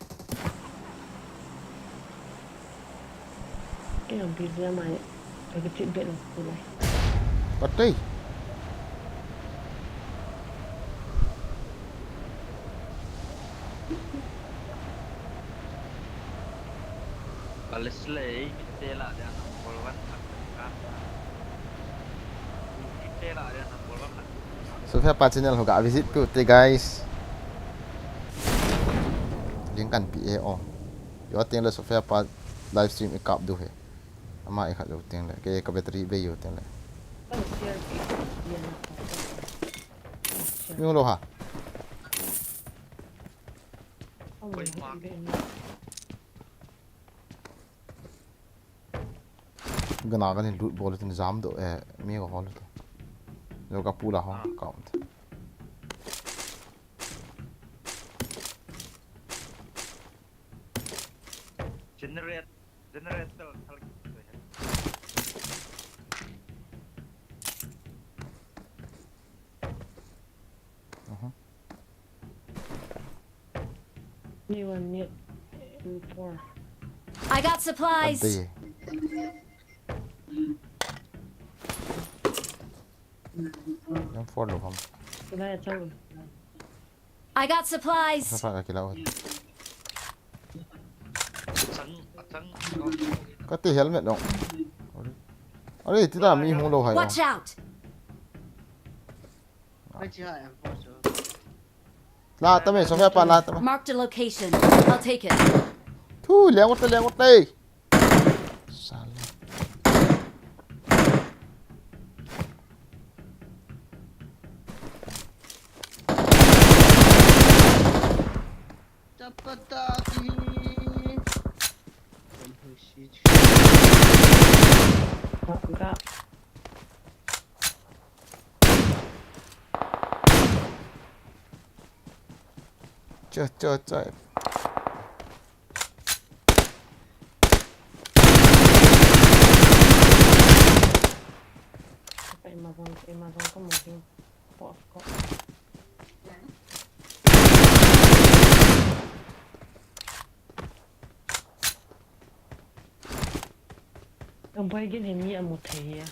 Kaya busy mai. Kaya chit bet lang kulay. Patay. Kalesley, mitela dia number one. Mitela dia number one. Sofia pa channel ho ga visit tu te guys. Link kan pi e o. Yo teng le Sofia pa live stream i kap du he. Ama i khat lo teng le. Ke ka battery be yo teng le. Ni lo ha. Gana gani loot bol tin jam do e mi ko hol to. Lo ka pula ho count. Generate generator thal. Uh-huh. Ni one ni M four. I got supplies. Ante. M four lo ham. Kila ya chang. I got supplies. Sapa ka kila. Kati helmet dong. Are, tida mi hung lo hai. Watch out. La ta me, Sofia pa la ta me. Marked a location. I'll take it. Thu, leng uta, leng uta. Sala. Chapataki. Cho, cho, cho. Kapa ima vang, ima vang ka mo ding. Po, po. Ang boy gin hi mi amu thei ya.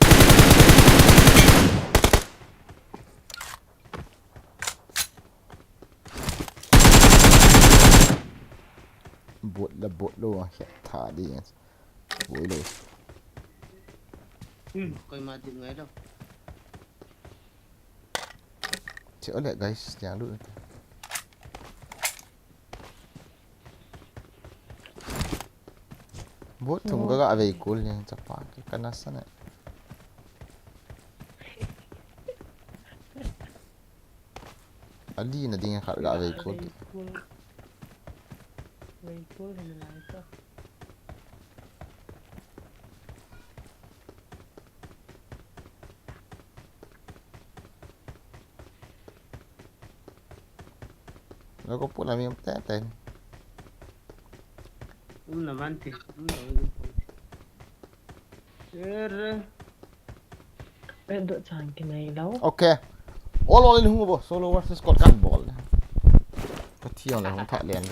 Bot la bot lo, ah, tha di. Bot lo. Hmm, koi ma di ngai lo. Che ole guys, jang lu. Bot thum ka ga vei kul ni chapa ke kana sa ne. Ali na ding khat ga vei kul. Vei kul ni lai ta. Lo ko pula mi um te te. Um na man ti. Um na man ti. Er. Pen do chang ki nai lo. Okay. All all in hung bo. Solo versus squad kan bol. Ka thi on la hung tha len.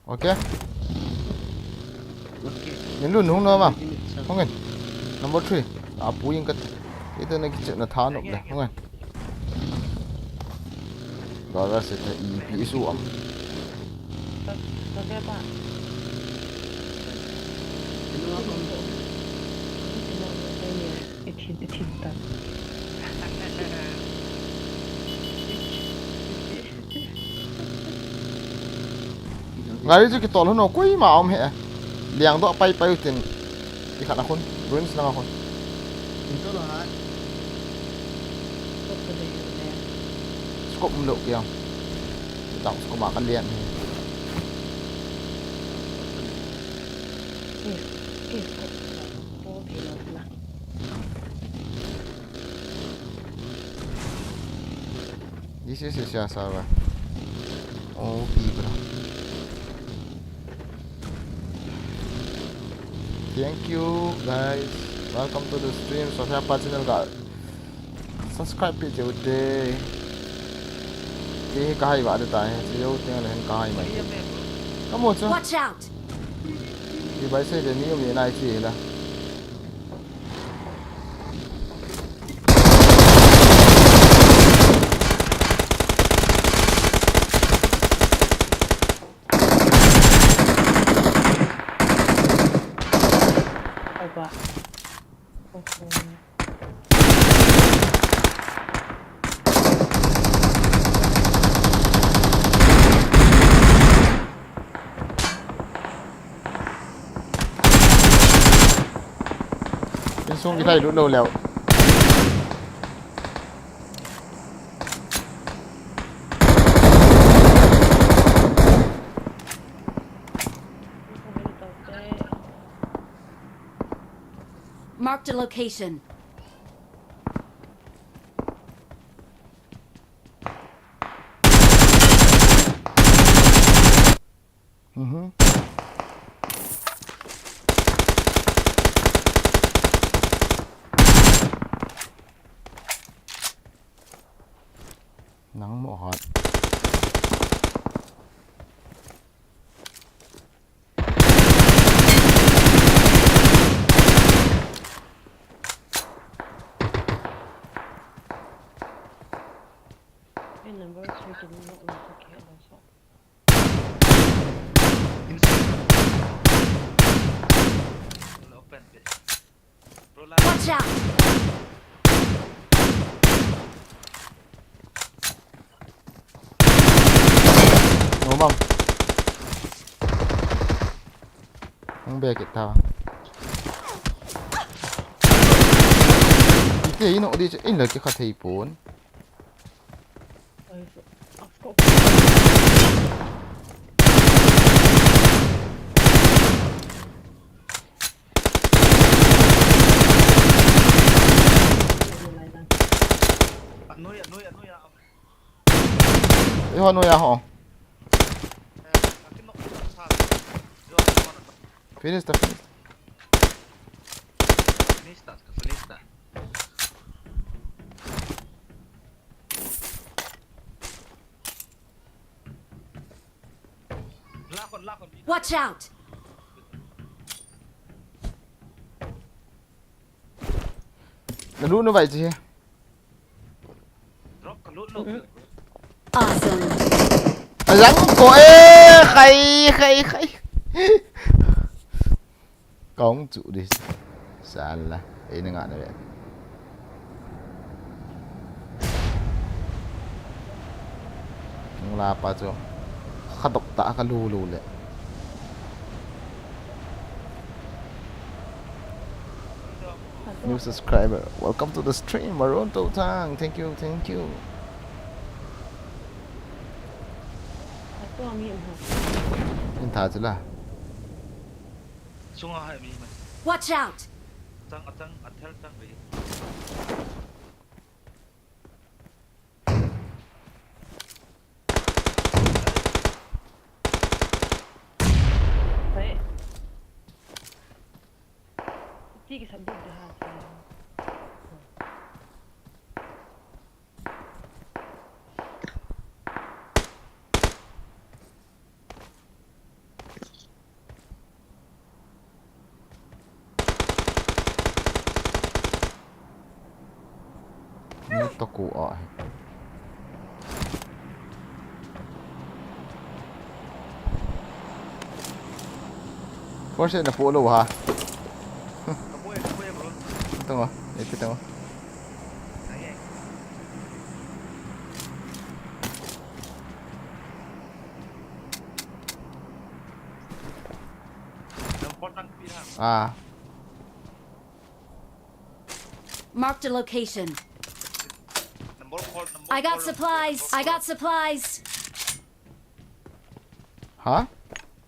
Okay. Okay. Min lun hung no ma. Hung in. Number three. A pu ing ka. Ito na kichep na tha no le. Hung in. Ga ga se ta i pi su am. Iti, iti ta. Gari chu kitol hon o, koima um he. Liang doh pai pai u tin. Ti khat a khun, ruins lang a khun. Kitol hai. Scope um lou kei a. Tang scope ma ka lian he. This is a server. O P, bro. Thank you, guys. Welcome to the stream. Sofia pa channel ga subscribe pi cheu te. Ke ka hai ba de ta he. Che yo te le ka hai mai. Kamu chu. Watch out! Ti bai se de ni um ni nai chi la. Opa. Oho. Insung kita hilut lou leu. Marked a location. Mhm. Nang mo hot. Your number is written in the autocad also. Inside. Open bit. Bro, last. Watch out! No, ma'am. Hung be kit ta. Ite ino di che, in la ke kha thei pon. Anoi, anoi, anoi, ah. Eiho anoi a ho. Finish ta, finish. Finish ta, finish ta. Watch out! Na lut nu vai chi. Drop ka lut lo. Awesome. Ajang ko e, khai, khai, khai. Kong chu di. Sala, ei na nga na ve. Nung la pa chu. Kha dok ta ka lu lu le. New subscriber. Welcome to the stream, Maroon Totang. Thank you, thank you. In tha chu la. Sunga hai mi mai. Watch out! Atang, atang, athel tang ve. Hai. Ti ki sabut de ha. Ni to ku a. Force na follow ha. Tengok, itu tengok. Ah. Marked a location. Number four, number I got four, supplies. Number I got four. Supplies. Huh?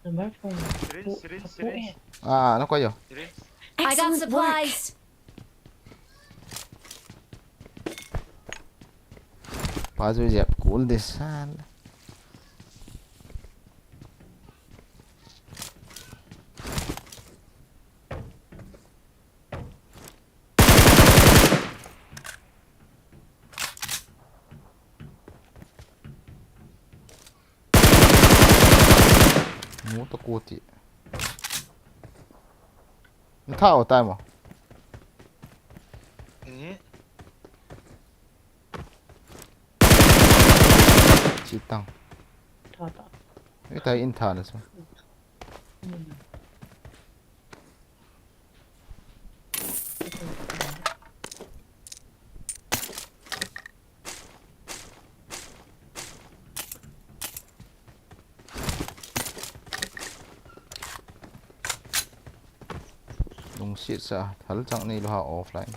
Number four. Syringe, syringe, syringe. Ah, nako yo. Syringe. I got supplies. Pass with your cool this hand. Mu to kuti. Tha o tai mo. Eh. Chitang. Tha ta. Ita in tha na so. Hmm. Lungset sa, thal chang nei lou ha offline.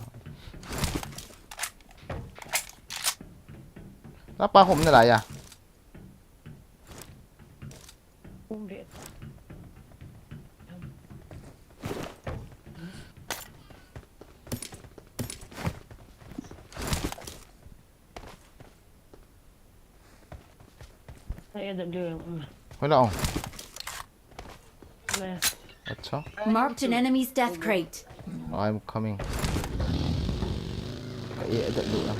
Lapa khum na la ya. Khum le ta. Hoi la ong. Acha. Marked an enemy's death crate. I'm coming. Ka e da lu a.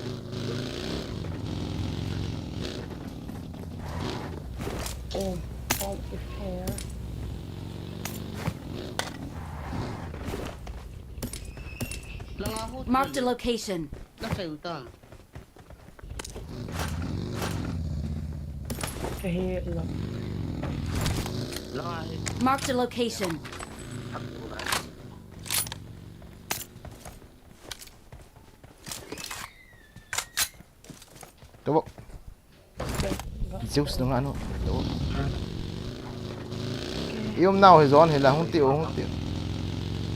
Oh, oh, it's here. Marked a location. Marked a location. Tawh. Zeus nung anu. Tawh. I um nau hi zon hi la, hung ti u, hung ti u.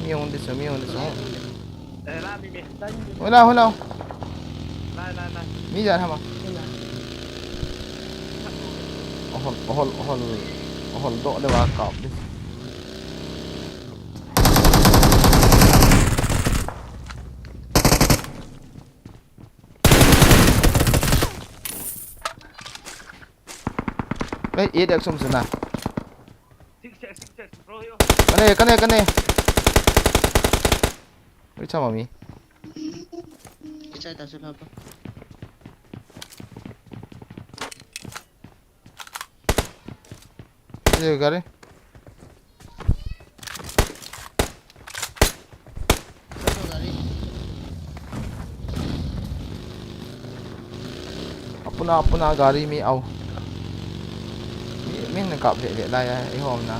Mi hung ti su, mi hung ti su. Hoi la, hoi la. Mi jan hama. Ohol, ohol, ohol. Ohol do le wa kap di. Ei, e dek sum suna. Kane, kane, kane. Ui, chama mi. Kichai ta suna pa. Ye gari. Apuna, apuna gari mi au. Mi, mi na kap le le la ya, i hom na.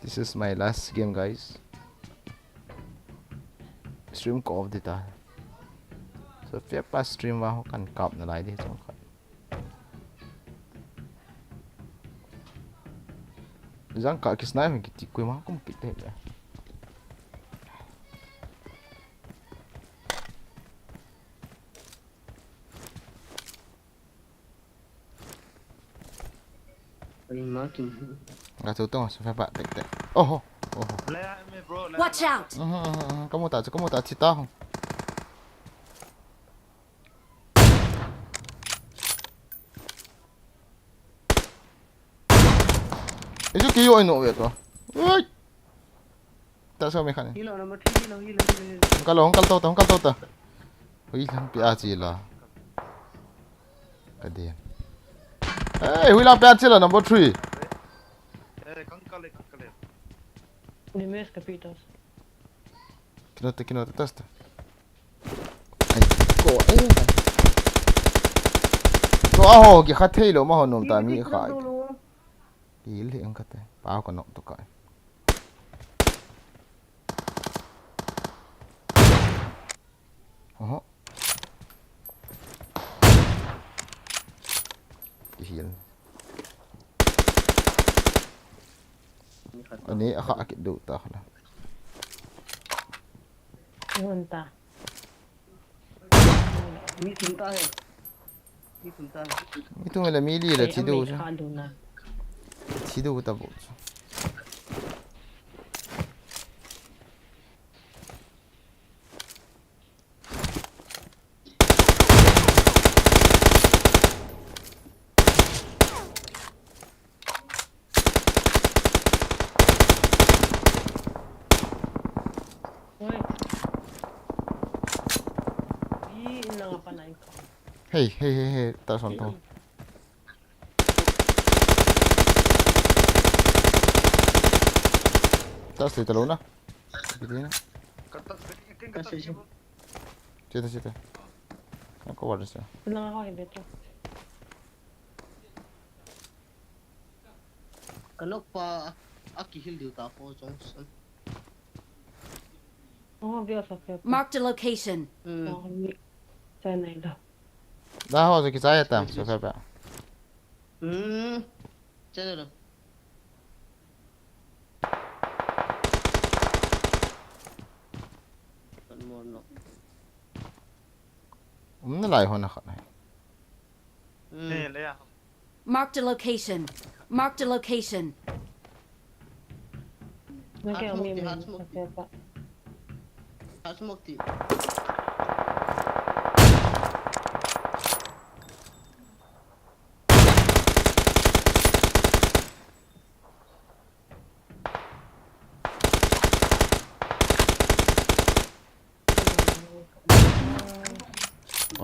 This is my last game, guys. Stream ko off dita. So, fia pa stream va ho kan kap na lai di chong khat. Jang ka kisnai hon kiti koima kum kit te. Nga tu tong, sa pa, tek, tek. Oho, oho. Watch out! Mhm, mhm, mhm. Kamu ta, kamu ta, chita ho. Isu kiyo ino ve to. Oi! Ta so me khani. Hilo, number three, hilo, hilo, hilo, hilo. Hung kal lo, hung kal to ta, hung kal to ta. Hui lang pia chi la. Ka din. Hey, hui lang pia chi la, number three. Kale, kale. Nimes kapitos. Kinote, kinote, tasta. Ai, ko, eh. Ko aho, kikha thei lou, maho nom ta mi kha. Hil hi ang kate. Pa ko nok to kai. Oho. Kihil. Ani akha akit dou ta khala. Ihun ta. Mi thum ta he. Mi thum ta he. Mi thum le mi li le Ei, thi dou amei chu. Kha dona. Thi dou ta bo chu. Oi. Ih, inlang apa na ikaw. Hey, hey, hey, hey, ta son to. Ta sli ta lo na. Bili na. Kata, kata, kata. Chita, chita. Ako wala siya. Inlang ako, hindi to. Kanok pa, aki hil diu ta po, Johnson. Oh, view sa kaya. Marked a location. Hmm. Oh, ni. Sana ilo. Da ho, sa kisaya ta, sa kaya. Hmm. Sana ilo. Kan mo no. Um, na lai ho na khat na. Hmm. Marked a location. Marked a location. Na kaya Hard smoke umi ti, mo hard smoke sa ti. kaya. Hard smoke ti.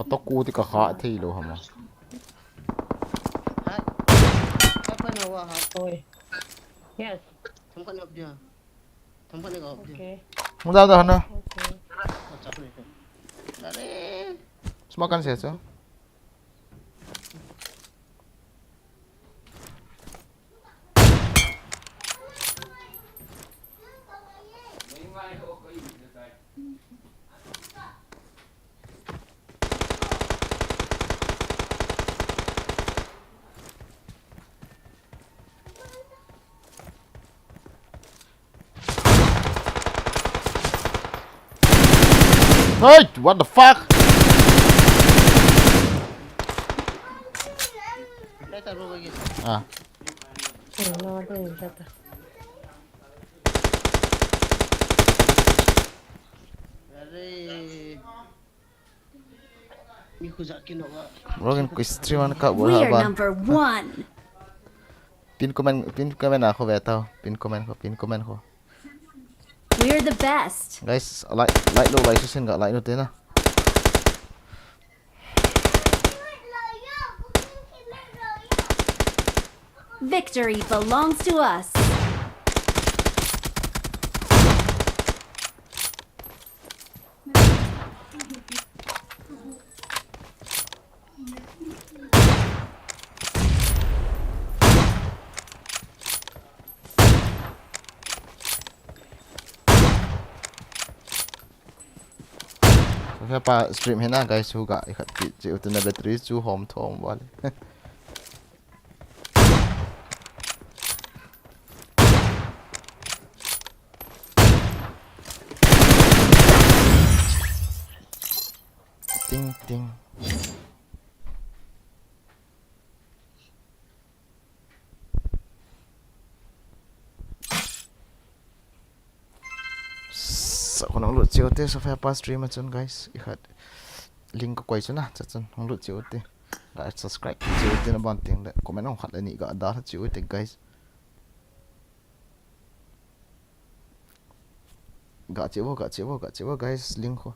Ato ku ti ka kha thei lo hama. Hai. Apa na wa ha? Oi. Yes. Thum ka na dia. Thum ka na ga dia. Okay. Mu da da na. Okay. Acha ni. Dare. Smoke kan se so. Hey, what the fuck? Later, bro, again. Ah, Eh, no, no, no, no. Dare. Mi khu ja ki no wa. Rogan ku stream an ka We bol are ba. Number one. Pin comment, pin comment a kho ve tao. Pin comment kho, pin comment kho. We're the best. Guys, like, like lo, like, share, ga like no te na. Victory belongs to us. Sofia pa stream hi na, guys, hu ga i khat pi che u te na, battery chu hom thom wal. Ting ting. Sa ko nang lut cheu te, Sofia pa stream a chun, guys. I khat link ko koi chun a, cha chun nang lut cheu te. Ga subscribe cheu te na ban ting le comment ong khat le ni ga da cheu te, guys. Ga cheu, ga cheu, ga cheu, guys, link ko.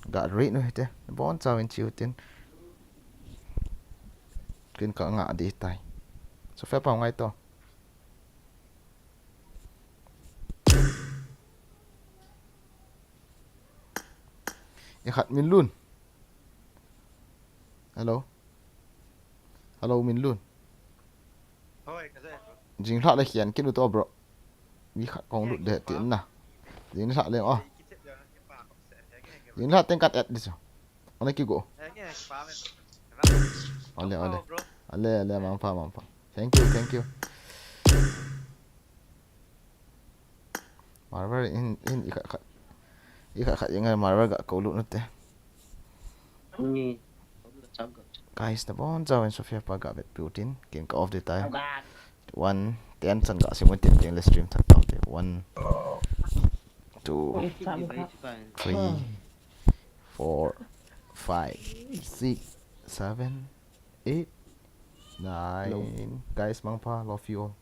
Ga rate no hite. Bon chau in cheu tin. Kin ka nga di tai. Sofia pa ngai to. Ikhat Minlun. Hello. Hello, Minlun. Hoi, ka zai, bro. Jinglhah le khian kit u to, bro. Mi khat kong lut de tin na. Jinglhah le, oh. Jinglhah teng kat et di so. Ole kigo. Ole, ole. Ole, ole, mangpha, mangpha. Thank you, thank you. Marvel in, in, ikhat khat. Ikhat khat inga Marvel ga ko lut nute. Guys, nabonchauvin Sophia pa ga vet piu tin, ken ka off de tai. One, ten chan ga simu tin, tin le stream that tau te. One, two, three, four, five, six, seven, eight, nine. Guys, mangpha, love you all.